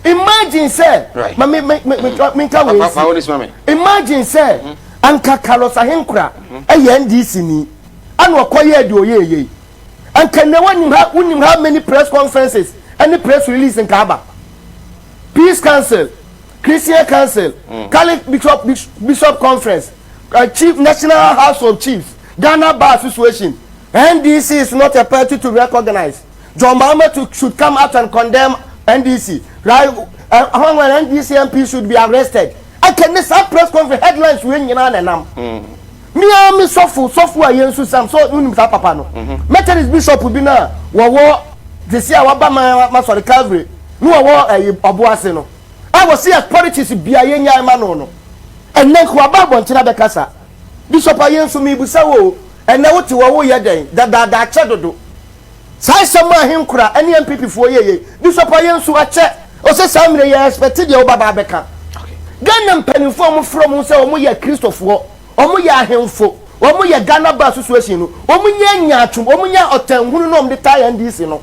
Imagine sɛ, ma me me me me nka wei si. Imagine sɛ mhm. anka Carlos Ahenkora mhm. ɛyɛ NDC ni, ɛna ɔkɔ yɛ deɛ ɔyɛ yɛ yi. Anka nea wɔnim ha wonim how many press conferences ɛne press release nka aba. Peace Council, Christian Council, mm. Catholic Bishop, Bishop Conference, uh, Chief National House of Chiefs, Ghana Bar Association. NDC is not a party to recognize. John Mahama to, should come out and condemn NDC. Right? Uh, when NDC MP should be arrested. I can ne saa press conference headlines wei nyinaa na ɛnam. Mia mi sɔfo sɔfo a yɛn nso sam so wonim saa papa no. Mm-hmm. Methodist bishop bi na wɔwɔ sisi a waba ma ma sɔre Calvary ne wɔwɔ ɛyi ɔbo ase no. A wɔsi yɛ politics bia yɛn nyaa ma no no. Ɛnɛ nko aba abɔnten abɛkasa. Bishop a yɛn nso mibusa wo ɛnɛ wote wɔ woyɛ dɛn dadaada akyɛ dodo. Saa nsɛm a Ahenkora ne NPP foɔ yɛ yei, Bishop Ayensu akyɛ, ɔsɛ saa mmerɛ yi yɛ expect deɛ wobaba abɛka. Ghana mpanimfoɔ a wɔfrɛ wɔn sɛ wɔn yɛ Kristofoɔ, wɔn yɛ ahemfo, wɔn yɛ Ghana Bar Association no, wɔn nyɛ nyaatwom, wɔn nyɛ ɔtanhunu na wɔn de taa NDC no.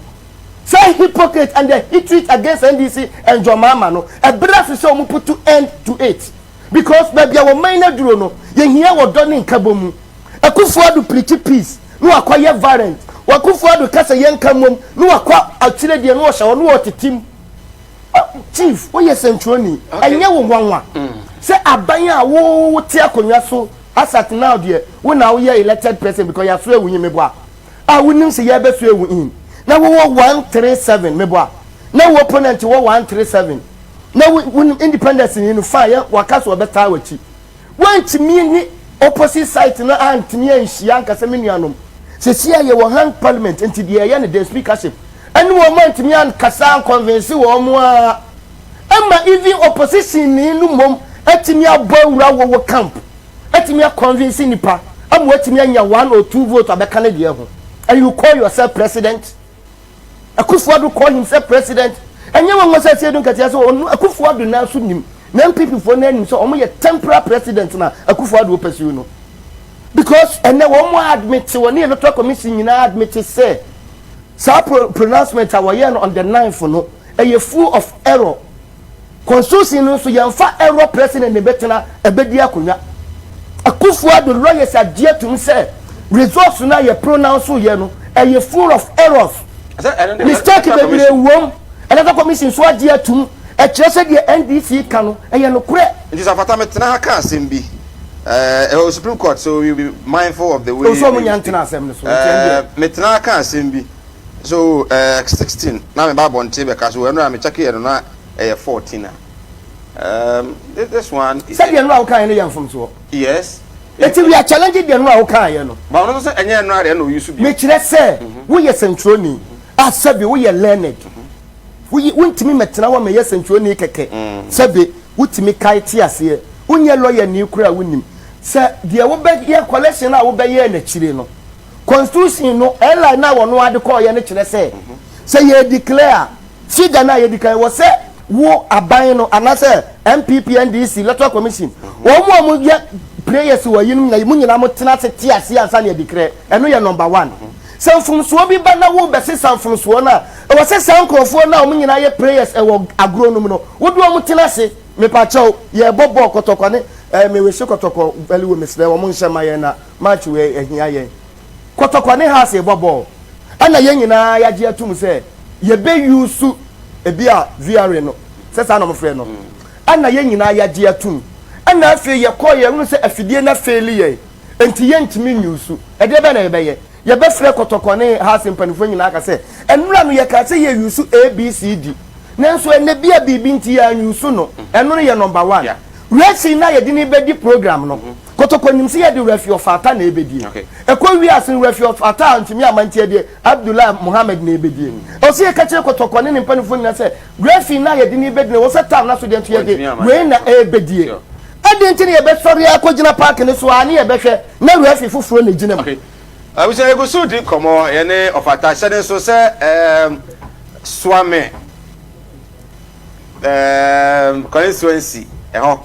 Saa hypocrite and the hatred against NDC and John Mahama no, ɛberɛ aso sɛ wɔn put end to it. Because baabi a wɔn man no aduro no, yɛhia ɔdɔ ne nkabɔmu. Akufo Addo preachi peace na wakɔ yɛ violent. Akufo Addo ka sɛ yɛnka mmom na wakɔ akyire deɛ na ɔhyɛ hɔ na ɔtete mu. Chief, woyɛ sɛnkyerɛni, ɛnyɛ wo nwanwa sɛ aban a wo wote akonnwa so as at now deɛ wo na woyɛ elected president because yɛasoɛ wo in meboa a wonim sɛ yɛbɛsoɛ wo in na wowɔ 137 meboa na wo opponent wɔ 137 na wo wonim independence ni no fine yɛ waka so ɔbɛtaa w'akyi. Woantumi ne opposite side no antumi anhyia anka sɛ me nuanom, seesei a yɛwɔ hung parliament nti deɛ yɛyɛ no dɛn speakership ɛne wɔn antumi ankasa anconvince wɔn a ɛma even opposition ni no mmom atumi abɔ awura wɔ wɔ camp atumi aconvince nipa ama watumi anya one or two vote abɛka ne deɛ ho and you call yourself president. Akufo-Addo call himself president. Ɛnyɛ nwanwa sɛ Asiedu Nketia sɛ ɔno Akufo-Addo nan so nim na NPP foɔ no anim sɛ wɔn yɛ temporary president na Akufo-Addo pursue no. Because ɛnɛ wɔn admit wɔn ne electoral commission nyinaa admit sɛ saa pro pronouncement a wɔyɛ no on the 9th no ɛyɛ full of error. Constitution no nso yɛnfa error president na ɛbɛtena ɛbɛdi akonnwa. Akufo Addo lawyers agye atum sɛ results no a yɛ pronounce yɛ no ɛyɛ full of errors. Mistake bebree wom. Electoral commission nso agye atum. Ɛkyerɛ sɛ deɛ NDC ka no ɛyɛ nokorɛ. Nti sɛ afata me tena ha ka asɛm bi ɛwɔ Supreme Court so we will be mindful of the way. Nso ɔmo nya ntena asɛm no so. Nti ɛndeɛ. Me tena ha ka asɛm bi so 16 na me ba abɔnten bɛka so ɛno a me check yɛ no na ɛyɛ 14 a um, this one. Sɛdeɛ nnora wokaeɛ no yɛ mfomsoɔ. Yes. Eti we are challenging deɛ nnora wokaeɛ no. Ba ɔno nso sɛ ɛnyɛ nnora deɛ na oyi so bi. Mekyerɛ sɛ woyɛ sɛntwerɛni a sɛbi woyɛ learned. Woyi wontumi mɛtena hɔ mɛyɛ sɛntwerɛni kɛkɛ. Sɛbi wotumi kae te aseɛ. Wonyɛ lawyer ni koraa wonim sɛ deɛ wobɛyɛ collection a wobɛyɛ n'akyire no. Constitution no LI no a wɔn ade kɔɔyɛ no kyerɛ sɛ sɛ yɛ declare a Figure no a yɛdi kan wɔ sɛ wo aban no anaasɛ NPP, NDC, Electoral Commission, wɔn a wɔyɛ prayers wɔ ayinom nyinaa, mo nyinaa mo tena ase te aseɛ ansa na yɛde krɛ. Ɛno yɛ number one. Sɛ mfomsoɔ bi ba na wobɛsesa mfomsoɔ no a, ɛwɔ sɛ saa nkurɔfoɔ no a wɔn nyinaa yɛ prayers ɛwɔ agorɔ no mu no, wode wɔn tena ase. Mepakyɛw, yɛrebɔ bɔɔl kɔtɔkɔ ne ɛɛ mewehye kɔtɔkɔ value wɔ mesrɛ wɔn nhyɛ ma yɛn na match wei ɛhia yɛn. Kɔtɔkɔ ne Hearts rebɔ bɔɔl ɛna yɛn nyinaa yɛagye atum sɛ yɛbɛ use ebi a VRA no sɛ saa na wɔfrɛ no ɛna yɛn nyinaa yɛagye atum ɛna afei yɛkɔɔ yɛn hunu sɛ afidie no afeeli yɛn nti yɛntumi nyusu ɛdeɛ bɛn na yɛbɛyɛ yɛbɛfrɛ Kɔtɔkɔ ne Hearts mpanimfoɔ nyinaa aka sɛ ɛnora no yɛkaa sɛ yɛ use ABCD nanso ɛnɛ bi a biribi nti yɛanyusu no ɛno no yɛ number one racing na yɛde ne bɛdi program no. Kotoko nim sɛ yɛde Rafi Ɔfata na ɛbɛdie. Ɛkɔ wie ase no Rafi Ɔfata antumi amma nti ɛdeɛ Abdullah Mohammed na ɛbɛdie. Ɛwɔ sɛ yɛka kyerɛ Kotoko ne ne mpanimfoɔ nyinaa sɛ Rafi no a yɛde no rebɛdi no ɛwɔ sɛ tam no aso deɛ nso yɛde wei na ɛrebɛdie. Adɛn nti na yɛbɛsɔre akɔgyina park no so ara ne yɛbɛhwɛ na Rafi foforɔ na ɛgyina mu? Abusua yɛgu so di nkɔmmɔ yɛne Ɔfata hyɛ ne nso sɛ ɛɛm Suame ɛɛm constituency ɛhɔ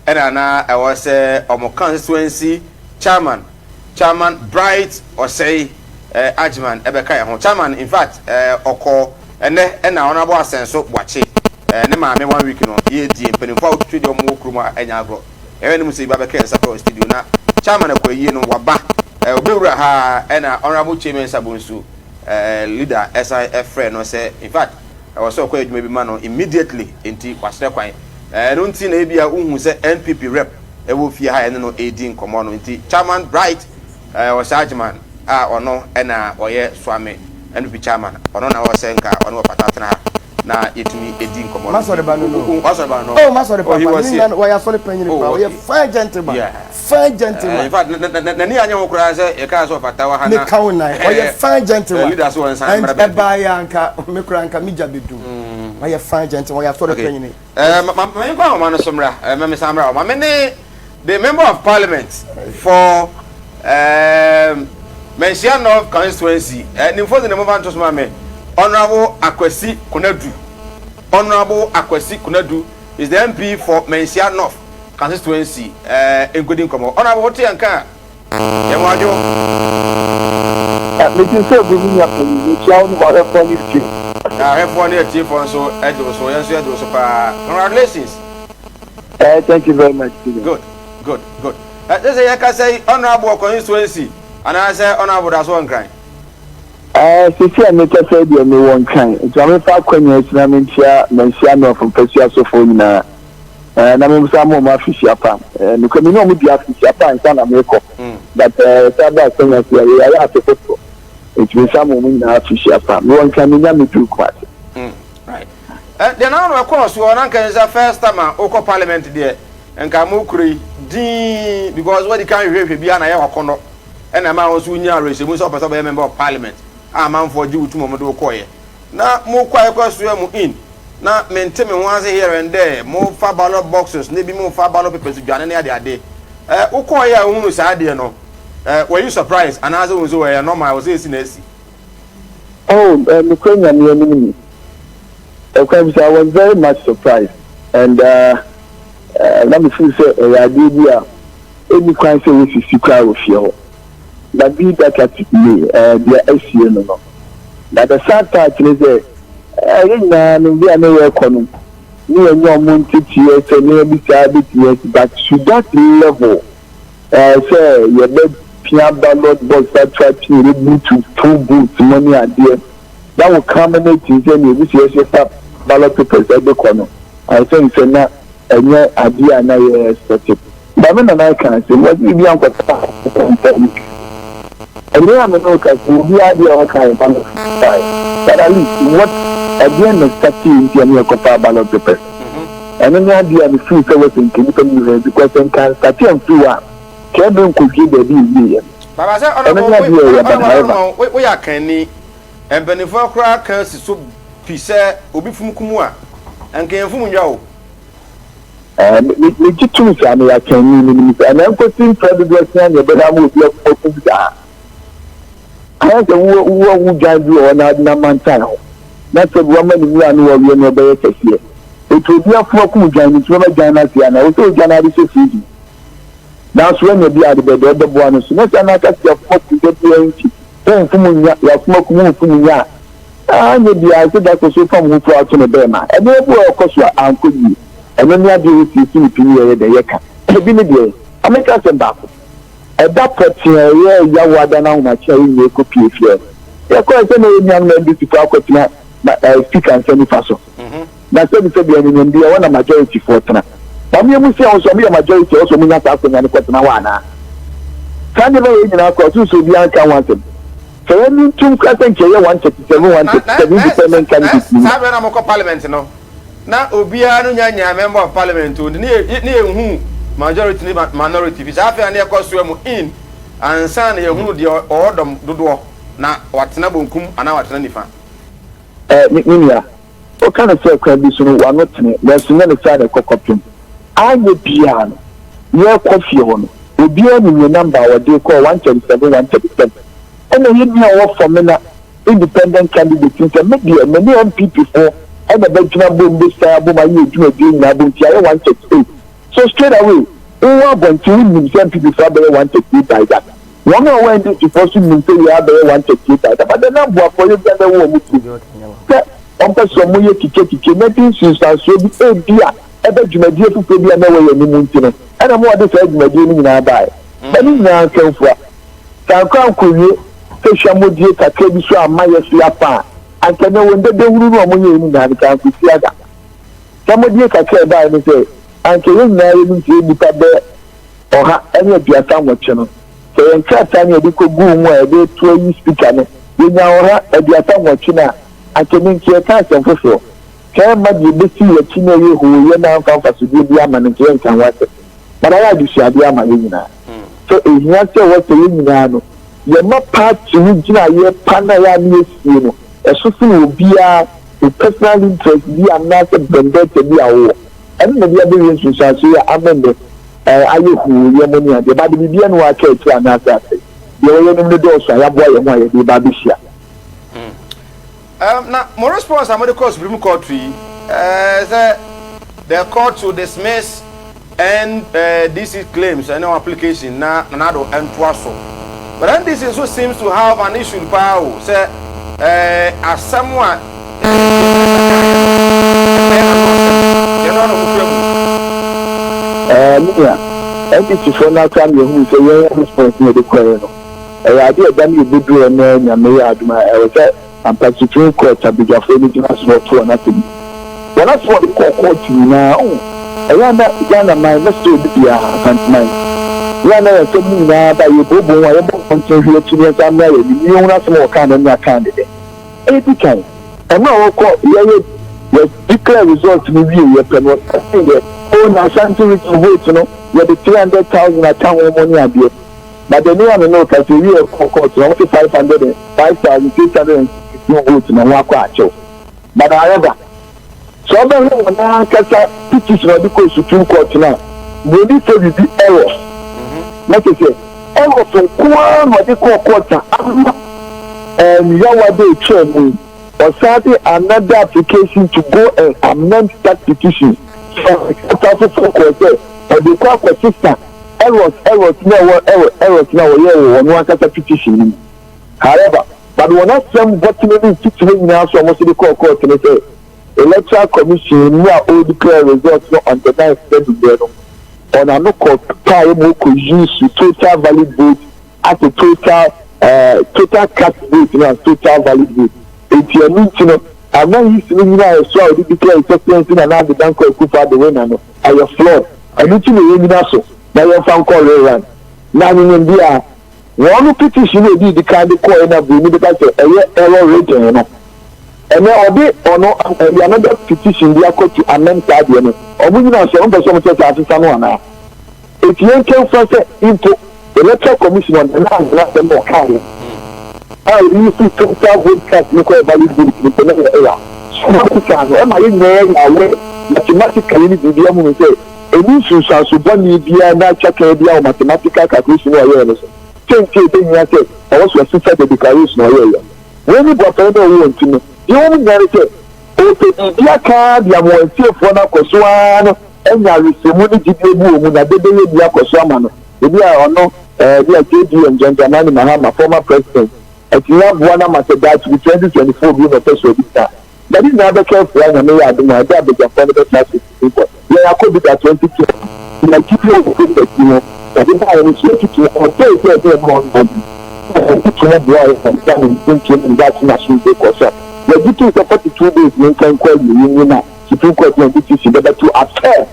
ɛna na ɛwɔ sɛ ɔmo constituency chairman Chairman Bright Osei ɛɛ Agyeman ɛbɛka yɛn ho. Chairman in fact ɛɛ ɔkɔ ɛnɛ ɛna Honourable Asɛnso Boakye ɛɛ ne maame one week no yɛredie mpanimfoɔ a wɔtwitwi deɛ ɔmo wɔ kurom a ɛnyɛ agorɔ. Yɛhwɛ anim sɛ bi abɛka yɛn nsa pɛ wɔ studio na Chairman akɔ ayie no waba ɛɛ ɔbɛwura ha ɛna Honourable Kyei Mensah Bonsu ɛɛ leader ɛsan ɛfrɛ no sɛ in fact ɛwɔ sɛ ɔkɔyɛ adwuma bi ma no immediately nti wasrɛ kwan. Ɛno nti na ebia wohu sɛ NPP rep wɔ fie ha a yɛne no redi nkɔmmɔ no nti Chairman Bright Osei Agyeman a ɔno na ɔyɛ Suame NPP Chairman ɔno na ɔwɔ sɛ nka ɔne ɔfata tena ha na yɛtumi di nkɔmmɔ no. Masɔre ba no no. Wasɔre ba no. Oh, masɔre Oh, he papa. was Ne here. nua no, wɔyɛ asɔre panyin Oh, paa. Ɔyɛ okay. fine gentleman. Yeah. Fine gentleman. In fact, n'ani anyɛ ho koraa sɛ yɛkaa sɛ ɔfata wɔ ha na. Meka wo nan. Ɔyɛ fine gentleman. Leader so wɔn nsan And mmra baabi. ɛbaa yɛ anka, me koraa anka me gya bɛdum. Ɔyɛ fine gentleman. Ɔyɛ asɔre Okay. panyin. Ma ma menkɔ ahoma no so mmra. Ma mesan mmra hɔ. Ma me ne the member of parliament for um, Manhyia North constituency. Nimfo dze ne momfa nto so ma me. Honourable Akwasi Konadu. Honourable Akwasi Konadu is the MP for Manhyia North constituency. Nkodi nkɔmmɔ. Honourable, wote yɛn nka a? Yɛn mo adwo. Mete sɛ obi me nua panyin, mekyia wo ne w'ahwɛfoɔ ne atiefoɔ. Na ahwɛfoɔ ne atiefoɔ nso gye wo so, yɛn nso yɛgye wo so paa. Congratulations. Eh, thank you very much. Good, good, good. Ɛ sɛ sɛ yɛkasa yi, honourable wɔ constituency anaasɛ honourable da so wɔ Nkran? Eh, sisi a mekasa yi deɛ mewɔ Nkran, nti ma memfa akwanya yi so na menkyia Manhyia North mpasua sofoɔ nyinaa. Eh, na me san mo ɔmo afehyia pa. Eh, nokura me ne ɔmo di afehyia pa ansa na mekɔ. But eh, saa ba sɛnya se yɛyɛ yɛayɛ afe foforɔ. Nti me san mo ɔmo nyinaa afehyia pa. Mewɔ nka menya me duru Kumasi. Mm, right. Eh, deɛ na ano ɛkɔɔ soɔ na nka nsa first time a wokɔ parliament deɛ nka mo kuro yi dinn because wadi kan hwehwɛhwɛ biara na yɛ wakɔnɔ ɛna ɛma wo nso wonya awerɛhyɛmu sɛ wopɛ sɛ wobɛyɛ member of parliament a amanfoɔ gye wo tum ɔmo de wo kɔɔyɛ. Na mo kɔ a yɛkɔ soa mu in na mente me ho ase here and there mo fa ballot boxes ne bi mo fa ballot papers dwane ne ade ade eh wo kɔɔ yɛ a wohunu saa adeɛ no eh were you surprised anaasɛ wohu sɛ ɛyɛ normal ɛwɔ sɛ esi na asi. Oh eh nokorɛ Nyame anim ni ɛkwan bi so I was very much surprised and uh, eh, na me feel sɛ ɛyɛ adeɛ bi a ɛnni kwan sɛ wɔsisi koraa wɔ fie hɔ. Na be that as it may, eh, deɛ asie no no. Na the sad part ne sɛ, eh, yɛn nyinaa no, bi a na yɛrekɔ no, ne yɛnyɛ ɔmo nteteɛ sɛ nneɛma bi saa bɛtumi asi, but to that level, eh, sɛ yɛbɛpia ballot box ato atwe, yɛbɛbutu poll booth mu ne adeɛ, that will culminate in sɛ nea ebi sɛ yɛhyɛ ballot papers de kɔ no, I think sɛ na ɛnyɛ adeɛ a na yɛ expect. Ba me nana ka asɛm, wɔse biribi ankɔta ɔkɔmfɔ no. Ɛnɛ a me ne wo kasa yi, obiara adeɛ a waka yɛ ballot paper. But at least what ɛdeɛn na ɛstartee nti a ne yɛkɔfaa ballot papers? Ɛno ne adeɛ a me feel sɛ wɔsɛ nka nnipa no nyinaa because nka anstartee amfiri hɔ a, nka ɛbere nkɔdwie baabi a ɛwieɛ no. Baba sɛ Ɛno ne adeɛ a ɛyɛ but however. Honourable woyɛ akanni, mpanimfoɔ koraa ka si so pi sɛ obi fom kum a, nka yɛmfom nnwa o. Ɛɛ, me, megye tom saa, meyɛ akanni, menim saa. Na ɛnkɔsi mfeɛ dodoɔ sɛn na ɛbɛyɛ ama obi akum akum saa? Ayɛ sɛ wowɔ, wowɔ wo dwan bi wɔ hɔ na wode no amantan ho, na sɛ bi wama ne nwura no wɔweɛ no ɔbɛyɛ kɛseɛ. Enti obi afom akum dwan no nti wobɛma dwan no ase anaa? Ɛwɔ sɛ wogya no ade hyɛ fridge mu. Nanso woanya bi a ade bɛdɛ, wobɛboa no so. Nyɛ saa na aka sɛ yɛafom akum da biara nti, womfom nnya, yɛafom akum womfom nnya a, Anyɛ biara sɛ da koro so fam ho fura ato no bɛɛma. Ɛnneɛma bi wɔ hɔ a ɛkɔ so a ankɔ yie. Ɛno ne adeɛ a wɔsiesie ne pini yɛyɛ dɛn yɛka. Ebi ne deɛ, ma menka asɛm baako. Ɛda pɔtee a ɛyɛɛ yaw ada no ahomakye a yɛn nyinaa kɔpuee fie hɔ no, yɛkɔeɛ sɛ na yɛn nuanom NDCfoɔ akɔtena ma ɛɛ speaker nsa nifa so. Na sɛbisɛbi anyiniam bi ɛhɔ na majority foɔ tena. Ma me emu sɛ wɔn nso wɔyɛ majority a ɛwɔ sɛ wɔnya saa akonnwa no kɔtena hɔ anaa? Saa nneɛma wei nyinaa kɔ a ɔsoro sɛ obiara nka ho asɛm. Sɛ yɛn ani ntom koraa sɛ nka ɛyɛ 137, 137 independent candidates no. Saa berɛ na mokɔ parliament no na obiara no nya nyaa member of parliament o nti ne yɛ ne yɛnhu. Majority ne minority fi saa afei a na yɛkɔ soa mu in ansa na yɛhunu deɛ ɔwɔ dɔm dodoɔ na watena bonkum anaa watena nifa. Eh, me, me nua, woka no sɛ kwan bi so no w'ano tene, nanso nyɛ no saa na ɛkɔ kɔpem. Anyɛ biara no, yɛrekɔ fie hɔ no, obiara nim ne number a ɔde kɔɔ, 137, 137. Ɛna yɛn nua a ɔwɔ Fɔmena, independent candidate no sɛ, me deɛ, me ne NPP foɔ ɛna bɛgyina bom bɛsian abom ayɛ yɛn dwumadie nyinaa abom, nti yɛayɛ 138. So straight away, wowɔ abɔnten wonim sɛ NPP foɔ abɛyɛ 138 by that. Wɔn a wɔwɔ NDC foɔ nso nim sɛ yei abɛyɛ 138 by that. But then na Boafoɔ yɛ bi a na ɛwɔ wɔn tirim sɛ wɔmpɛ sɛ wɔyɛ kikekike na ɛde nsunsuansoɔ bi ebia ɛbɛ dwumadie foforɔ bi a na ɛwɔ yɛn anim nti no ɛna ma wɔde saa dwumadie no nyinaa baeɛ. But ne nyinaa nka mfua. Sɛ ankɔ ankɔwie sɛ hwammɔdie kakra bi so amma yɛ so yɛafa a, anka ɛnnɛ wɔn dede hunu no a wɔyɛeɛ no nyinaa no nka ankɔsi ada. Hwammɔdie kakra a ɛbaeɛ ne sɛ anka yɛn nyinaa yɛnim sɛ yɛn nnipa bɛ 138 no, sɛ yɛn krataa no yɛde kɔguu mu a yɛde reto ayi speaker no, yɛnyaa 138 no a, anka ɛnnɛ nka yɛreka asɛm foforɔ. Sɛ ɛmma deɛ ɛbɛsi yɛn akyi no ɛyɛ hooyɛ na amfa mfasodeɛ biara amma no nka yɛnka ho asɛm. But ayɛ adesuadeɛ ama yɛn nyinaa sɛ ɛhia sɛ ɛwɔ sɛ yɛn nyinaa no yɛma party no gyinaeɛ pa no a ɛyɛ a na yɛsie no ɛso sene obiara wo personal interest bi anaasɛ vendetta bi a wowɔ. Ɛno na ɛde abɛwie nsunsuansoɔ yi a ama nnɛ ayɛ hooyɛ mo ne adeɛ but biribiara nni hɔ a aka akyire anaasɛ asɛe. Deɛ ɛwɔ yɛn anim no dɔɔso a yɛaboa yɛn ho a yɛde reba abɛhyia. Um, na mo response a mode kɔɔ Supreme Court yi, eh, sɛ the court to dismiss NDC claims ɛne wɔn application na Nana Addo ntoa so. But NDC nso seems to have an issue paa o, sɛ eh, asɛm a ɛbɛyɛ n'ano asɛm, deɛ ɛno ara na wɔn kura mu. Eh, me nua, NDC foɔ no akora me ahunu sɛ yɛn response na yɛde kɔeɛ no, ɛyɛ adeɛ a ɛda no yɛbɛduru hɔ na Nyame yɛ adom a, ɛwɔ sɛ Ampa Supreme Court abadwafoɔ no gyina so na wɔto wɔn asɛm yi. Wɔn asɛm a wɔde kɔɔ kɔɔto nyinaa, oh, ɛyɛ a na Ghana man, mɛsrɛ obi biara, Asanteman, yɛ a na yɛn asɛm no nyinaa ba, yɛbooboo ho a, yɛmmɔ mmɔnten hwɛ akyi na yɛnsan mmra yɛn anim na yɛnhunu asɛm a wɔkaa no ne akaa ne dɛn. Ɛdi kan, mmerɛ a wɔkɔ yɛyɛ yɛ declare result no wieɛ pɛ no, wɔstartee yɛ, oh, na Ashanti region vote no, yɛde 300,000 aka ho mo ne adeɛ. But the nea me ne wo kasa yi wie kɔɔ court no wɔn se 500 and 5662 votes na ho akɔ akyɛw. But however, sɛ ɔbɛhwɛ wɔn ankasa petition a ɔde kɔɔ supreme court no a, buroni fɛ biribi errors. Na kyerɛ sɛ errors nko ara na ɔde kɔɔ court a ama ɛɛm yawa de etwaa mu yi. Ɔsan de another application to go and amend that petition. Sɛ ɔsan foforɔ kɔɔ sɛ ɔde kɔ akɔsesa Errors errors na ɛwɔ error errors na wɔyɛɛ wɔ wɔn ankasa petition no mu. However, but wɔn asɛm bɔtene ne mfitire nyinaa so a wɔn nso de kɔɔ court ne sɛ Electoral Commission mmerɛ a ɔredeclare results no on the ninth no anwummerɛ no, wɔn ano kɔ paeɛ ma wɔkɔ use total valid vote as a total eh, total cast vote no as total valid vote. Enti ɛno nti no, ama EC no nyinaa ɛso a wɔde declare His Excellency Nana Addo Dankwa Akufo-Addo winner no, ɛyɛ flawed. Ɛno nti na yɛnnyina so na yɛmfa nkɔ rerun. Na anyenyem biara, wɔn petition a odii kan de kɔe na buroni bɛka sɛ ɛyɛ error written no, ɛnɛ ɔde ɔno ɛde another petition bi akɔ to amend saa deɛ no, wɔn nyina so, wɔn pɛ sɛ wɔn kyerɛ sɛ asesa no anaa? Enti yɛnka mfra sɛ mpo Electoral Commission on the land no asɛm na ɔkaeɛ a ɔyi firi total vote cast no kɔyɛ valid vote no sɛ na ɛyɛ error. So saa no ɛma yɛn nyinaa yɛ aware mathematically ne biribiara hunu sɛ ɛnni nsunsuanso bɔne biara na twaka biara wɔ mathematical calculation no a ɔyɛɛ no so. Sɛ nti a ɛbɛhia sɛ ɔwɔ so ɔsesa the declaration a ɔyɛeɛ no. Wei ne boapayɛ no a ɔwɔ wɔn ti no. Deɛ ɛwɔ mu nyinaa ne sɛ ɔrepɛ biribi aka ara de ama wɔn atiefoɔ no akɔ so ara no anya awerɛhyɛmu ne gyidie bi wɔ mu na dede yɛ bi akɔ so ama no. Ebi a ɔno ɛɛ bi a JDM, John Dramani Mahama, former president, atumi aboa no ama sɛ daakye bi 2024 bio na ɔpɛ sɛ ɔdi kan a, Na ne nyinaa bɛka afua Nyame yɛ adom a, ɛberɛ a badwafoɔ no bɛtra ase Supreme Court. Yɛn akɔ bi da 2020 na gyidie wɔ process yi ho, yɛde baeɛ no nso yɛtutu ho ɔtɛe sɛ ɛde ɛma ɔno adi na yɛtutu ho boa yɛn ma Ghana mpuntuo ne daakye no asomdwoe kɔ so a yɛgye tom sɛ 42 days no nka nkɔ awieɛ nyi na Supreme Court no decision bɛba to affirm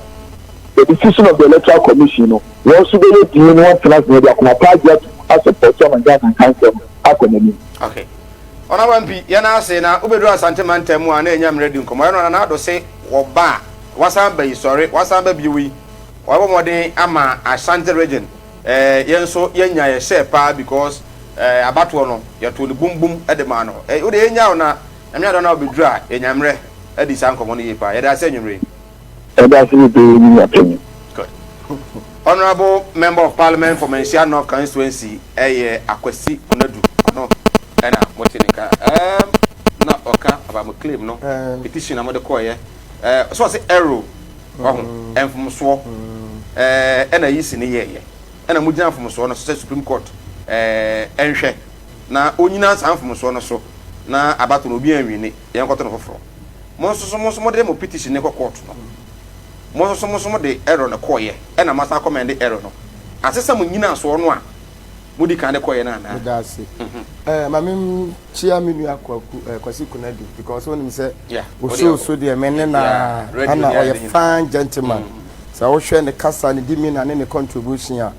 the decision of the Electoral Commission no wɔn nso bɛyɛ din na wɔatena ase na yɛde akoma pa agye atom asɔpɔto ama Ghana nkansɛm akɔ n'anim. Okay. Ɔnaba mpi, yɛn ase na wobɛduru Asante mantam mu a na yɛnya mmerɛ di nkɔmmɔ. Ɛno Nana Addo se wɔba a, wasan ba yi, sɔre, wasan ba bio yi. Wabɔ mmɔden ama Ashanti region eh, yɛn nso yɛnya yɛ share paa because eh, abatoɔ no yɛtoo no bum bum de maa no. Eh, wode yɛnya wo na Nyame adom na wobɛduru a yɛnya mmerɛ adi saa nkɔmmɔ no yie paa. Yɛda ase anwummerɛ yi. Yɛda ase bebree me nua panyin. Good. Honourable Member of Parliament for Manhyia North Constituency ɛyɛ Akwasi Konadu ɔno ɛna mote ne nka ɛɛm na ɔka about mo claim no petition na mode kɔɔyɛ ɛɛ so ɔse error waho mfomsoɔ ɛɛ ɛna yi si ne yɛɛyɛ ɛna mo gyina mfomsoɔ no so sɛ Supreme Court ɛɛ ɛnhwɛ na onyina saa mfomsoɔ no so na abato no obi anwini yɛn kɔto no foforɔ mo nso so mo nso mo de mo petition ne kɔ court no mo nso so mo nso mo de error no kɔɔyɛ ɛna mo asan akɔmɛnde error no asesa mo nyina soɔ no a mo di kan de kɔɔyɛ no anaa. Meda ase. Eh, ma me kyia me nua Kwaku, eh, Kwasi Konadu because wonim sɛ wo so deɛ me ne na ana ɔyɛ fine gentleman. Sɛ wohwɛ ne kasa, ne demeanor ne ne contribution a,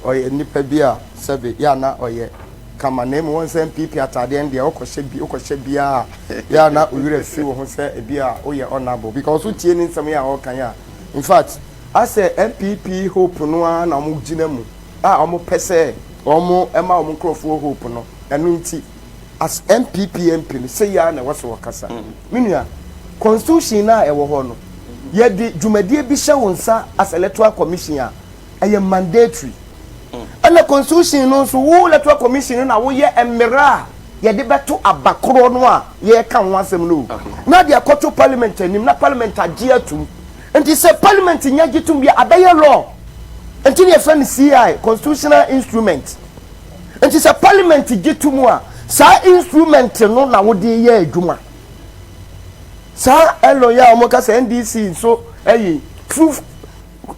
ɔyɛ nipa bi a sɛbe yɛ a na ɔyɛ kama na mmom wɔn sɛ NPP ataadeɛ no deɛ wokɔhyɛ bi wokɔhyɛ biara a yɛ a na wo werɛ fi wo ho sɛ ebi a woyɛ honourable because wotie ne nsɛm yɛ a ɔreka yi a in fact asɛ NPP hope no ara na wɔn gyina mu a wɔn pɛ sɛ wɔn ma wɔn nkurɔfoɔ hope no ɛno nti as NPP MP no sɛ yɛ a na ɛwɔ sɛ wɔkasa me nua constitution no a ɛwɔ hɔ no yɛde dwumadie bi hyɛ wo nsa as electoral commission a ɛyɛ mandatory ɛna constitution no nso wo electoral commission no na woyɛ mmerɛ a yɛde bɛto aba korɔ no a yɛreka ho asɛm no o na de akɔto parliament anim na parliament agye atum nti sɛ parliament nya gye tum bi a abɛyɛ law nti ne yɛfrɛ no CI constitutional instrument nti sɛ parliament gye tum a saa instrument no na wode yɛ adwuma saa ɛlɔ yɛ a wɔka sɛ NDC nso ɛyi proof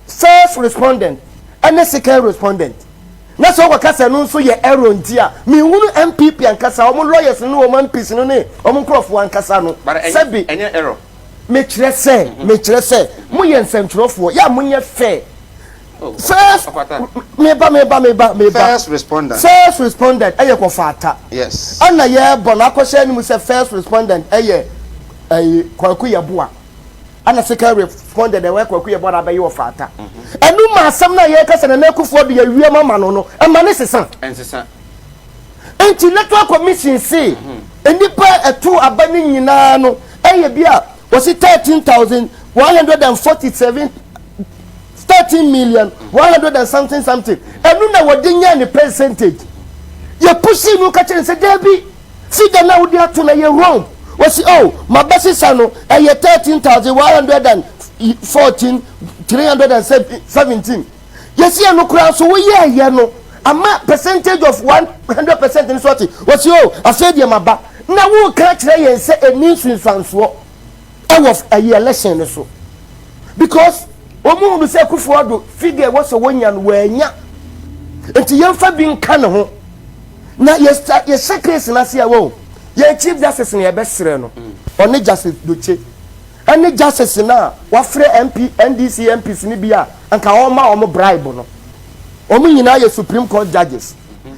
first respondent ɛne second respondent na sɛ ɔkɔka sɛ no nso yɛ error nti a menhunu NPP ankasa wɔn lawyers no ne wɔn MPs no ne wɔn nkurɔfoɔ ankasa no sɛbi ɛnyɛ error mekyerɛ sɛ mekyerɛ sɛ moyɛ nsɛntwerɛfoɔ yɛ a monyɛ fair oh, first meba meba meba meba first respondent first respondent ɛyɛ kɔfa ata yes ɛna yɛbɔ no akɔhyɛ anim sɛ first respondent ɛyɛ ɛyɛ kwaku yɛboa Ɛna second responded ɛwɔ Kwaku yɛ bɔra bɛyɛ ɔfata. Ɛnu ma asɛm no a yɛka sɛ Nana Akufo Addo yɛ wiem ama no no ɛma ne sesa. Ɛnsesa. Nti electoral commission se nnipa ɛto aba no nyinaa no ɛyɛ bi a wɔsi 13,147 13 million 100 and something something ɛnu na wɔde nya ne percentage. Yɛ pusi no ka kyerɛ sɛ daabi. Figure no a wode ato no ɛyɛ wrong. Wɔsi oh mabɛsesa no ɛyɛ 13,114 317. Yɛsi ɛno koraa nso woyɛɛyɛ no ama percentage of 100% no so ate. Wɔsi oh afei deɛ maba. Na woka akyerɛ yɛn sɛ ɛni nsunsuansoɔ ɛwɔ ɛyi election no so because wɔn hunu sɛ Akufo Addo figure ɛwɔ sɛ wɔnya no wɔanya nti yɛmfa bi nka ne ho. Na yɛhyɛ case no ase a wɔn yɛn chief justice no yɛbɛsrɛ no ɔne justice Dotse ɛne justice no a wafrɛ MP NDC MPs no bi a anka ɔma wɔn bribe no wɔn nyinaa yɛ supreme court judges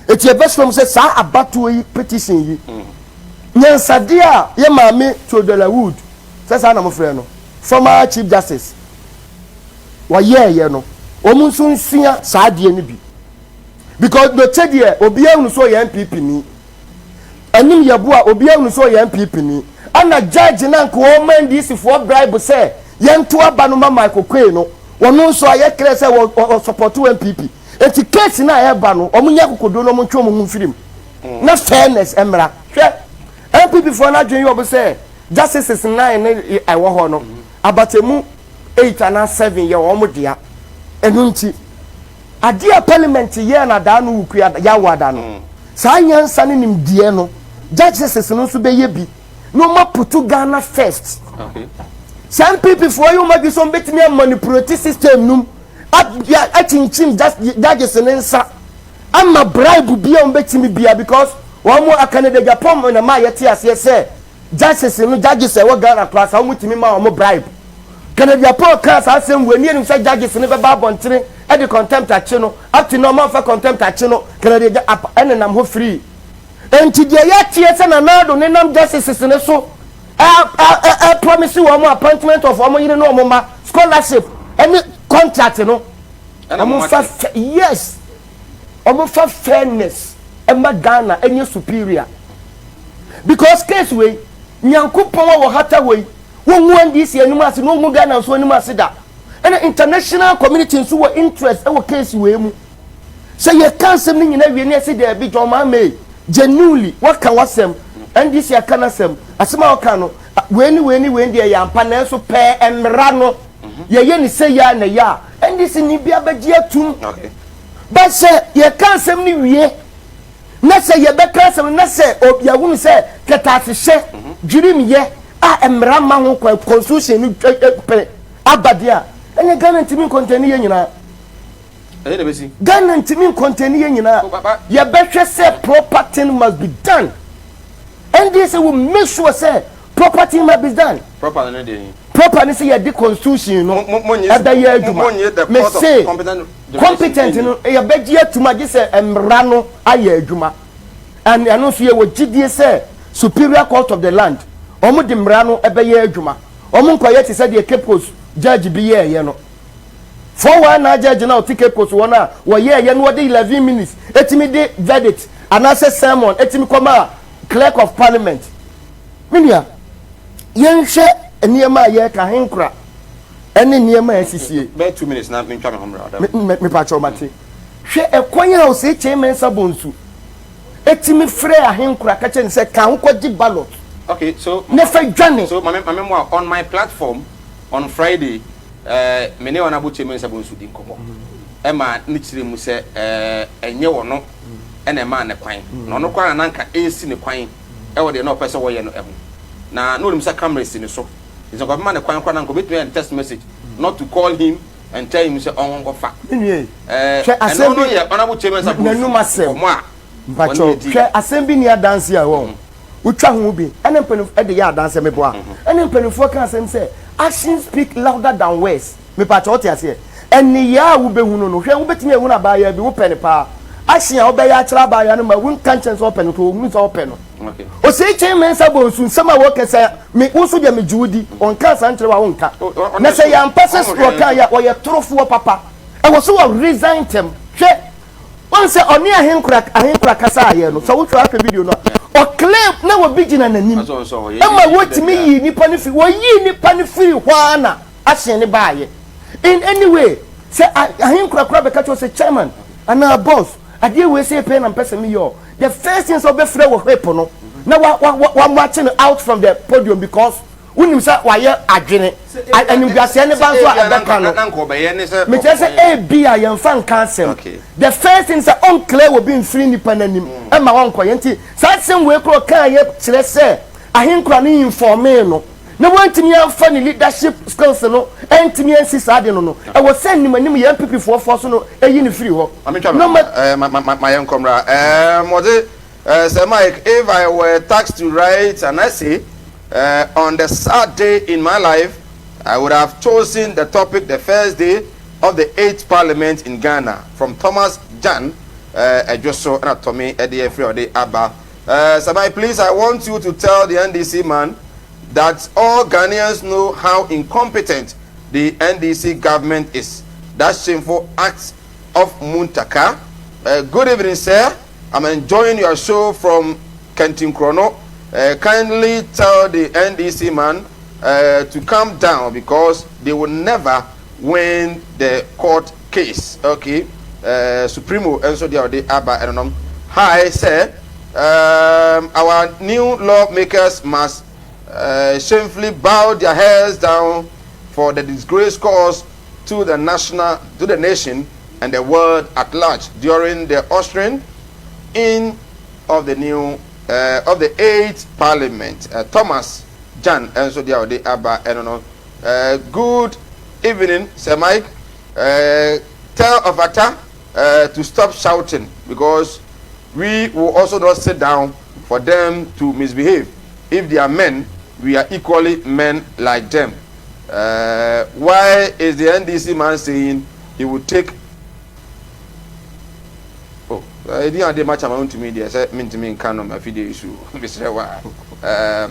eti yɛbɛsrɛ wɔn sɛ saa abatoɔ yi petition yi nyansadeɛ a yɛ maame Theodora Wood sɛ saa na wɔfrɛ no former chief justice wɔyɛɛyɛ no wɔn nso nsua saa adeɛ no bi. Because Doche deɛ obiara hunu sɛ ɔyɛ NPP ni. Anim Yeboah obiara hunu sɛ ɔyɛ NPP ni. Ɛna judge no a nka ɔma NDC foɔ bribe sɛ yɛnto aba no ma Michael Quaye no, ɔno nso ayɛ clear sɛ ɔ support NPP. Nti case no a ɛreba no, wɔn nyɛ akokoduro na wɔn ntwe wɔn ho mfiri mu. Na fairness mmra. Hwɛ, NPP foɔ no adwene yɛ wɔn sɛ justices nine no ɛwɔ hɔ no, abatemu eight anaa seven yɛ wɔn dea. Ɛno nti. Adeɛ a parliament yɛɛ no adaa no wukua yawoada no, saa nyansa ne nimdeɛ no judges no nso bɛyɛ bi na wɔn aputu Ghana first. Saa NPP foɔ yi wɔn adwi sɛ wɔn bɛtumi amanipulate system no mu akyinkyim judges ne nsa ama bribe bi a wɔn bɛtumi bia because wɔn akaneda Japan na ma yɛte aseɛ sɛ Justice no judges a ɛwɔ Ghana koraa saa wɔn tumi ma wɔn bribe. Kennedy Apaw kaa saa asɛm wei ne yɛnim sɛ judges no bɛba abɔntene de contempt akye no up to now wɔn amfa contempt akye no Kennedy Apaw ɛnenam hɔ free. Enti deɛ yɛteɛ sɛ Nana Addo nenam justices no so ɛ ɛ promise wɔn appointment of wɔn yere ne wɔn mma scholarship ɛne contract no. Wɔn fa yes, wɔn fa fairness ɛma Ghana ɛnyɛ superior because case wei Nyankopɔn a wɔhata hɔ yi wɔngu NDC anim ase na wɔngu Ghana nso anim ase da. Ɛna international community nso wɔ interest ɛwɔ case wei mu. Sɛ yɛka asɛm no nyinaa wie na yɛse daabi John Mahama ei, genuinely waka w'asɛm, NDC aka n'asɛm, asɛm a ɔka no wei ne wei ne wei deɛ ɛyɛ ampa nanso pɛɛ mmara no yɛyɛ ne sei a na ɛyɛ a, NDC ni bi abɛgye atum. But sɛ yɛka asɛm no wie na sɛ yɛbɛka asɛm no na sɛ yɛhunu sɛ kɛtɛasehyɛ, dwirimyɛ a mmara mma ho kwan, constitution no pɛ aba deɛ a, ɛnneɛ Ghana ntumi nkɔntɛne yɛn nyinaa. Ɛyɛ na ɛbɛsi. Ghana ntumi nkɔntɛni yɛn nyinaa. Yɛbɛhwɛ sɛ proper thing must be done. NDC will make sure sɛ proper thing must be done. Proper no ne deɛ yi. Proper ne sɛ yɛde constitution no ɛbɛyɛ adwuma. Me se competent no yɛbɛgye atum agye sɛ mmara no ayɛ adwuma. And ɛno nso yɛwɔ gyidie sɛ superior court of the land wɔn de mmara no ɛbɛyɛ adwuma. Wɔn nkɔyɛ te sɛ deɛ Cape Coast judge bi yɛɛyɛ no. 419 judge no a ɔte Cape Coast hɔ no a wɔyɛɛyɛ no wɔde 11 minutes ɛtumi de verdict anaasɛ sermon ɛtumi kɔmaa clerk of parliament. Me nua, yɛnhwɛ nneɛma a yɛreka henkora ɛne nneɛma a ɛsisie. Bɛyɛ 2 minutes na mentwa me ho mmra. Ɔda. Mepakyɛw mate. Hwɛ ɛkwan a Osei Kyei Mensah Bonsu ɛtumi frɛɛ ahenkora ka kyerɛ no sɛ ka ho kɔgye ballot Okay, so na fa dwane. So mame mame mo a on my platform on Friday Eh, me ne Honourable Chairman Sabonsu di nkɔmmɔ ɛma ne kyerɛ mu sɛ eh, ɛnyɛ ɔno ɛna ɛmaa ne kwan, na ɔno koraa na nanka ɛresi ne kwan ɛwɔ deɛ na ɔpɛ sɛ wɔyɛ no ɛho, na na ɔnim sɛ camera si ne so, nti sɛ nka ɔbɛma ne kwan koraa na nka ɔbɛtumi ayɛ no text message not to call him and tell him sɛ ɔnkɔ nkɔfa. Me nua yi, Eh, hwɛ asɛm ɛno no bi, yɛ Honourable Chairman Sabonsu n'anum asɛm. nkɔmmɔ a wɔne Mpakyɛw, yɛdi. hwɛ asɛm bi ni adanse a ɛwɔ ho. Wotwa ho bi ɛne mpanyinfoɔ ɛde yɛ adanseɛ meboa ɛne mpanyinfoɔ ka asɛm sɛ actions speak louder than words mepakyɛ wote aseɛ ɛneyɛɛ a wobɛhunu no hwɛ wobɛtumi ahunu abaayewa bi wopɛ no paa action a wobɛyɛ akyerɛ abaayewa no ma wonka nkyɛn sɛ wopɛ no nka ɔhunu sɛ wopɛ no Osei Kyei Mensah Bonsu nsɛm a wɔka sɛ me wo nso deɛ megye wo di ɔnka saa nkyerɛ wo a wonka na sɛ yɛampa sɛ wɔka yɛ ɔyɛ torofoɔ papa ɛwɔ so wɔ resign ntɛm hwɛ Woahu sɛ ɔne ahenkora ahenkora kasaeɛ no, sɛ wohwɛ ahwɛ video no a, ɔclaim na obi gyina n'anim ma wotumi yii nipa no firi wɔyii nipa no firi hɔ ara na ahyɛn no baeɛ. In any way, sɛ ahenkora koraa bɛka kyerɛ wo sɛ chairman anaa boss adeɛ wei sei pɛɛ na mpɛ sɛ meyɛ o, the first thing sɛ wobɛfrɛ wo whip no na wa wa wa wa no out from the podium because Wonim sɛ wayɛ adwene. Animguaseɛ ne ba nso a ɛbɛka no. Mekyerɛ sɛ ebia yɛmfa nka asɛm. The first thing sɛ ɔnclear obi mfiri nipa no anim ɛma ɔnkɔyɛ. Nti saa asɛm wei koraa ɔkaeɛ kyerɛ sɛ ahenkura no informee no na wantumi amfa ne leadership skills no antumi ansi saa ade no no. Ɛwɔ sɛ anim anim yɛn NPP foɔ foɔ so no ɛyi no firi hɔ. Ma mentwa me ho ma yɛnkɔ mmra. Wɔde Sir Mike, if I were tasked to write an essay uh, on the sad day in my life, I would have chosen the topic the first day of the eighth parliament in Ghana from Thomas Jan Ejoso na Tommy ɛde afiri ɔde aba. Sir Mike, please, I want you to tell the NDC man that all Ghanaians know how incompetent the NDC government is. That shameful act of Muntaka. Good evening, sir. I'm enjoying your show from Kentinkrono. Kindly tell the NDC man to calm down because they will never win the court case. Okay. Supremo nso deɛ ɔde aba ɛnonom. Hi, sir. Our new lawmakers must shamefully bow their heads down for the disgrace caused to the national, to the nation and the world at large during the ushering in of the new of the eighth parliament. Thomas Jan nso deɛ ɔde aba ɛno no. Good evening, Sir Mike. Tell Ofata to stop shouting because we will also not sit down for them to misbehave. If they are men, we are equally men like them. Why is the NDC man saying he will take Oh, ɛdi adeɛ ma kyama ntumi deɛ sɛ mentumi nka no mafidie yi so mesrɛ wa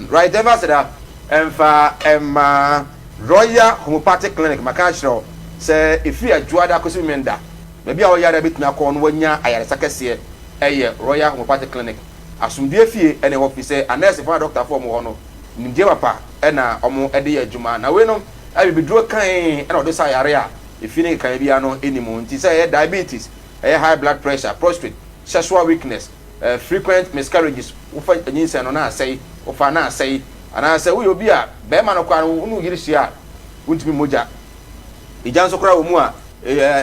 right ɛmfa seda ɛmfa ɛma Royal Homeopathic Clinic maka akyerɛ wo sɛ ɛfiri adwoada kɔsi memenda. Baabi a ɔyare a bɛtumi akɔ na wanya ayaresa kɛseɛ yɛ Royal Homeopathic Clinic. Asomdwoeɛ fie na ɛwɔ firi sɛ anɛɛsefoɔ ne adɔkotafoɔ a wɔwɔ hɔ no, nimdeɛ papa na wɔde yɛ adwuma. Na weinom abibiduro kann na wɔde sa yare a efi ne nkekaeɛ biara no nni mu. Nti sɛ ɛyɛ diabetes, ɛyɛ high blood pressure, prostrate, sexual weakness, frequent miscarriages, wofa nyinsɛn no na asɛe, wofa na asɛe, anaasɛ woyɛ obi a barima no koraa no wo ne wo yere hyia a wontumi mmɔ gya, egya nso koraa wɔ mu a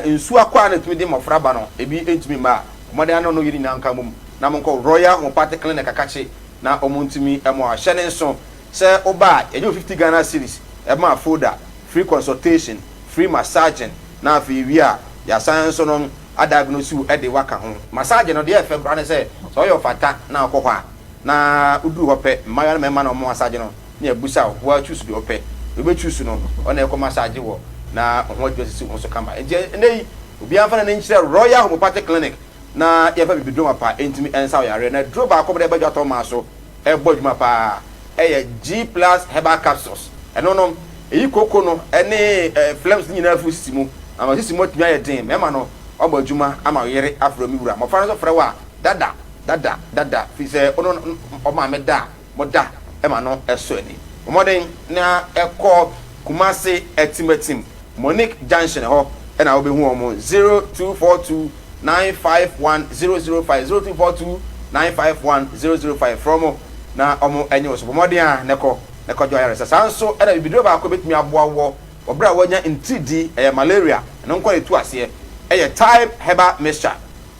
nsuo akwaa na ɛtumi de mmɔfra ba no ebi ntumi mma a, bɔ mmɔden ara ne wo yere nyinaa nka mmom na monkɔ Royal Homeopathic Clinic Akakye na wɔntumi mmoa wo. Hyɛ ne nso sɛ woba a yɛgye wo 50 Ghana cedis ma folder, free consultation, free massaging na afei yɛwie a yɛasan nso no adiagnose wo de wo aka ho. Massage no deɛ ɛfɛ koraa ne sɛ sɛ woyɛ ɔfata na wokɔ hɔ a na woduru hɔ pɛ mmaayewa ne mmarima na wɔn massage no na yɛabusa wo, wo ara choose deɛ wopɛ, deɛ wobɛ choose no ɔna ɛkɔ massage wɔ na wo ho atumi asisi wo ho so kama. Nti ɛnnɛ yi obiara mfa n'ani nkyerɛ Royal Homeopathic Clinic na yɛmfa bibiduro mapa ntumi nsa wo yareɛ. Na aduro baako bɛde ɛba dwatɔ maa so ɛbɔ adwuma paa ɛyɛ G plus herbal capsules. Ɛno no ɛyi koko no ɛne phlegms no nyinaa firi sisi mu ama sisi mu atumi ayɛ den. Mmarima no wabɔ adwuma ama wo yere afrɛ wo me wura. Mmɔfra no nso frɛ wo a dada dada dada firi sɛ wo ne ɔmaame da a moda ma no sɔ ani. Bɔ mmɔden na kɔ Kumasi Atimatim, Monique Junction hɔ na wobɛhu wɔn, 0242 951 005, 0242 951 005. Frɛ wɔn na wɔnyɛ wo so. Bɔ mmɔden ara na kɔ na kɔgye w'ayaresa. Saa nso na bibiduro baako a ɛbɛtumi aboa wo wɔ berɛ a woanya ntiridi, ɛyɛ malaria, ɛno nko ara na ɛtu aseɛ, ɛyɛ Thyme Herbal Mixture.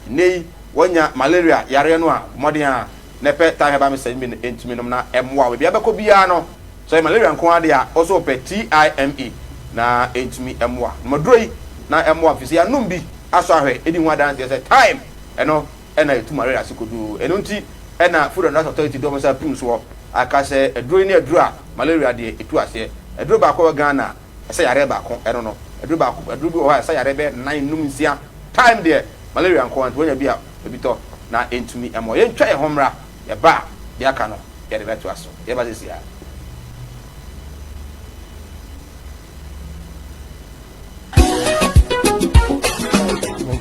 Nnɛ yi woanya malaria yareɛ no a, bɔ mmɔden ara na pɛ Thyme Herbal Mixture no bi ntumi nom na ɛmmoa wo. Baabi a wobɛkɔ biara no, sɛ ɔyɛ malaria nko ara deɛ a, wo nso wopɛ TIME na ɛntumi mmoa. Nom aduro yi na ɛmmoa firi sɛ yɛanom bi asɔ ahwɛ ɛdi ho adanseɛ sɛ Thyme ɛno na ɛtu malaria ase kodoo. Ɛno nti na Food and Drugs Authority de wɔn nsa apim soɔ aka sɛ aduro yi ne aduro a malaria deɛ ɛtu aseɛ. Aduro baako a ɛwɔ Ghana a ɛsɛ yareɛ baako ɛno no. Aduro baako, aduro bi wɔ hɔ a ɛsɛ yareɛ bɛyɛ nnan, nnum, nsia. Thyme deɛ malaria nko ara nti woanya bi a ebi tɔ na ɛntumi mmoa. Yɛntwa yɛn ho mmra, yɛba a, deɛ aka no yɛde bɛtoa so. Yɛba seesei ara.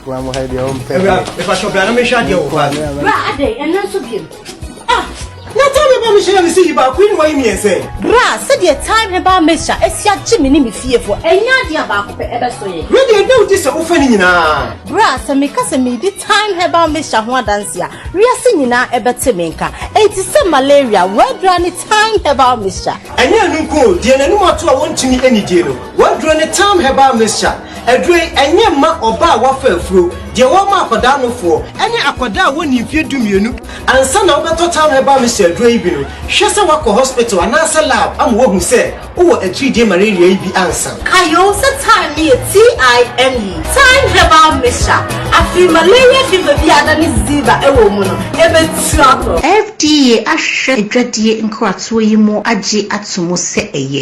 Awura, mepakyɛw bra na menhwɛ adeɛ wɔ hɔ. Bra adɛn ɛno nso biom. Ah, na time herbal mixture na mesi yi baako yi na wayi mmiɛnsa yi. Bra, sɛdeɛ Thyme Herbal Mixture asi agye me ne me fiefoɔ, ɛnyɛ adeɛ a baako pɛ ɛbɛso yɛn. Wei deɛ ɛda wo di sɛ wofa ne nyinaa. Bra, sɛ meka sɛ meredi Thyme Herbal Mixture ho adanse a, wiase nyinaa ɛbɛte me nka. Enti sɛ malaria, w'aduro ne Thyme Herbal Mixture. Ɛnyɛ ɛno nko o, deɛ n'anom ato a wɔntumi nnidie no, w'aduro ne Thyme Herbal Mixture. Aduro yi, ɛnyɛ mma ɔbaa a wafa afuro, deɛ wɔma akwadaa nofoɔ, ɛne akwadaa a wɔnni mfeɛ dumienu. Ansa na wobɛtɔ Thyme Herbal Mixture aduro yi bi no, hwɛ sɛ woakɔ hospital anaasɛ lab ama wɔahu sɛ wowɔ atiridie malaria yi bi ansa. Kae o sɛ thyme no yɛ T-I-M-E, Thyme Herbal Mixture. Afei malaria fever bi a adane ziva wɔ mu no, ɛbɛtu akɔ. FDA ahwehwɛ adwadie nkratoɔ yi mu agye ato mu sɛ ɛyɛ.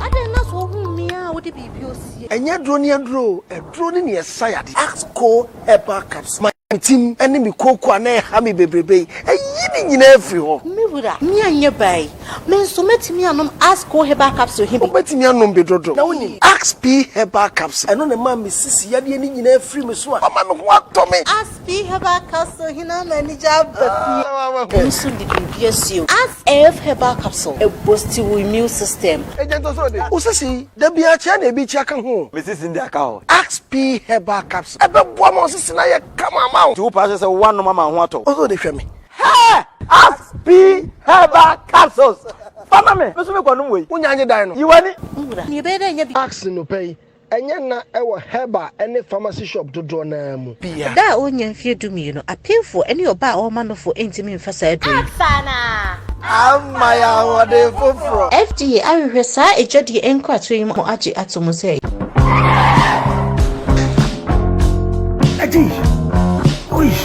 Adɛn na sɛ wohu me a wode biribi osie. Ɛnyɛ aduro ne aduro o, aduro ne nea ɛsa yadeɛ. Axco Herbal Capsule. Me tim ne me kooko a na ɛha me bebrebe yi, ayi ne nyinaa afiri hɔ. Me wura, me anyɛ baa yi, me nso mɛtumi anom Asco Herbal Capsule he bi? Wobɛtumi anom bi dodo. Na wonim Asp Herbal Capsule? Ɛno na ɛmaa me sisi yadeɛ no nyinaa firii me so a ama me ho atɔ me. Asp Herbal Capsule he na ama anigye aba fie. Me nso de biribi asie o. Asf Herbal Capsule, ɛboosti wo immune system. Agya Ntɔsɔɔde, wo sisi yi, da biara kyea na ebi kyea ka ho o. Me sisi no de aka hɔ. Asp Herbal Capsule. Ɛbɛboa ma wo sisi no ayɛ kama ama wo. Nti wo paa kyerɛ sɛ woanom ama wo ho atɔ wo. Ɔsɛ ɔde hwɛ me. Hɛɛ! Asp Herbal Capsules! Fa ma me! Me nso mekɔ nom wei. Wo nya nye dan no. Yi w'ani. Nwura, nea ɛbɛyɛ dɛ anya bi. Ask nnɔpa yi, ɛnyɛ nna wɔ herbal ne pharmacy shop dodoɔ no ara mu. Bia. Da a ɔnnya mfeɛ dumienu, apemfoɔ ne ɔbaa a ɔrema nofoɔ ntumi mfa saa aduro yi. Ama yɛn ahoɔden foforɔ. FDA ahwehwɛ saa adwadie nkratoɔ yi mu agye ato mu sɛ. Agye, oish.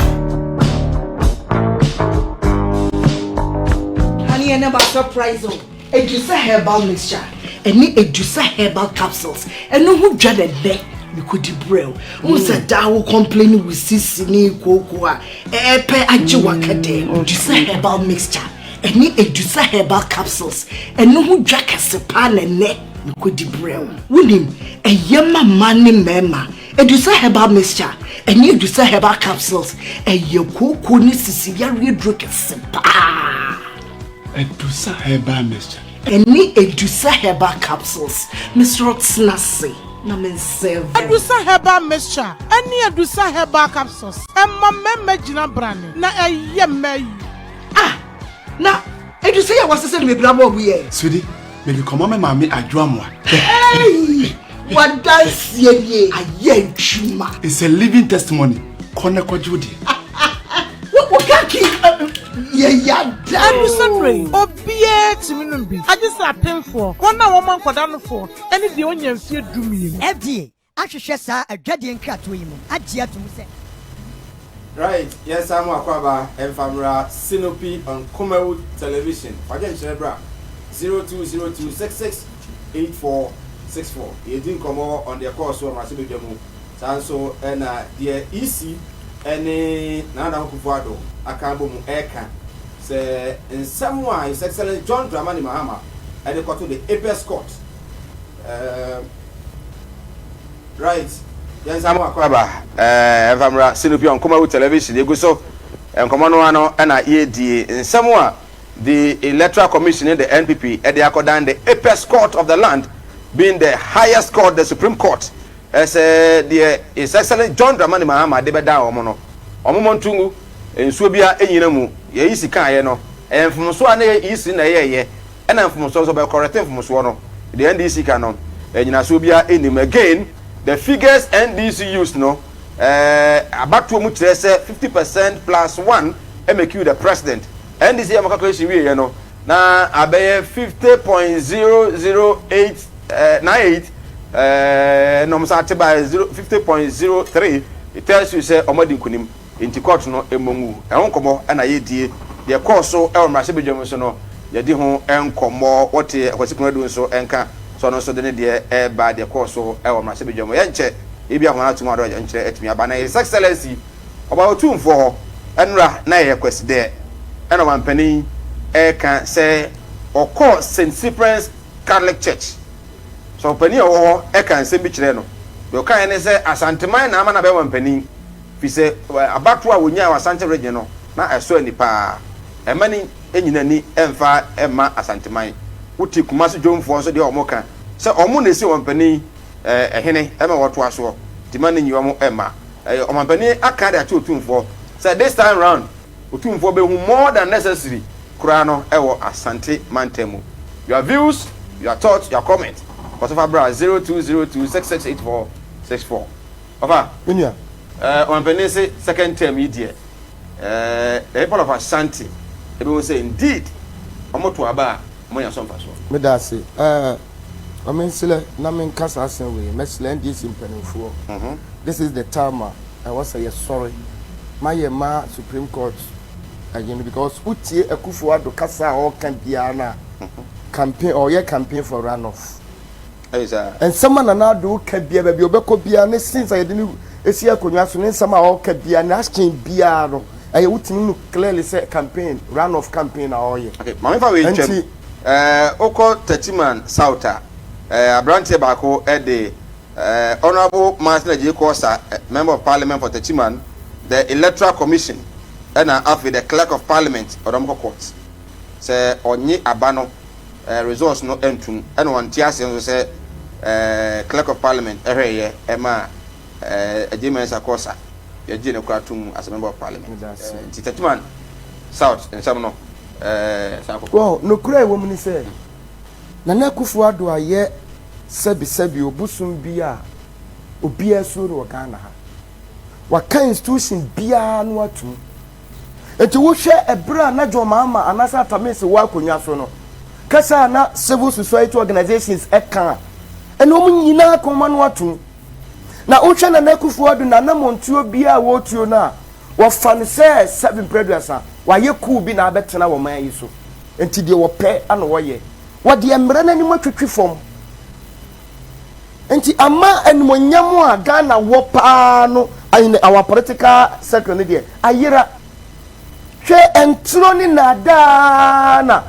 Honey, I never surprise o. Edusa herbal mixture ɛne Edusa herbal capsules ɛno ho dwa na ɛnɛ mekɔdi brɛ o. Wohu sɛ daa wo complain wo sisi ne kooko a ɛɛpɛ agye waka dɛ. Edusa herbal mixture ɛne Edusa herbal capsules ɛno ho dwa kɛse paa na ɛnɛ mekɔdi brɛ o. Wonim ɛyɛ ma mmaa ne mmarima. Adusa herbal mixture ɛne Adusa herbal capsules ɛyɛ kooko ne sisi yareɛ duro kɛse paa. Adusa herbal mixture. Ɛne Adusa herbal capsules. Mesrɛ wo tena ase na me nsɛve wo. Adusa herbal mixture ɛne Adusa herbal capsules ɛma mmarima gyina brane na ɛyɛ mmaa yie. Ah! Na Adusa yi a wɔasesa no bebree ama wɔn yɛ. Sweetie, mede kɔma me maame Adwo Amoah. Hey! W'adanseɛ nie, ayɛ adwuma. It's a living testimony. Kɔ na kɔgye wo deɛ. Wo kaki yɛ yada o. Adusa duro yi, obiara tumi nom bi, agye sɛ apemfoɔ, wɔn a wɔma nkwadaa nofoɔ, ne deɛ ɔnnya mfeɛ dumienu. FDA ahwehwɛ saa adwadie nkratoɔ yi mu agye ato mu sɛ. Right, yɛnsan mo akwaaba mfa mmra Sinopi on Kumawu Television. Fa dwenkyerɛ bra 0202668464. Yɛredi nkɔmmɔ on deɛ ɛkɔɔ so wɔ mmarahyɛbadwa mu. Saa nso na deɛ EC ne Nana Dankwa Akufo-Addo aka abɔ mu reka sɛ nsɛm a His Excellency John Dramani Mahama de kɔto the Apex Court Ehm right yɛn nsa mo akwaaba eh ɛmfa mmra Sinopia Nkomawu Television yɛgu so nkɔmmɔ no ano ɛna yɛredie nsɛm a the Electoral Commission ne the NPP ɛde akɔdan the apex court of the land being the highest court the Supreme Court ɛsɛ deɛ His Excellency John Dramani Mahama de bɛdan wɔn no wɔn mmɔ nto ngu nsuo bia ɛnyina mu yɛyi sika ayɛ no ɛyɛ mfomsoɔ a na yɛ yi si na ɛyɛɛyɛ Ɛna mfomsoɔ nso ɔbɛ correcte mfomsoɔ no. Deɛ NDC ka no nyinasoɔ biara nnim. Again the figures NDC used no eh, abatoɔ mu kyerɛ sɛ 50 percent plus one make you the president. NDC yɛ wɔn calculation wieɛ no na abɛyɛ 50.008 eh, 98 eh, na wɔn san te baeɛ 50.03 it tells you sɛ wɔn adi nkunim. Enti kɔɔto no mmɔ ngu. Ɛho nkɔmmɔ na yɛredie. Deɛ ɛkɔɔ so wɔ mmarahyɛbadwam nso no, yɛadi ho nkɔmmɔ. Wote Kwasi Konadu nso nka sɛ ɔno nso de ne deɛ reba deɛ ɛkɔɔ so wɔ mmarahyɛbadwam. Yɛnkyɛ, ebia ahoma no ato mu a ɔde atumi aba. Na His Excellency Ɔba Otumfoɔ hɔ nnora na ɛyɛ Kwasideɛ ɛna ɔmampanin reka sɛ ɔkɔɔ St. Cyprian's Catholic Church. Sɔfopanin a ɔwɔ hɔ ka nsɛm bi kyerɛɛ no. Deɛ ɔkaeɛ ne sɛ Asanteman na ama no abɛyɛ ɔmampanin. Firi sɛ abatoɔ a wɔnyae wɔ Asante region no, na ɛsɔ ani pa ara. Ɛmma no nnyina ani mfa mma Asanteman. Wote Kumasi Dwomfoɔ nso deɛ wɔka sɛ wɔn na ɛsi ɔmampanin hene ma wɔtoa soɔ, nti mma no nyi wɔn mma. Ɔmampanin aka de akyerɛ Otumfoɔ sɛ this time round Otumfoɔ bɛhu more than necessary koraa no wɔ Asante mantam mu. Your views, your thoughts, your comment, kɔ so fa bra 0202 6684 64. Papa, Me nua. Eh, ɔmanpanin se second term yi deɛ, eh, the people of Ashanti ebehu sɛ indeed wɔn to aba a, wɔn anya so mfasoɔ. Meda ase. Eh, ma me nselɛ na me nka saa asɛm wei. Mɛselɛ NDC mpanimfoɔ. This is the time a ɛwɔ sɛ yɛsɔre ma yɛ ma Supreme Court ayi no because wotie Akufo Addo kasa a ɔreka biara no a, campaign, ɔreyɛ campaign for run off. Nsɛm a Nana Addo reka biara, baabi a ɔbɛkɔ biara, ne since a yɛde no si akonnwa so, ne nsɛm a ɔreka biara, ne action biara no, ɛyɛ wotumi nu clearly sɛ campaign, run off campaign na ɔreyɛ. Okay, maame fa wei ntwam. Ɛɛ, wokɔ Techiman South a, ɛɛ, aberanteɛ baako de ɛɛ, Honourable Martin Adjei Korsah, Member of Parliament for Techiman, the Electoral Commission, ɛna afei the Clerk of Parliament, ɔde wɔn kɔ court sɛ ɔnye aba no results no ntom ɛna ɔnte aseɛ nso sɛ clerk of parliament ɛhwɛeɛ ɛma Adjei Mensah Korsah yɛgyee no koraa tom as a member of parliament nti Techiman South nsɛm no san kɔkɔ. Well, nokorɛ a ɛwɔ mu ne sɛ, Nana Akufo Addo ayɛ sɛbisɛbi obosom bi a obiara suro no wɔ Ghana ha. Waka institution biara no atom. Enti wohwɛ ɛberɛ a na John Mahama anaasɛ Atta Mills wɔ akonnwa so no, kasa a na civil society organizations ɛka a, ɛne wɔn nyinaa ka wɔn ano atom. Na wohwɛ Nana Akufo-Addo n'anammɔntuo biara a wɔretuo no a, wɔfa no sɛ sɛbe mprɛduasa, wayɛ kuw bi na abɛtena wɔ man yi so. Enti deɛ wɔpɛ na wɔyɛ. Wɔde mmara no anim atwitwi fam. Nti ama animuonyam a Ghana wɔ paa no in our political circle no deɛ ayera. Hwɛ ntorɔ ne nnaadaa na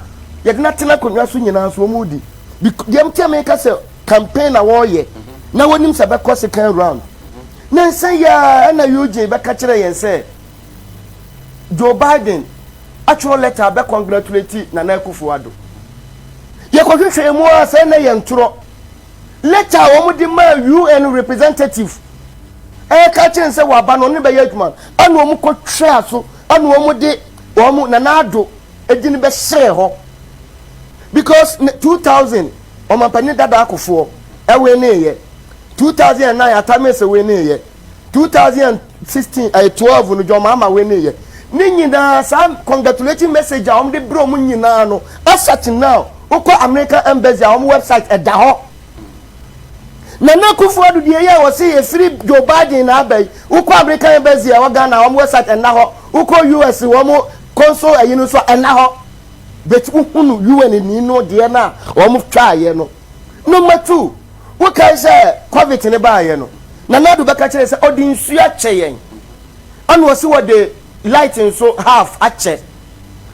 yɛde no atena akonnwa so nyinaa nso wɔn redi. Deɛ nti a meka sɛ campaign na wɔreyɛ na wɔnim sɛ bɛkɔ second round. Nansa yi ara na Eugene bɛka kyerɛɛ yɛn sɛ Joe Biden atwerɛ lɛta abɛ congratulate Nana Akufo Addo. Yɛkɔhwehwɛɛ mu ara sɛ na ɛyɛ ntorɔ. Lɛta a wɔde maa UN representative ɛreka kyerɛ no sɛ waba no ɔne no bɛyɛ adwuma no, ɛna wɔkɔtwaa so ɛna wɔde wɔn Nana Addo edin bɛhyɛɛ hɔ because 2000 ɔmampanin dada akofoɔ ɛweneeɛ 2009 Atta Mills weneeɛ 2016 ɛyɛ 12 no John Mahama weneeɛ ne nyinaa saa congratulating message a wɔde brɛ wɔn nyinaa no as at now wokɔ American embassy a wɔn website ɛda hɔ. Nana Akufo Addo deɛ yi a wɔse ɛfiri Joe Biden na aba yi, wokɔ American Embassy a ɛwɔ Ghana wɔn website ɛnna hɔ, wokɔ US wɔn consul ayi no nso a ɛnna hɔ. But wohunu UN ni no deɛ no a wɔn twaeɛ no. Number two, wokae sɛ COVID no baeɛ no, Nana Addo bɛka kyerɛ sɛ ɔde nsuo akyɛ yɛn, ɛna ɔse wɔde light nso half akyɛ.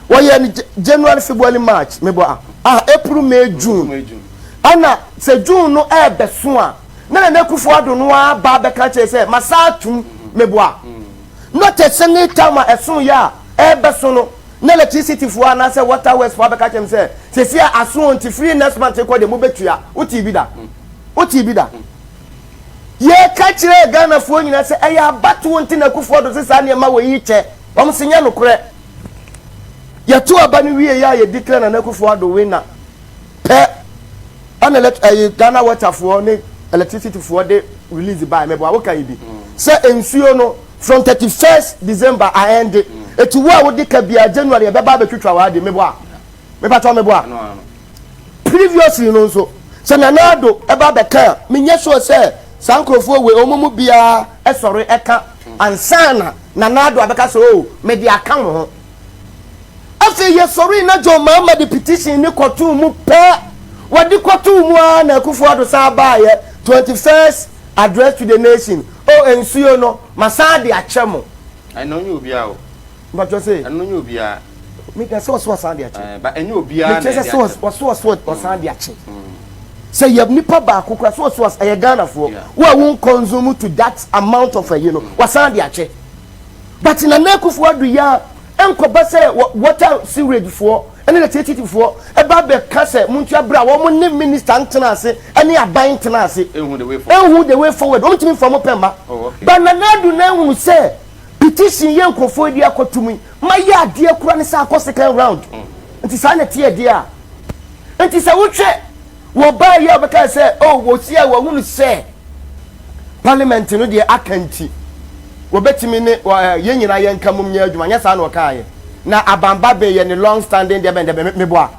Wɔyɛ no January, February, March, mebɔ a, ah, April, May, June. Ɛna sɛ June no ɛɛbɛso a, na Nana Akufo Addo no ara ba abɛka kyerɛ sɛ masa atum, mebɔ a. Not a single time a ɛso yɛ a ɛɛbɛso no, na electricity foɔ anaasɛ water works foɔ abɛka kyerɛ me sɛ sɛsi a aso nti firi next month kɔ deɛ mobɛtua. Wotee bi da? Wotee bi da? Yɛka kyerɛɛ Ghanafoɔ nyinaa sɛ ɛyɛ abatoɔ nti na Akufo Addo se saa nneɛma wɔ yi kyɛ. Wɔn se nyɛ nokorɛ. Yɛto aba no wie yɛ a yɛ declare Nana Akufo Addo winner pɛ ɛna elect ɛyi Ghana water foɔ ne electricity foɔ de release baa mɛboa woka yi bi sɛ nsuo no from 31st December a ɛnde eti wo a wode ka bia January yɛbɛba abɛtwitwa w'ade meboa mepatɔ meboa previously no nso sɛ Nana Addo ɛba abɛka a menyɛ sure sɛ saa nkurɔfoɔ wei wɔn mu biara ɛsɔre ɛka ansa na Nana Addo abɛka sɛ oh mede aka wo ho. Afei yɛsɔree na John Mahama de petition no kɔtoo mu pɛ, wɔde kɔtoo mu ara na Akufo Addo san baeɛ, 21st address to the nation, oh nsuo no masan de akyɛ mo. Ɛno nyɛ obiara o. Mpakyɛ se. Ɛno nyɛ obiara. Meka sɛ ɔso ɔsan de akyɛ. Eh, ba ɛnyɛ obiara na ɛde akyɛ. Mekyerɛ sɛ ɔso ɔso ɔsan de akyɛ. Sɛ yɛ nipa baako kora so ɔso ɛyɛ Ghanafoɔ. Wo a wo consume to that amount of ɛyi no, wasan de akyɛ. But Nana Akufo Addo yi ara nkɔba sɛ water sewerage foɔ ɛne electricity foɔ ɛba abɛka sɛ montua berɛ a wɔn ne minister ntena ase ɛne aban ntena ase. Ehu the way forward. Ehu the way forward. Wɔn ntumi nfa wɔn pɛ mma. Oh, okay. But Nana Addo na ehunu sɛ petition yɛ nkurɔfoɔ yi de akɔto mu yi, mayɛ adeɛ kora ne sɛ akɔ second round. Nti saa na ɛteɛ deɛ a. Nti sɛ wohwɛ wɔ baa yi a wɔbɛka sɛ oh wɔsi a wɔhunu sɛ parliament no deɛ aka nti wɔbɛtumi ne yɛn nyinaa yɛn nka mum nyɛ adwuma nyɛ saa na ɔkaeɛ na abanba bɛn yɛ ne long standing deɛ bɛn deɛ bɛn meboa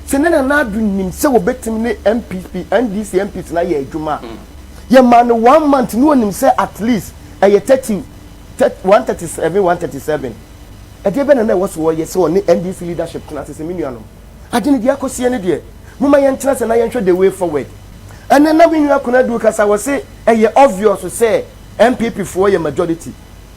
sɛ ne Nana Addo nim sɛ wɔbɛtumi ne NPP NDC MPs na yɛ adwuma a yɛmaa no one month ne ɔnim sɛ at least ɛyɛ 30 137 137 ɛdeɛ bɛn na na ɛwɔ so wɔyɛ sɛ ɔne NDC leadership tena ase sɛ me nuanom Ade no deɛ akɔsie no deɛ, momma yɛntena ase na yɛnhwɛ the way forward. Ɛnɛ na me nua Konadu rekasa, ɔse ɛyɛ obvious sɛ NPP foɔ yɛ majority.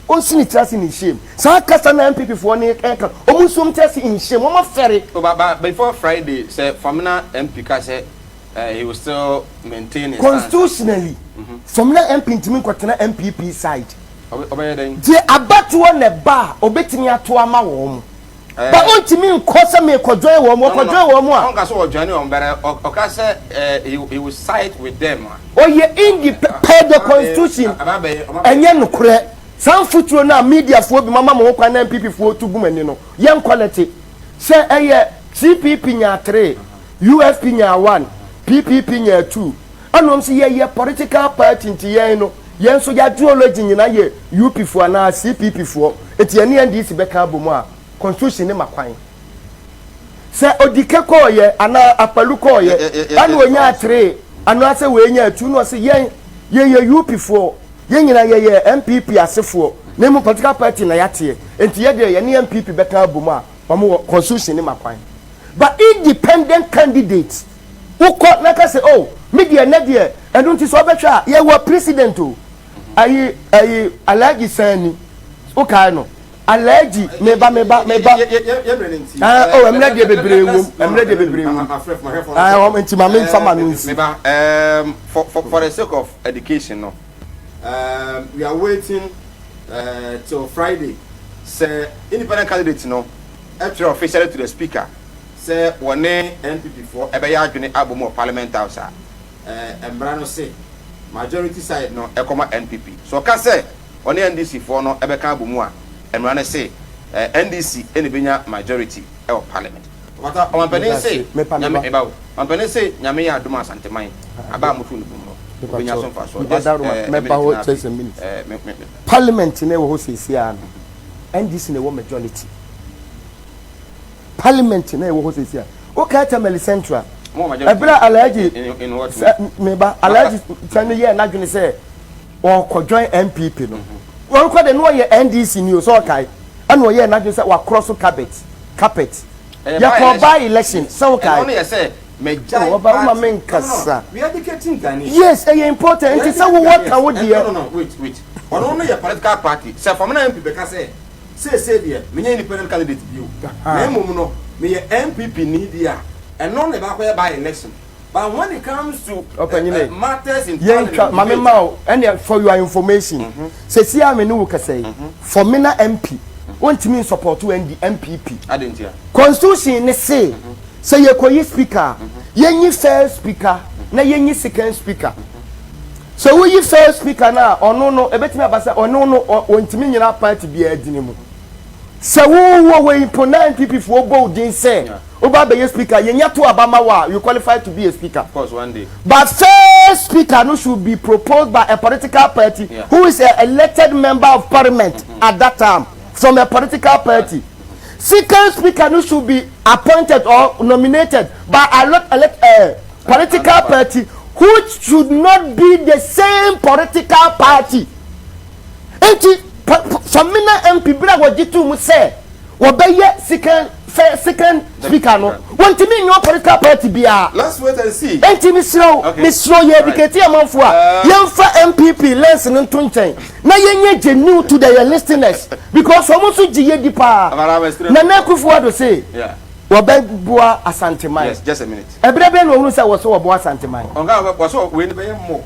Ɔnsi ne tiri ase in shame. Saa kasa no a NPP foɔ no reka, wɔn nso wɔn tiri ase in shame, wɔn afɛre. Oh, but, but before Friday, sɛ Famina MP ka sɛ eh, he will still maintain his stance. Constitutionally, Famina MP ntumi nkɔtena NPP side. Ɔbɛyɛ dɛn? Deɛ abatoɔ na ɛba a, ɔbɛtumi ato ama wɔn. But ontumi nkɔ sɛ mekɔ join wɔn, ɔkɔ join wɔn a. Ɔnka sɛ ɔjoin wɔn but ɔka sɛ he will side with them a. Ɔyɛ independent per the constitution ɛnyɛ nokorɛ. Saa mfuturo no a media foɔ bi mama mo ho kwan na NPP foɔ tu gu mo ani no yɛn kɔlɛte. Sɛ ɛyɛ CPP nyaa three, UFP nyaa one, PPP nyaa two ɛna wɔn nso yɛyɛ political party nti yɛn no yɛn nso yɛ ideology nyinaa yɛ UP foɔ anaa CPP foɔ nti yɛne NDC bɛka abɔ mu a constitution ne ma kwan sɛ odike kɔɔyɛ anaa akpalu kɔɔyɛ ɛna onyaa tere anaasɛ wei nyaa tu na ɔsɛ yɛn yɛyɛ UP foɔ yɛn nyinaa yɛyɛ NPP asefoɔ na emu political party na yɛateɛ nti yɛ deɛ yɛne NPP bɛka abɔ mu a wɔn wɔ constitution ne ma kwan but independent candidate wokɔ na ka sɛ oh me deɛ nɛ deɛ ɛno nti sɛ ɔbɛhwɛ a yɛwɔ president o ayi ayi Alhaji Sani wokae no Alhaji meba meba meba ah oh mmerɛ deɛ bebree wom mmerɛ deɛ bebree wom ah wɔn nti ma me nfa ma no nsi. Meba um, for, for, for the sake of education no. Um, we are waiting uh, till Friday sɛ independent candidate no ɛtwerɛ officially to the speaker sɛ wɔne NPP foɔ ɛbɛyɛ adwene abɔ mu wɔ parliament house a eh, mmara no se majority side no ɛkɔma NPP. So ɔka sɛ ɔne NDC foɔ no ɛbɛka abɔ mu a, mmara no se eh, NDC ɛna ɛbɛnya majority ɛwɔ parliament. Ɔfata ɔmampanin se Nyame meba o, ɔmampanin se Nyame yɛ adom a Asanteman aba a moto no bom no ɔbɛnya so mfasoɔ. Just eh, a minute na afei eh, me me me. Parliament no ɛwɔ hɔ seesei ara no, NDC na ɛwɔ majority. Parliament na ɛwɔ hɔ seesei a. Wokae Tamale Central, ɛberɛ a Alhaji sɛ meba Alhaji sɛ no yɛɛ n'adwene sɛ ɔrekɔ join NPP no. Ɔrekɔ de no ɔyɛ NDC ni o sɛ ɔkae. Ɛna ɔyɛɛ n'adwene sɛ wakorɔ so carpet carpet. Yɛkɔɔ by election sɛ wokae. Ɛno yɛ sɛ magyae Ɔba woma me nkasa. Yes, ɛyɛ important nti sɛ wowɔ ka wo deɛ. No no no wait wait. Ɔno no yɛ political party. Sɛ Fɔmena MP bɛka sɛ Seesei deɛ, menyɛ independent candidate bio, na mmom no, meyɛ NPP ni deɛ a, ɛno na ɛbɛakɔyɛ by election. But when it comes to Ɔpanyini, matters in yɛntwa, parliament ma me debate ma a. wo, ɛnneɛ for your information, seesei a me ne wo kasa yi, Fomena MP, wontumi nsupporto ND, NPP. Adɛn ntia? Constitution no se, sɛ yɛkɔyi speaker a, yɛnyi first speaker na yɛnyi second speaker. Sɛ woyi first speaker no a, ɔno no, ebetumi aba sɛ ɔno no ɔntumi nyina party biara dini mu. Sɛ wo wɔ hɔ yi mpo na NPP foɔ bɔ wo din sɛ woba abɛyɛ speaker, yɛnya to aba ma wo a, you qualify to be a speaker. Of course, one day. But first speaker no should be proposed by a political party yeah. who is an elected member of parliament mm -hmm. at that time from a political party. Second speaker no should be appointed or nominated by a lot elect, uh, political party which should not be the same political party. Nti Samina MP bere a wɔgye too mu sɛ wɔbɛyɛ second fɛ second speaker no wɔntumi nyɛ political party biara. Let's wait and see. Nti mesrɛ wo mesrɛ yɛ educate amanfo a yɛmfa NPP lens no nto nkyɛn na yɛnyɛ genuine to the yɛ listeners because wɔn nso gye yɛ di paa. Nana Akufo-Addo se wɔbɛboa Asanteman. Yes, just a minute. Ɛberɛ bɛn na ɔhunu sɛ wɔ so wɔboa Asanteman? Ɔnka wɔ so wei no bɛyɛ more.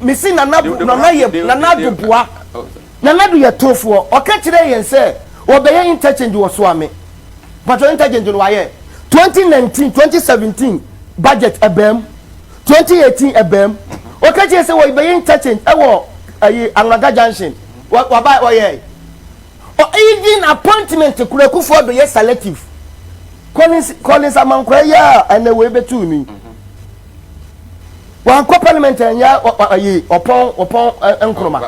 Mesi Nana Nana yɛ Nana Addo boa. Nana Addo yɛ torofoɔ. Ɔka kyerɛɛ yɛn sɛ wɔbɛyɛ interchange wɔ Soame. Mpakyɛw interchange no wayɛ? 2019, 2017 budget ɛbaam. 2018 ɛbaam. Ɔka kyerɛɛ sɛ wɔbɛyɛ interchange ɛwɔ ɛyi Anwraga junction. Waba ɔyɛɛ. Ɔ even appointment koraa Akufo Addo yɛ selective. Collins Collins Amankwaa yi a ɛnɛ wei bɛtuu no yi. Wankɔ parliament ɛnyɛ ayi ɔpɔn ɔpɔn nkroma.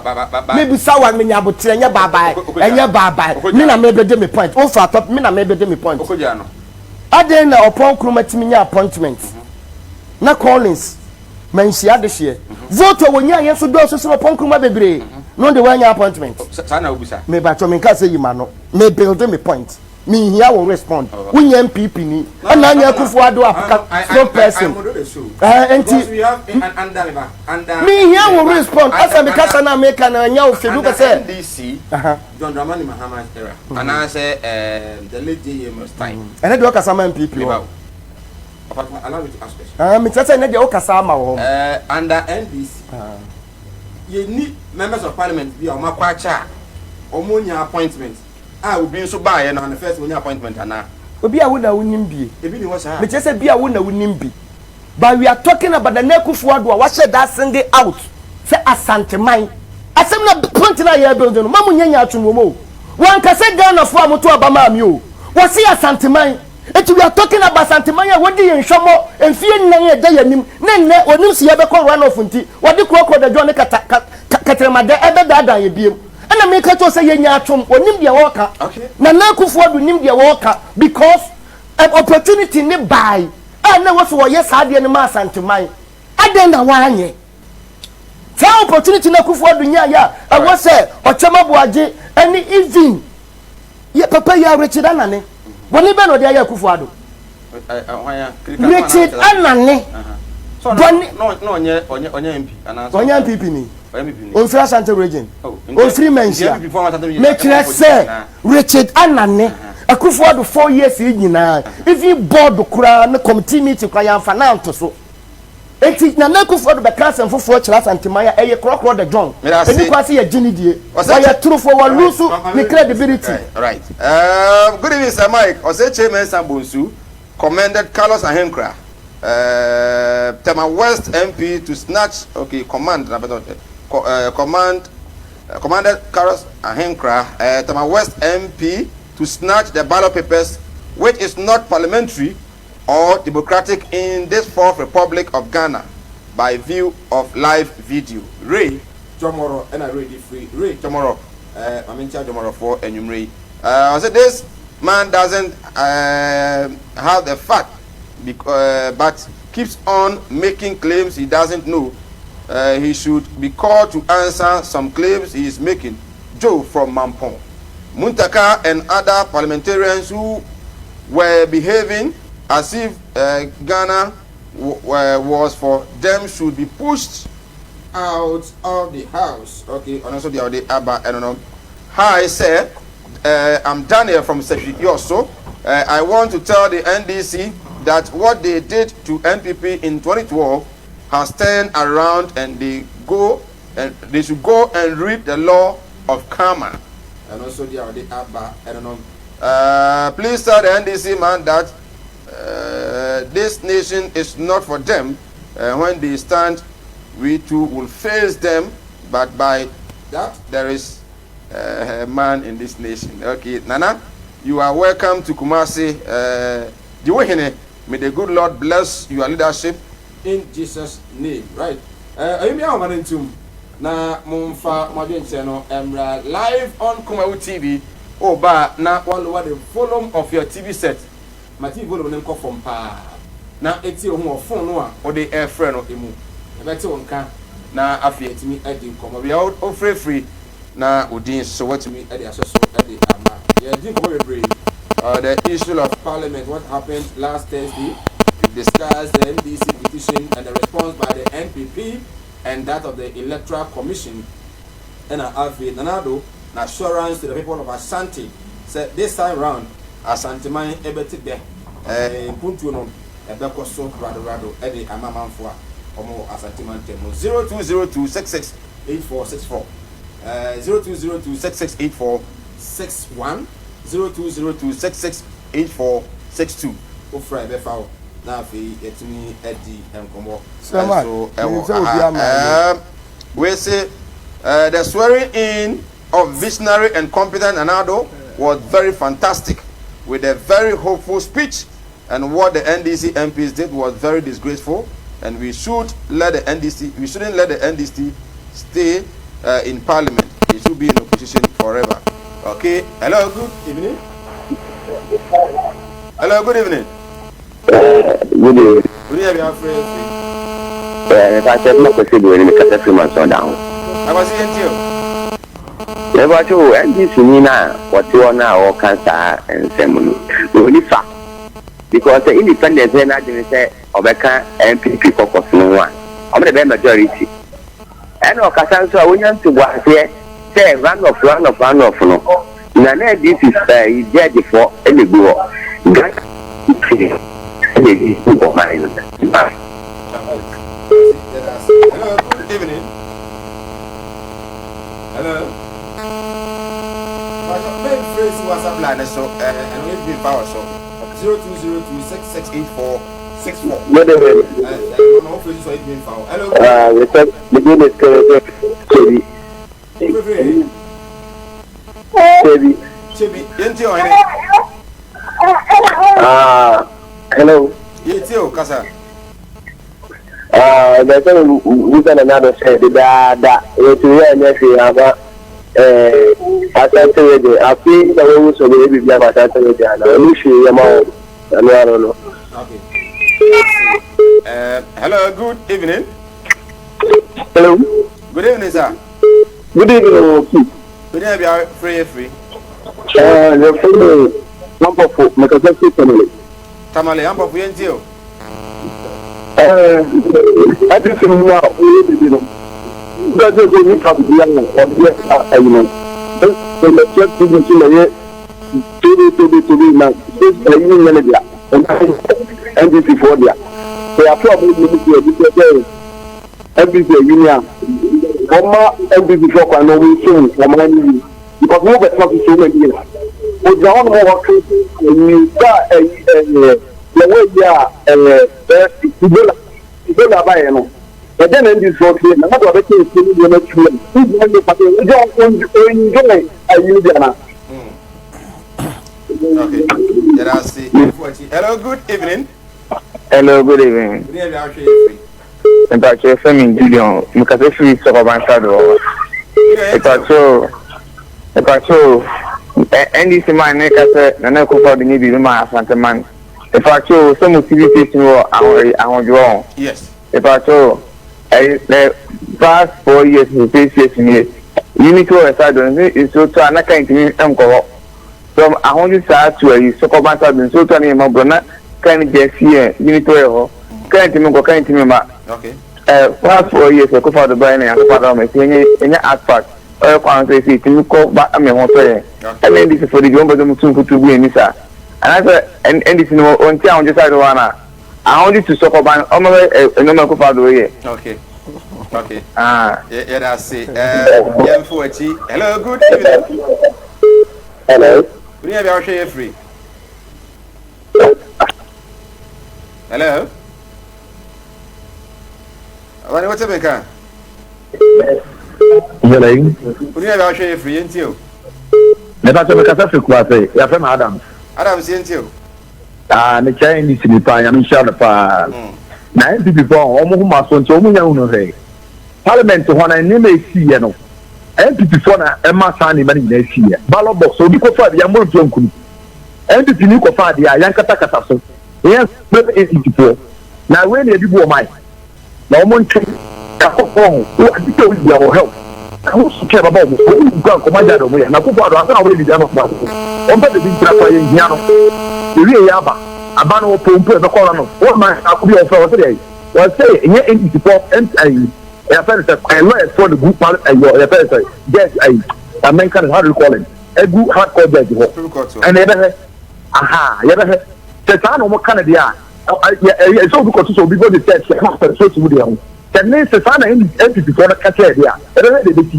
Mebisa wa menya abotrɛ ɛnyɛ baabae ɛnyɛ baabae. Me na mebɛde me point. Wofa atɔ me na mebɛde me point. Adɛn na ɔpɔn nkroma tumi nya appointment na Collins Manhyia adehyeɛ. Vote a wɔnyaeɛ nso dɔɔso sene ɔpɔn nkruma bebree. No de wannya appointment. Saa na wobisa. Me bakyɛ menka sɛ yi m'ano. Me build me point. Menhia wo respond. Wonyɛ NPP ni. Ɛna anyɛ Akufo Addo apka spokesperson. Ɛɛ nti. Menhia wo respond. Asɛ me kasa na meka no ɛnyɛ wo fɛ bi wopɛ sɛ. NDC John Dramani Mahama's era. Anaasɛ the late JMS time. Ɛnɛ deɛ ɔkasa ma NPP hɔ. Papa, allow me to ask question. Ah, mekyerɛ sɛ ɛnɛ deɛ wokasa ama wɔ hɔ. Uh, under NDC, ah. yɛni members of parliament bi a wɔn akɔ akyɛ a wɔn nya appointment a obi nso baayɛ no and first wɔnya appointment anaa. Obi a wo na wonim bie. Ebi ni hɔ saa. Mekyerɛ sɛ bi a wo na wonim bi. But we are talking about Nana Akufo-Addo a wahyɛ da single out sɛ Asanteman. Asɛm na point na yɛ building no, ma mo nyɛ nyaatwom wɔ mu o. Wanka sɛ Ghanafoɔ a moto aba maa me o. Wɔse Asanteman. Enti we are talking about Asanteman a wɔdi yɛn hwammɔ mfie nnan a ɛda yɛn anim ne nnɛ wɔnim sɛ yɛbɛkɔ run off nti wɔde korɔkorɔ dadwɔn ne kata ka ka kɛtrɛmadɛ ɛbɛdaadaa yɛn biom. Ɛna meka kyerɛ wo sɛ yɛn nyaatwom wɔnim deɛ wɔreka. Nana Akufo Addo nim deɛ wɔreka because opportunity ne bae a na ɛwɔ sɛ wɔyɛ saa adeɛ no ma Asanteman. Adɛn na wɔanyɛ? Saa opportunity no Akufo Addo nyaeɛ a ɛwɔ sɛ Ɔkyɛm Aboagye ɛne even Yɛ papa yi a Richard Anane bɔne bɛn na ɔde ayɛ Akufo Addo? Richard Anane bɔne. Ɔnyɛ NPP ni. Ɔmfiri Ashanti region. Ɔmfiri Manhyia. Mekyerɛ sɛ Richard Anane Akufo Addo 4 years yi nyinaa even board koraa ne committee meeting koraa yɛamfa no anto so. Enti Nana Akufo-Addo bɛka asɛm foforɔ kyerɛ Asanteman a ɛyɛ korɔkorɔ the John. Ɛni kwan sɛ yɛgye no die. Ɔyɛ torofoɔ, wa lose ne credibility. Right. Um, good evening, Sir Mike. Osei Kyei Mensah Bonsu commended Carlos Ahenkra, uh, Tema West MP to snatch, okay, command, uh, command, uh, commanded Carlos Ahenkra, uh, Tema West MP to snatch the ballot papers, which is not parliamentary or democratic in this fourth republic of Ghana by view of live video. Ray Jomoro ɛna Ray de firi Ray Jomoro eh, maame nkyia Jomorofoɔ anwummerɛ yi. Uh, ɔsɛ this man doesn't uh, have the fact because, uh, but keeps on making claims he doesn't know. Uh, he should be called to answer some claims he is making. Joe from Mampong. Muntaka and other parliamentarians who were behaving as if uh, Ghana was for them should be pushed out of the house. Okay, and also the other Abba, I don't know. Hi, sir. Uh, I'm Daniel from Sefi Yoso. Uh, I want to tell the NDC that what they did to NPP in 2012 has turned around and they go and they should go and read the law of karma. And also the other Abba, I don't know. Uh, please tell the NDC man that uh, this nation is not for them. Uh, when they stand, we too will face them. But by that, there is uh, a man in this nation. Okay, Nana, you are welcome to Kumasi. Uh, may the good Lord bless your leadership in Jesus' name. Right. Uh, na momfa mo adwenkyerɛ no mmra live on Kumawu TV o ba na wa lower the volume of your TV set ma TV volume no nkɔ fam paa na etie wo ho wɔ phone no a wode ɛrefrɛ no emu yɛbɛte wo nka na afei atumi adi nkɔmmɔ bia wofrɛfiri na wo din nso watumi de ahyɛ so de ama yɛdi nkɔmmɔ bebree uh, the issue of parliament what happened last Thursday we discussed the NDC petition and the response by the NPP and that of the Electoral Commission ɛna afei Nana Addo n'assurance to the people of Ashanti sɛ this time round Asanteman ɛbɛte dɛ ɛɛ mpuntuo no ɛbɛkɔ so radorado ɛde ama amanfoɔ a wɔn wɔ Asante mantam mu 0202 66 8464 ɛɛ 0202 66 84 61 0202 66 8462 wofra ɛbɛfa wo na afei yɛatumi adi nkɔmmɔ nso wɔ aha. Um, we say uh, the swearing in of visionary and competent Nana Addo was very fantastic with a very hopeful speech and what the NDC MPs did was very disgraceful and we should let the NDC we shouldn't let the NDC stay uh, in parliament they should be in opposition forever okay hello good evening hello good evening Good evening. Wòni yɛ bi afrɛ firi. Ɛɛ mepa kyɛ ma kwasi bu mi kasa firi manson da ho. Akwasi yɛn ti o. Mepa kyɛ o NDC ni na wɔte hɔ na ɔka saa nsɛm no. Wɔni fa because sɛ independent yɛ n'adwene sɛ ɔbɛka NPP caucus no ho a ɔmo de bɛyɛ majority. Ɛna ɔkasa nso a wonya ntoboaseɛ sɛ run off run off run off no na na NDC ɛɛ judge foɔ ɛna egu hɔ. Ghana ɛna edi ɔman no. Hello, good evening. Hello. Main phrase WhatsApp line so ɛno yɛ bi fa wɔ so 0202 6684 64. Good evening. Ɛno no phrase so yɛ bi fa wɔ. Hello. Uh, the name is Chebi. Chebi. Chebi, yɛn ti ɔhene. Ah, hello. Yɛn ti o kasa. Ah, bɛsɛ wusa na nado sɛ dedaada yɛtumi yɛ ɛnyɛ hwee ama ɛɛ Asante region afei na wɔwu sɛ ɔbɛyɛ biribi ama Asante region ana ɔno hwee yɛ ma wɔn ɛno ano no. Okay. Uh, hello, good evening. Hello. Good evening, sir. Good evening, Oki. Good evening, be free, free. Uh, your friend, Ampofo, mekasa fi Tamale. Tamale, Ampofo, yɛn ti o. Ɛɛ, ɛti mu a ɔyɛ bibi no, bɛsɛ sɛ nipa bi a ɔde ayi no, ɛna kyɛ tubi so na yɛ tobi tobi tobi na ɛyi nyɛ ne dea, ɛna NDC foɔ dea. Sɛ Yɛato aba awie no sɛ yɛde sɛ NPP awini a, wɔmma NPP foɔ kwan na wɔnsom ɔman no yie because mo bɛtena so so many years. Ogyina hɔ nom a ɔka ayi sɛ ɛyi ɛɛ yɛwɔ ayi a ɛɛ Ebola Ebola baeɛ no ɛdɛn na NDC foɔ fie na na de wabɛkyɛ nsuo ne nneɛma tumi a wogyina ne pate wogyina ɔnjoy ayi no bi anaa. Okay. Yɛda ase. Hello, good evening. Hello, good evening. Mpakyɛ yɛfrɛ me Gideon, mekasa firi Sɔkɔban side wɔ hɔ. Mpakyɛ mpakyɛ NDC man ne ka sɛ Nana Akufo-Addo nye biribi ma Asante man. Mpakyɛ sɛ mo TV station wɔ ahodwoɔ ho. Yes. Mpakyɛ ɛyi the past 4 years to 6 years nie unity wɔ side no nsuo tɔ a na kan ntumi nkɔ hɔ. From ahodwo saa to ayi Sɔkɔban side nsuo tɔ a ne yɛ mɔborɔ na kan gya si yɛn unity wɔ hɔ. Kan ntumi nkɔ kan ntumi ma. Ɛ past 4 years Akufo-Addo baeɛ na Nyankopɔn adom ama ɛsi ɛnyɛ ɛnyɛ asphalt ɔyɛ kwan so ɛsi ɛtumi kɔ ba ama ɛho tɔ yɛn. Ɛna NDC foɔ de bi wɔn pɛ sɛ wɔn tu mfuturo gu yɛn ani saa. Anaasɛ NDC no wɔn ti ahodwo side hɔ anaa? Ahodwo tu Sɔkɔban wɔn bɛ ɛ nneɛma Akufo-Addo yɛ. Okay. Okay. Ah. Yɛda ase. Yɛn fo akyi. Hello, good evening. Hello. Wọ́n yẹ bí a wɔhwɛ yɛ firi. Hello. Abani wọ́n tẹ́ mi nka. Hello. Wọ́n yẹ bí a wɔhwɛ yɛ firi yɛn ti o. Nípa sɛ mekasa firi Kumase, yɛafrɛ me Adams. Adams yɛn ti o. Ah, mekyɛ NDC ni paa, nyame nhyira no paa. Na NPP fo a wɔn ho ma so nti wɔn nya hunu hwee. Parliament hɔ na nneɛma esi yɛ no, NPP fo na ɛma saa nneɛma no nyinaa esi yɛ. Ballot box obi kɔfa bi yɛn ntua nkunu. NPP ni kɔfa adeɛ a yɛn katakata so. Yɛn NDC foɔ. Na wei na yɛde bu ɔman. Na wɔn ntwe akɔkɔ ho. Wo ade sɛ obi wɔ help. Ɛho so kɛ baba wɔn. Wɔn mu nkura nkɔmɔ agya de wɔn yɛ. Na akufo ado ansa na wɔyɛ biribi ama wɔn. Wɔn pɛ baabi ntina kora yɛn hia no. Ewie yɛ aba. Aba no wɔpɔ mpo ɛbɛkɔ run off. Wɔn man ako bi a wɔfrɛ wɔn sɛ deɛ wɔn sɛ ɛnyɛ NDC fɔ ɛnt ayi. Yɛfɛ no sɛ ɛyɛ lawyers fɔ de gu pal ɛyɔ yɛfɛ no sɛ judge ayi. Amɛnka no how do you call it? Egu hard core judge hɔ. Ɛna yɛbɛhwɛ. Aha yɛbɛhwɛ. Sɛ saa na wɔn ka no deɛ a ɛyɛ sɛ obi kɔto sɛ obi bɔ de sɛ ɛhyɛ na asɛ so mu deɛ ho sɛ ne sɛ saa na NPP foɔ no ka kyerɛ deɛ a ɛbɛhwɛ deɛ ɛbɛsi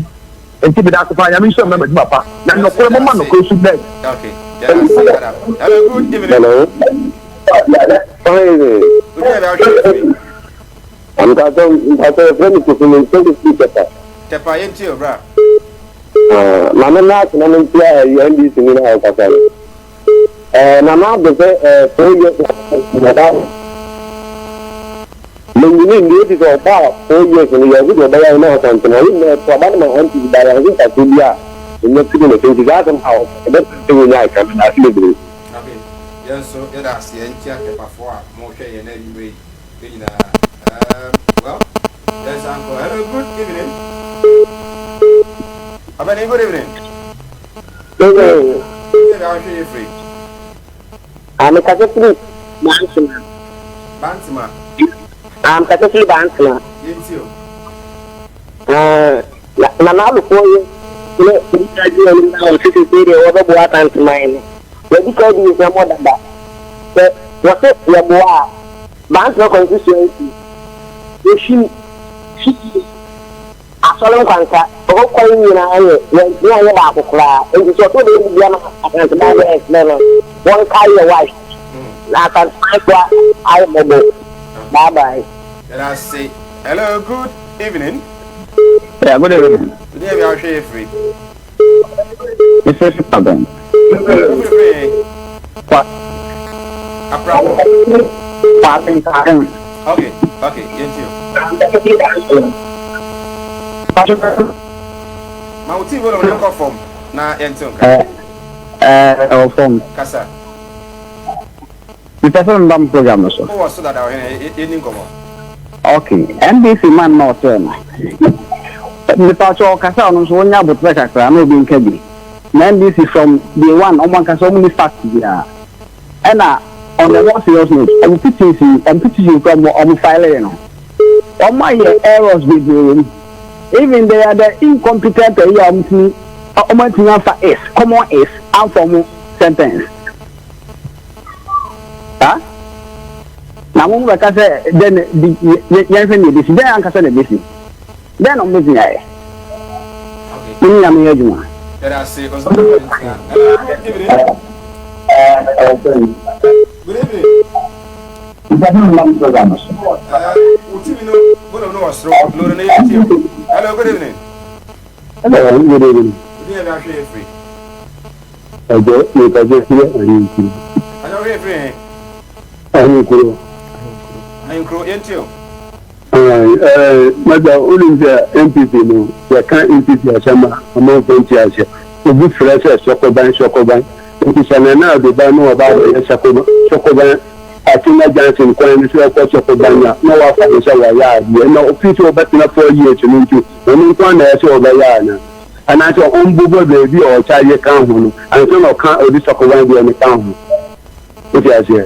nti meda ase paa nyame nhyira mu na madwuma pa na nnɔkorɛ moma nnɔkorɛ so bɛn. Okay. Hello, good evening. Hello. Fine evening. Good evening. Mpatsɔ mpatsɔ yɛfrɛ me Kofi me nsɛm firi Tɛpa. Tɛpa yɛn ti o bra. Maame naa tena me ntia ɛyɛ NDC ni na ɔkasa no. Ɛɛ Nana Addo sɛ ɛɛ 4 years na ɔba menyini nni eti sɛ ɔba a 4 years no yɛn ho deɛ ɔbɛyɛ ayɛ na ɔsantene ɔyɛ nyinaa ɛto aba no ma NPP ba yɛn ho mfasoɔ bi a ɛnya firi ne so nti saa asɛm a ɔbɛ sɛ wɔnya ɛka meda ase bebree. Okay, yɛn nso yɛda ase yɛn nkyia Tɛpafoɔ a mohwɛ yɛn anwummerɛ yi yɛn nyinaa um, well yɛn san kɔ hello good evening Abani good evening. Evening. Yɛ bɛ ahwɛ yɛ firi. Ah, mekasa firi Bantama. Bantama. Ah, mekasa firi Bantama. Yɛn ti o. Ah, na na n'adofoɔ yɛ ne nipa di anim na wɔn sisi sɛ deɛ wɔbɛboa Asanteman no. Yɛdi ka di nsɛm dada. Sɛ wɔse yɛboa a, Bantama constituency, yɛhwim, hwim. Asɔre nkwanta, ɛhɔ kwan nyinaa yɛ, wɔantumi anyɛ baako koraa. Enti sɛ ɔsɛ ɔbɛyɛ biribi ama Asanteman deɛ ɛsrɛ no, wɔnkae yɛ wife. Na Asanteman foɔ ayɛ mmɔbɔ. Bye bye. Yɛda ase. Hello, good evening. Yeah, good evening. Good evening, ahwɛ yɛ firi. Mr. Superben. Firi Kwa. Aprapɔ. Kwasen Kwasen. Okay, yɛn ti o. Ma wo tii volume no nkɔ fam na yɛn ti nka. Ɛɛ ɛɛ ɛwɔ fam. Kasa. Mepɛ sɛ meba mo program no so. Wowɔ so dada ɔhene yɛnni nkɔmmɔ. Okay, NDC man na ɔsɛɛ no. Mepa kyɛ ɔkasa ɔno nso wonya abotrɛ kakra na obi nka bi. Na NDC from day one ɔmo ankasa ɔmo ni fact biara. Ɛna on a more serious note, ɔmo petition ɔmo petition kura ɔmo ɔmo file no. Ɔmo ayɛ errors bebree wɔ mu. Even they are the incompetent ɛyi a ɔmo tumi ɔmo antumi afa is common is amfa ɔmo sentence. Ha? Na mo bɛka sɛ dɛn na bi yɛnhwɛ nea ebesi. Dɛn ankasa na ebesi? Dɛn na wɔbɛtumi ayɛ? Mo ne Nyame yɛ adwuma. Yɛda ase Ɔsɔfo Valentine. Good evening. Good evening. Wo TV no volume no wɔ soro. Lori no yɛ tie o. Hello, good evening. Hello, good evening. Odin yɛ bi ahwɛ yɛ firi. Ɛjɔ, mekasa firi Ahenkuro. Ɛjɔ ahwɛ yɛ firi he? Ahenkuro. Ahenkuro, yɛntie o. Mada, wonim sɛ NPP no, yɛka NPP asɛm a, amanfoɔ nte aseɛ. Obi frɛ sɛ Sɔkɔban, Sɔkɔban. Nti sɛ Nana Addo ba na ɔba abɛyɛ Sɔkɔban, Atenga Junction kwan no so ɛkɔ Sɔkɔban a, na wafa no sɛ wayɛ adeɛ. Na ɔfiri sɛ ɔbɛtena 4 years no nti, ɔno nko ara na ɛyɛ sɛ ɔbɛyɛ anaa? Anaasɛ ɔmbobɔ baabi a ɔkyagye ka ho no ansa na ɔka ɔde Sɔkɔban deɛ no ka ho? Wote aseɛ?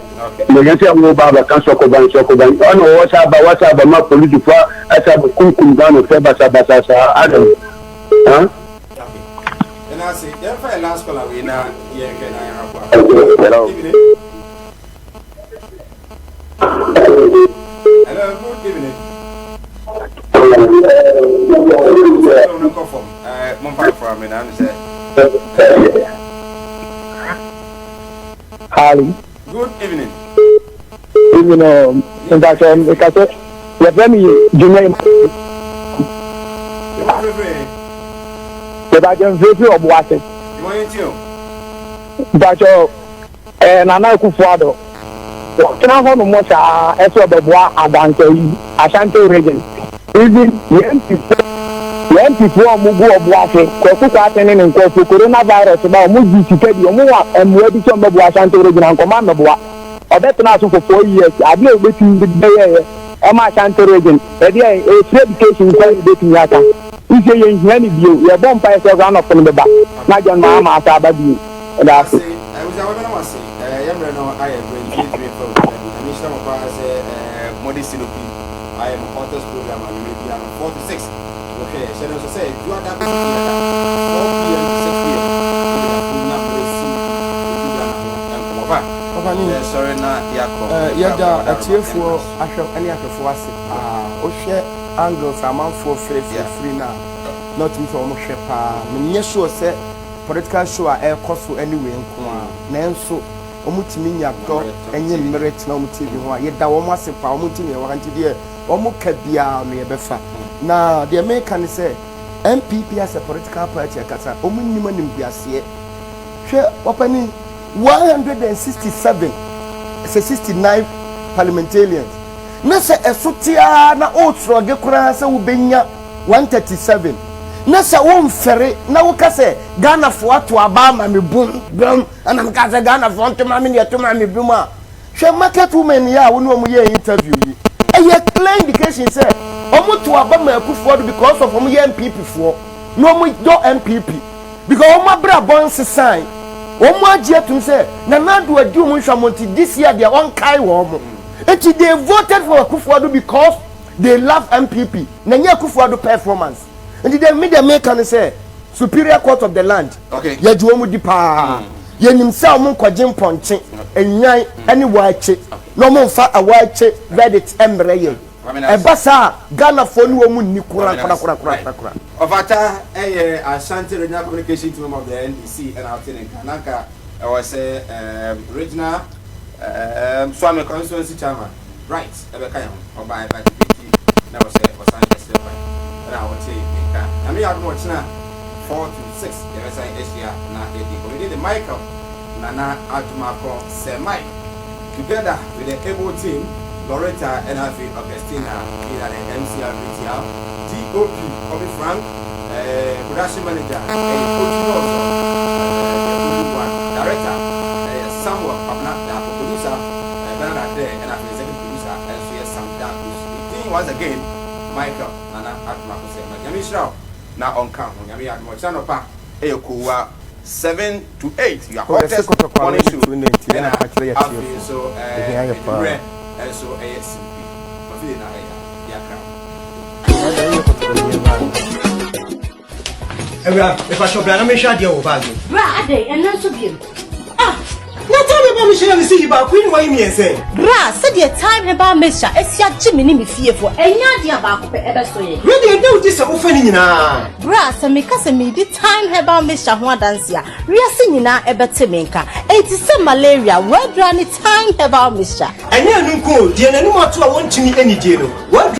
Na ɛnyɛ sɛ woba abɛka sɔkɔban sɔkɔban ɔna wɔwɔ sa aba wasa aba ma polisifoɔ asa abɛkunkum Ghanafoɔ basabasa saa adɛn? Ha? Yɛn ase yɛmfa yɛn last caller wei na yɛnhwɛ na yɛn akoa. Hello. Evening. Hello, good evening. Hello, no nkɔ fam. Eh, momfa mfra me na sɛ. Hi. Good evening. Evening. Um, mpatsɔ mekasɛ yɛfrɛ me Juma Ima. Mepatsɔ mfirifiri ɔbo ase. Mpatsɔ ɛɛ Nana Akufo Addo wɔtena hɔ nom saa ɛsɛ ɔbɛboa adanka yi Ashanti region. Even yɛn mpifo yɛn mpifo a wɔn gu ɔbo ase Kwaku Kwarteng ne ne nkurɔfo corona virus ba wɔn gye sika bi wɔn wɔ mmoa bi sɛ wɔn bɛboa Ashanti region anka wɔn ammɛboa. Ɔbɛtenaa so for 4 years adeɛ a obetumi de bɛyɛɛyɛ ɛma Ashanti region ɛdeɛ ɛyɛ free education nko ara na obetumi aka. Nso yɛn hia no bio yɛbɔ mpaeɛ sɛ runoff no bɛba na John Mahama asa aba bio. Ɛda ase. Abusua mɛbɛda mo ase yɛ mmerɛ no ayɛ berɛ nti yɛntumi mfa obiara bi. Nyame nhyira mo paa sɛ mode Sinopi ayɛ mo hottest program anwummerɛ biara no 4 to 6 wohwɛ yɛ. Hyɛ no nso sɛ Dwoada kɔsi Fiada 4pm to 6pm wode dafo nya mmerɛ Sinopi ɛdi Ghana ho nkɔmmɔ pa. Papa ni, Yɛsɔre na yɛakɔ eh, yɛkɔ yɛda abrabɔ daroma atiefoɔ ɛnna so. ahwɛ ne ahwɛfoɔ ase paa. Wohwɛ angles a amanfoɔ frɛfrɛ Yeah. firi no a, na wotumi sɛ wɔhwɛ paa. Menyɛ sure sɛ political show a ɛrekɔ so ne wei nko ara, nanso wɔtumi nya dɔ nye mmere tena wɔn TV ho a, yɛda wɔn ase paa, wɔn nti na yɛwɔ ha, nti deɛ wɔka biara no yɛbɛfa. Na deɛ meka ne sɛ, NPP as a political party ankasa, wɔn nnim animguaseɛ. Hwɛ, ɔpanin, 167, sɛ 69 parliamentarians, na sɛ ɛso te ara na woretrɔge koraa sɛ wobɛnya 137 na sɛ womfɛre na woka sɛ Ghanafoɔ ato aba ama me bum bum ɛna meka sɛ Ghanafoɔ nto ma me ne ɛto ma me bum a hwɛ market women yi a wo ne wɔn yɛɛ interview yi ɛyɛ clear indication sɛ wɔn to aba ma Akufo-Addo because of wɔn yɛ NPP foɔ na wɔn dɔ NPP because wɔn abrabɔ nsesae wɔn agye atum sɛ Nana Addo adi wɔn nhwamɔ nti this year deɛ ɔnkae wɔn nti they voted for Akufo-Addo because they love NPP na nyɛ Akufo Addo performance nti deɛ me deɛ meka ne sɛ superior court of the land yɛgye wɔn di paa yɛnim sɛ wɔn nkɔgye mpɔnkye nnwan ne waakye na wɔn mfa awaakye verdict mmerɛ yɛn ɛba saa Ghanafoɔ ne wɔn nni kora kora kora kora kora. Ɔfata ɛyɛ Ashanti Regional Communication Team member of the NDC ɛna ɔte ne nka na nka ɛwɔ sɛ regional Suame constituency chairman. Bright bɛka yɛn ho. Ɔbae but bi nti na ɛwɔ sɛ ɔsan srɛ kwan. Ɛna ɔtee me nka. Nyame yɛ adom a ɔkyena 4 to 6 yɛbɛsan ahyia na yɛadi nkɔmmɔ. Me din de Michael Nana Adomako Sir Mike together with the able team Loretta ɛna afei Augustina Ina the MCR VTR DOP Kobe Frank eh, production manager ɛyɛ Otu Nɔɔsɔ eh, the only one director ɛyɛ Samuel Kwabena Darko producer Bernard Adair ɛna afei executive producer nso yɛ Sam Darkus. Me din once again Michael Nana Adom Akosua Mike. Nyame nhyira wo na ɔnka wo ho. Nyame yɛ adom a ɔkyena anɔpa ɛyɛ Kowa 7 to 8 your Oh, yɛse hottest kɔtɔkɔ morning awɛ show ne tu ne nti ɛna yɛn aka kyerɛ yɛ afei tiefo. nso Ehia yɛ paa. anwummerɛ nso ɛyɛ Simpi. Mafide na ɛyɛ Yɛakra wo. Ɛda yɛ kɔtɔkɔ ne yɛ baa. Awura, mepakyɛw bra na menhwɛ adeɛ wɔ bag mu. Bra adɛn ɛnɛ nso biom? Ah! Na tell me. Na mehyɛ na mese yi baako yi na wayi mmiɛnsa yi. Bra, sɛdeɛ Thyme Herbal Mixture asi agye me ne me fiefoɔ, ɛnyɛ adeɛ a baako pɛ ɛbɛso yɛn. Wei deɛ ɛda wo ti sɛ wofa ne nyinaa. Bra, sɛ meka sɛ meredi Thyme Herbal Mixture ho adanse a, wiase nyinaa ɛbɛte me nka. Enti sɛ malaria, w'adura ne Thyme Herbal Mixture. Ɛnyɛ ɛno nko o, deɛ n'anim ato a wɔntumi nnidie no, w'adura.